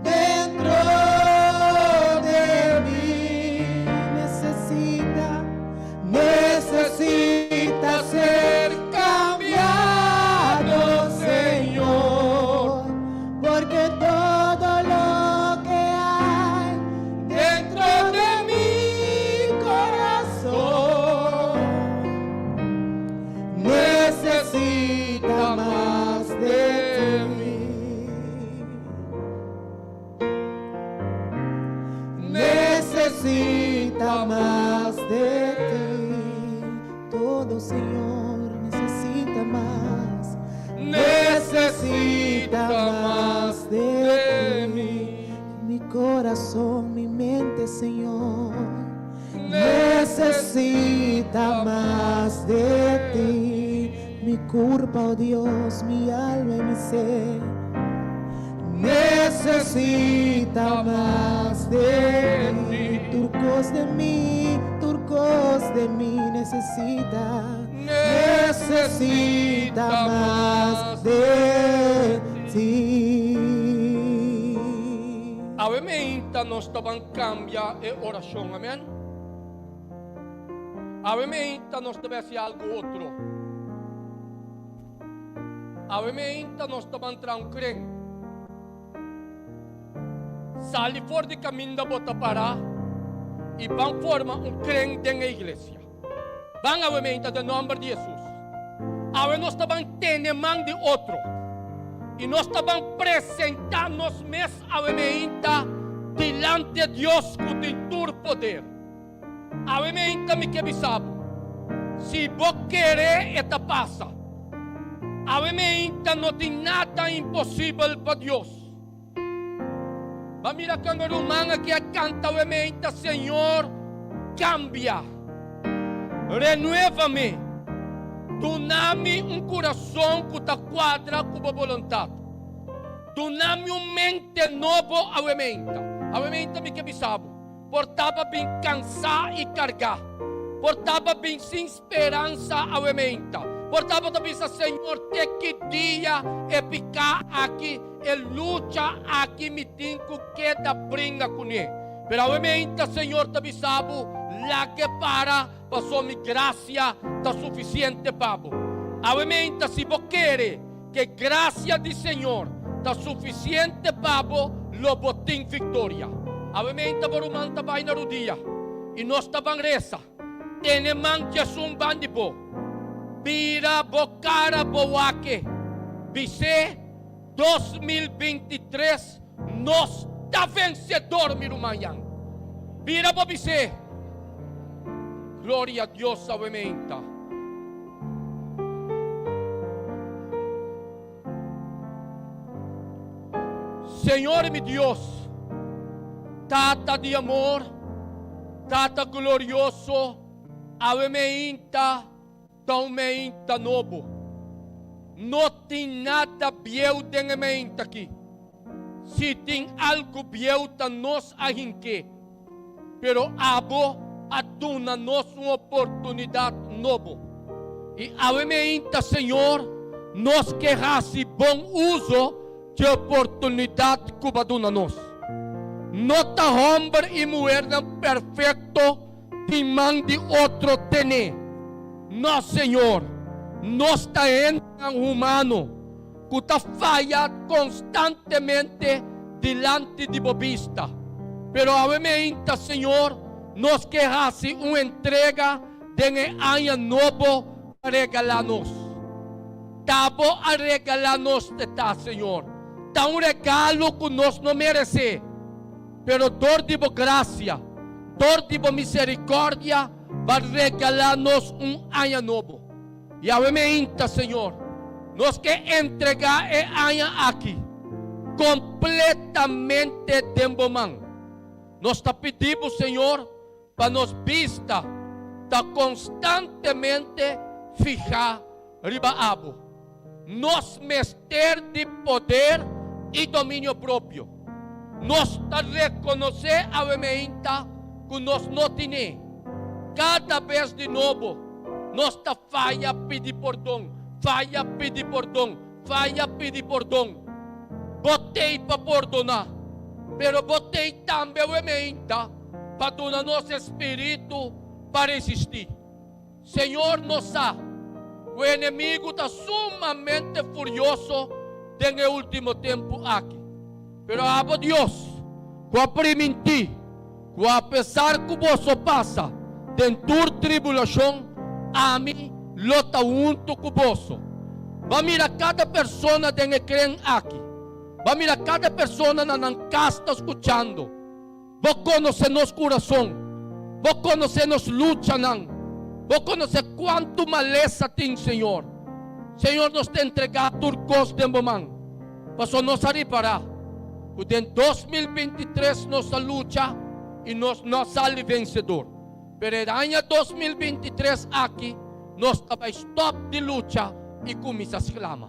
dentro de mí necesita, necesita ser cambiado, Señor, porque todo lo que hay dentro de mi corazón necesita más de ti. Necesita más de ti. Todo, Señor, necesita más. Necesita más de ti. Mi corazón, mi mente, Señor, necesita más de ti. Mi culpa, oh Dios, mi alma y mi ser necesita más de ti. Tur kos den mi, tur kos den mi necesita, necesita mas de ti. Awe meinta nos ta ban kambia e orashon, amèn? Awe meinta nos ta bai hasi algu otro. Awe meinta nos ta ban tra un kren. Sali for di kaminda bo ta pará. I ban forma un kren den e iglesia. Ban awe meinta den nomber di Hesus. Awe nos ta ban tene man di otro. I nos ta ban presenta nos mes awe meinta dilante Dios ku tin tur poder. Awe meinta mi ke bisa bo, si bo kere e ta pasa. Awe meinta no tin nada imposibel pa Dios. Ba mira kon e ruman aki a kanta awe meinta, Señor, kambia, renuévame, duna mi un kurason ku ta kuadra ku bo boluntat. Duna mi un mente nobo awe meinta. Awe meinta mi ke bisa bo. Por taba bin cansá i cargá. Por taba bin sin speransa awementa. Por tabata bisa, Señor, te ki dia e picá aki, e lucha aki mi tin cu keda bringa cuné? Pero awementa Señor ta bisa bo, Lag'e para, pasobra mi gracia ta suficiente pa bo. Awementa si bo kere ke gracia di Señor ta suficiente pa bo, lo bo tin victoria. Awe meinta bo ruman ta bai na rudia i nos ta ban resa. Tene man djesun ban di bo. Bira bo cara bo wak-e. Bis'é, 2023 nos ta vencedor mi ruman Jan. Bira bo bis'é. Gloria Dios awe meinta. Señor mi Dios, Tata di amor, Tata glorioso, awe meinta ta un meinta nobo. No tin nada bieu den e meinta aki. Si tin algu bieu ta nos a hink'é, pero abo a duna nos un oportunidat nobo. I awe meinta, Señor, nos ke hasi bon uso dje oportunidat ku bo a duna nos. No ta hòmber i muhernan perfekto tin man di otro tené. No, Señor, nos ta hendenan humano. Ku ta faya konstantemente dilanti di bo bista. Pero awe meinta, Señor, nos ke hasi un entrega den e aña nobo pa regalá nos. Ta bo a regalá nos te ta, Señor. Ta un regalo ku nos no meresé, pero dor di bo grasia, dor di bo miserikòrdia, bo a regalá nos un aña nobo. I awe meinta, Señor, nos ke entregá e aña aki kompletamente den Bo man. Nos ta pidi Bo, Señor, pa nos bista ta konstantemente fihá riba Abo. Nos mester di poder i dominio propio. Nos ta rekonosé awe meinta ku nos no tine. Kada bes di nobo nos ta faya pidi pordon, faya pidi pordon, faya pidi pordon. Bo tei pa pordoná, pero bo tei tambe awe meinta pa duna nos e spiritu pa resistí. Señor nos sa ku e enemigu ta sumamente furioso den e último tempu aki. Pero abo Dios, ku a primintí ku apesar ku boso pasa den tur tribulashon, ami lo ta huntu ku boso. Ba mira kada persona den e kren aki. Ba mira kada persona na nan kas ta skuchando. Bo konosé nos kurason. Bo konosé nos luchanan. Bo konosé kuantu malesa tin, Señor. Señor, nos ta entregá tur kos den Bo man, pasobra nos a ripará ku den 2023 nos a lucha i nos no a sali vensedor. Pero e aña 2023 aki nos ta bai stòp di lucha i kuminsá sklama.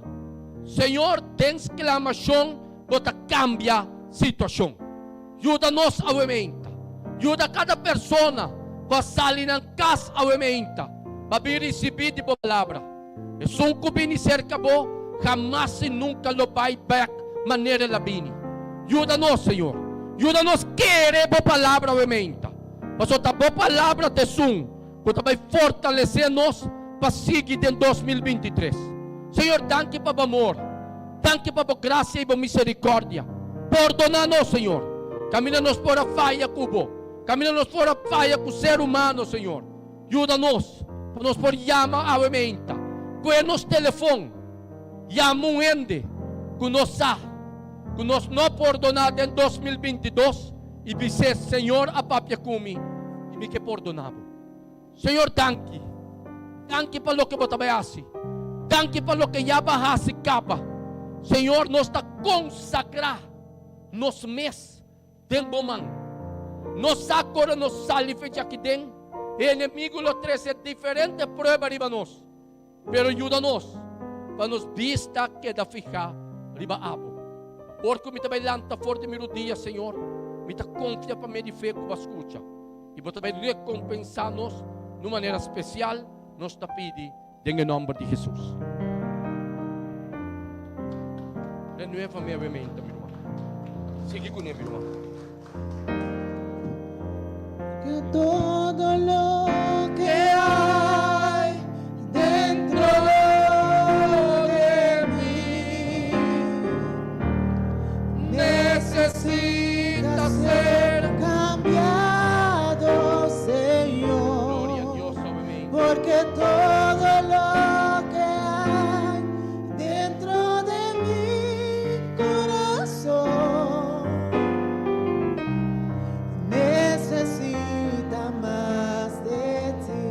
Señor, den sklamashon Bo ta kambia situashon. Yuda nos awe meinta. Yuda kada persona ku a sali nan kas awe meinta pa bin risibí di bo palabra. Esun ku bini serka bo hamas i nunka lo bai bèk manera el a bini. Yuda nos, Señor. Yuda nos kere bo palabra awe meinta, pasobra ta bo palabra ta esun ku ta bai fortalesé nos pa sigui den 2023. Señor, danki pa bo amor. Danki pa bo grasia i bo miserikòrdia. Pordoná nos, Señor, kaminda nos por a faya ku bo. Kaminda nos por a faya ku ser humano, Señor, yuda nos pa nos por yama awe meinta. Kue nos telefon, yama un hende ku nos sa ku nos no a pordoná den 2022 i bis'é, Señor a papia ku mi i mi ke pordoná bo. Señor, danki. Danki pa loke bo ta bai hasi. Danki pa loke ya bo a hasi kaba. Señor, nos ta konsagrá nos mes den bo man. Nos sa ku ora nos sali fecha aki den, e enemigu lo trese diferente prueba riba nos. Pero yuda nos pa nos bista keda fihá riba abo. Ora ku mi ta bai lanta for di mi rudia, Señor, mi ta konfia pa medio di fe ku bo a skucha. I bo ta bai rekompensá nos na un manera spesial, nos ta pidi den e nòmber di Hesus. Renuévame awe-mente, mi ruman. Sigui kuné, mi ruman. Que todo lo que hay dentro de mí necesita ser cambiado, Señor. Porque todo lo que hay dentro de mi corazón necesita mas de ti.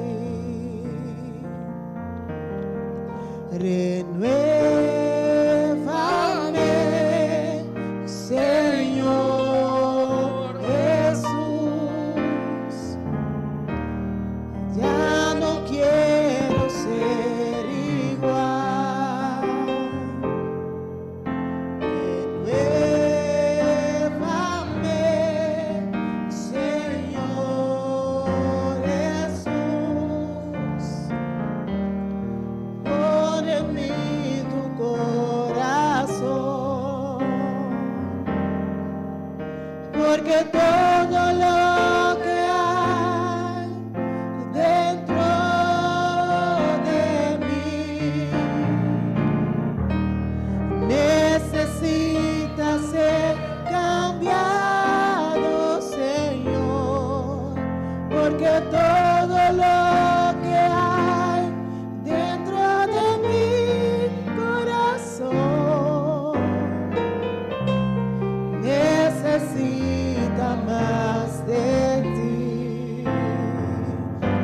Renuévame, Señor Jesús. Ya no quiero ser igual. Renuévame, Señor Jesús. Pon en mí tu corazón, porque todo lo que hay dentro de mí necesita ser cambiado, Señor, porque todo lo que hay dentro de mi corazón necesita mas de ti,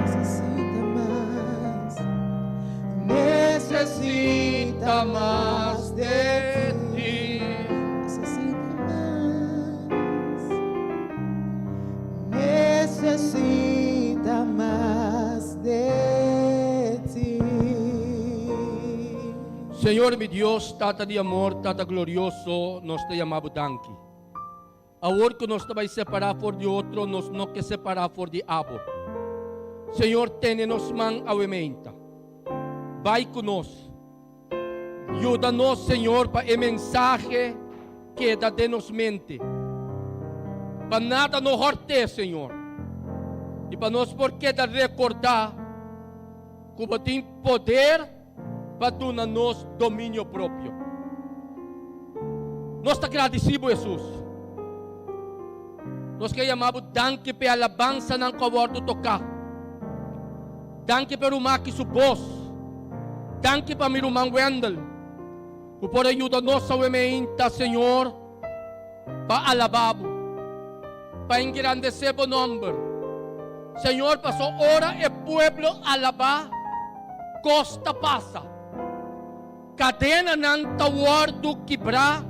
necesita mas, necesita mas de ti, necesita mas, necesita mas de ti. Señor mi Dios, Tata di amor, Tata glorioso, nos ta yama bo danki. Awor ku nos ta bai separá for di otro, nos no ke separá for di abo. Señor, tene nos man awe meinta. Bai ku nos. Yuda nos, Señor, pa e mensahe keda den nos mente. Pa nada no hòrt'é, Señor. I pa nos por keda rekordá ku bo tin poder pa duna nos dominio propio. Nos ta gradisí bo, Hesus. Nos ke yama bo danki p'e alabansanan ku a wòrdu toká. Danki p'e ruman aki su bos. Danki pa mi ruman Wendell ku por a yuda nos awe meinta, Señor, pa alabá bo, pa engrandesé bo nòmber. Señor, paso ora e pueblo alabá, kos ta pasa. Kadenanan ta wòrdu kibrá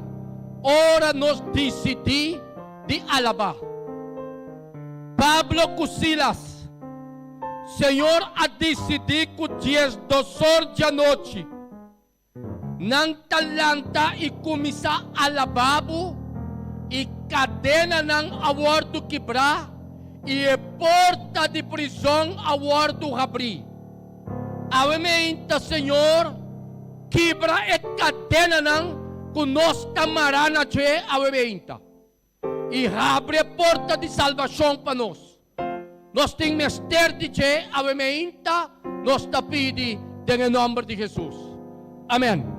ora nos disidí di alabá. Pablo ku Silas, Señor a disidí ku diesdosor djanochi nan ta lanta i kuminsá alabá bo i kadenanan a wòrdu kibrá i e porta di prizòn a wòrdu habrí. Awe meinta, Señor, kibra e kadenanan ku nos ta mará na dje awe meinta, i habri e porta di salbashon pa nos. Nos tin mester di dje awe meinta, nos ta pidi den e nòmber di Hesus. Amèn.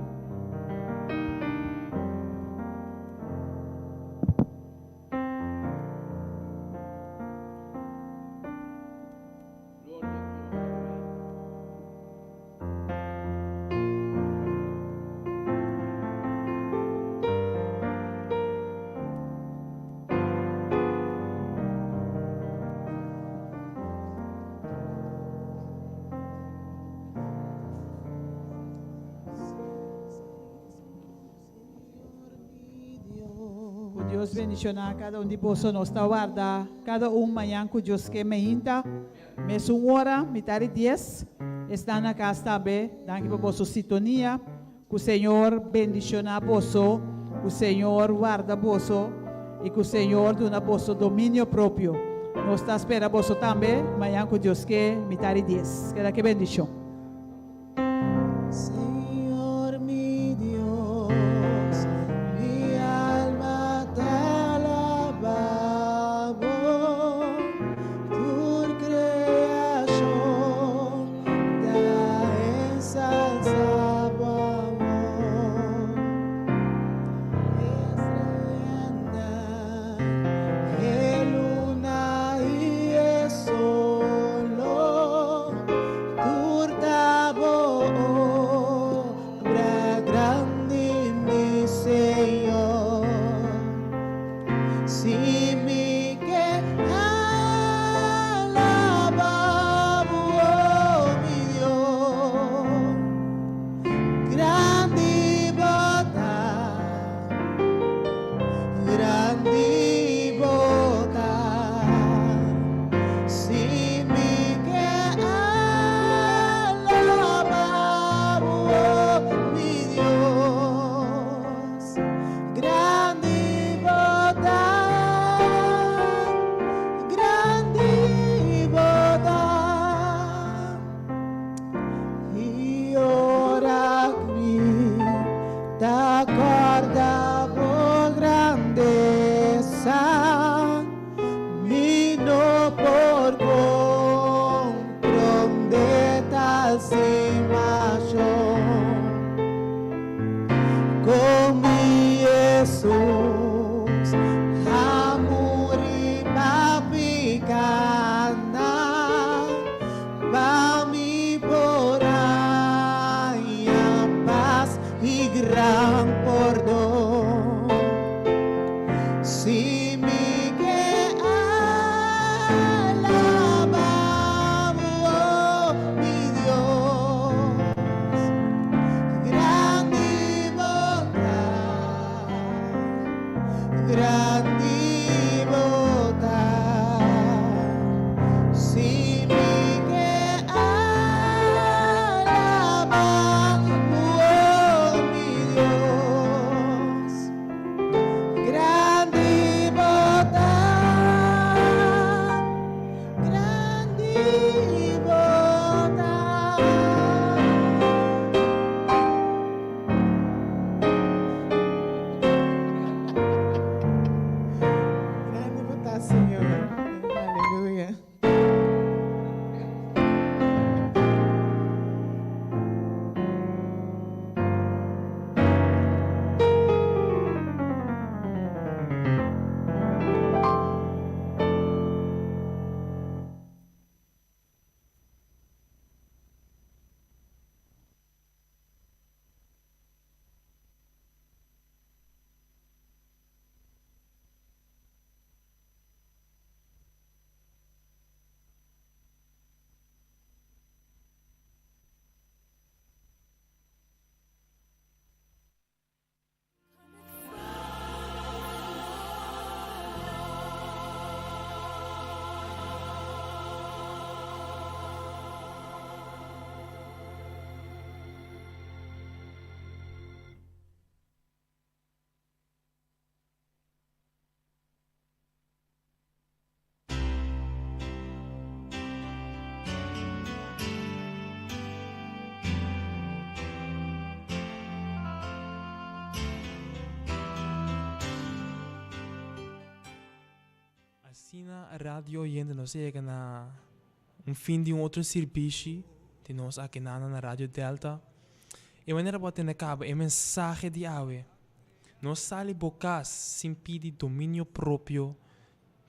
Dios bendishoná kada un di boso. Nos ta warda kada un mañan ku Dios ke meinta mesun ora, mitar di dies. Esnan na kas tambe, danki pa boso sitonia. Ku Señor bendishoná boso, ku Señor warda boso i ku Señor duna boso dominio propio. Nos ta spera boso tambe mañan ku Dios ke, mitar di dies. Keda ke bendishon. Señor mi Dios, mi alma ta alaba bo, tur creacion ta ensalza bo amor. Estrellanan, e luna y e solo, Tur ta bo obra grandi, mi Señor. Si mi ke alaba bo, oh mi Dios, grandi bo ta, grandi bo ta. Si mi ke alaba bo, oh mi Dios, grandi bo ta, grandi bo ta. I ora mi ta corda bo grandeza, Mi no por comprende tal stimacion Con mi Jesus a muri pa picanan, Pa mi por haña paz y gran pordon. Si mi ke alaba bo, oh mi Dios, grandi bo ta, grandi bo ta. Si mi ke alaba bo, oh mi Dios. Grandi bo ta, grandi bo ta. Grandi bo ta, Señor. Aleluya. Asina radio oyente nos a yega na un fin di un otro sirbishi di nos aki nana na Radio Delta. E manera bo a tende caba e mensahe di awe. No sali bo cas sin pidi dominio propio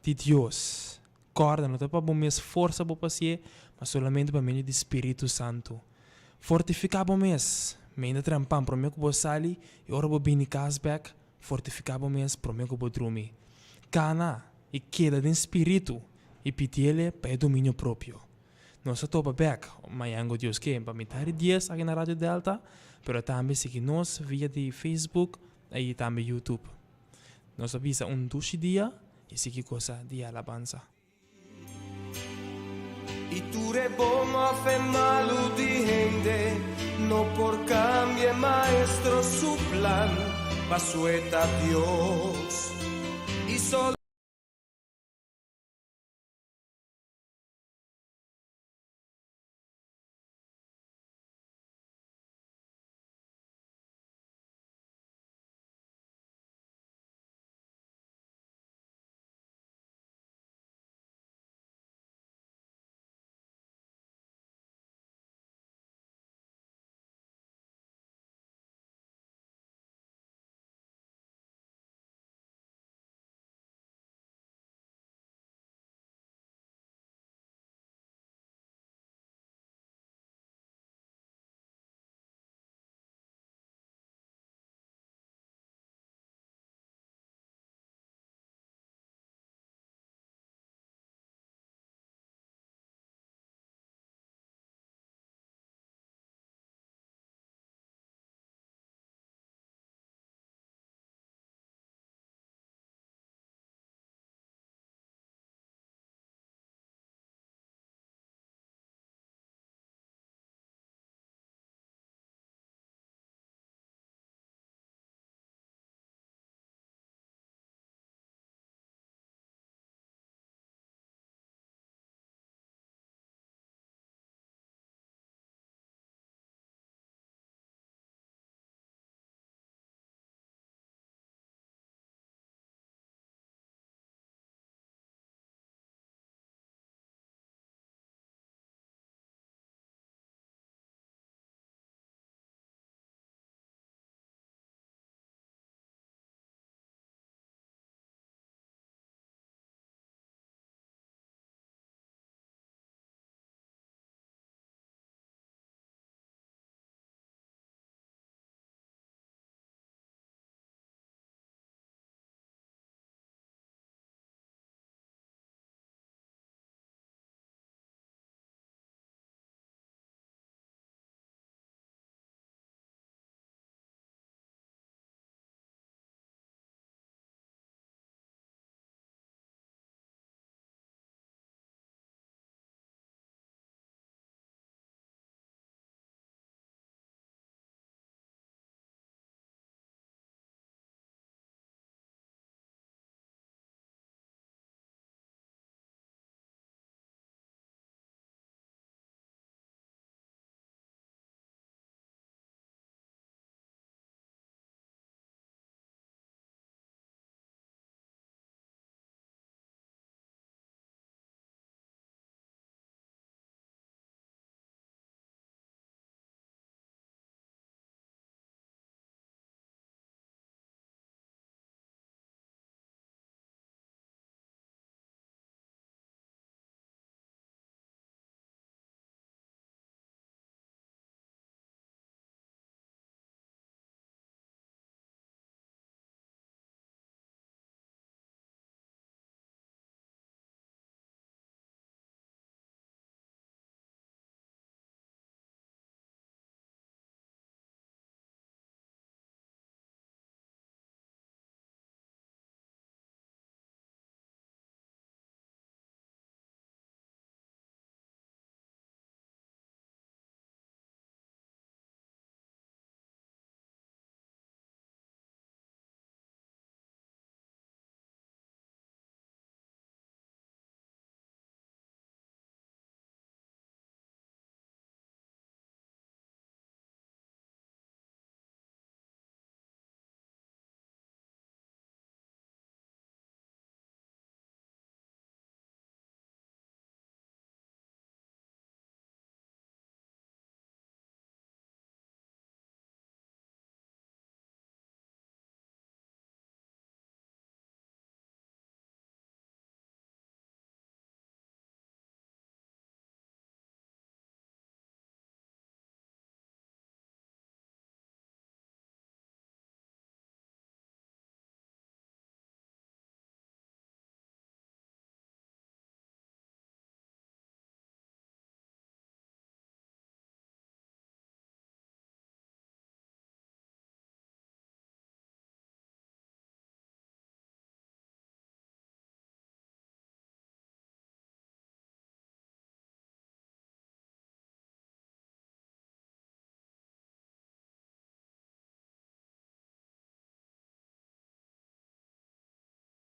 di Dios. Corda, no ta pa bo mes forsa bo pasie, ma solamente pa medio di Spiritu Santu. Fortifica bo mes, meinda trempan prome cu bo sali y ora bo bini cas bek, fortifica bo mes prome cu bo drumi. Cana y keda den Spiritu y pidiele pa e dominio propio. Nos ta topa bek mañan cu Dios ke pa mitad di dies aki na Radio Delta, pero tambe sigui nos via di Facebook y tambe YouTube. Nos ta bisa un dushi dia i sigui gosa di e alabansa. I tur e bon òf e malu di hende no por kambia e Maestro su plan, paso e ta Dios i solo.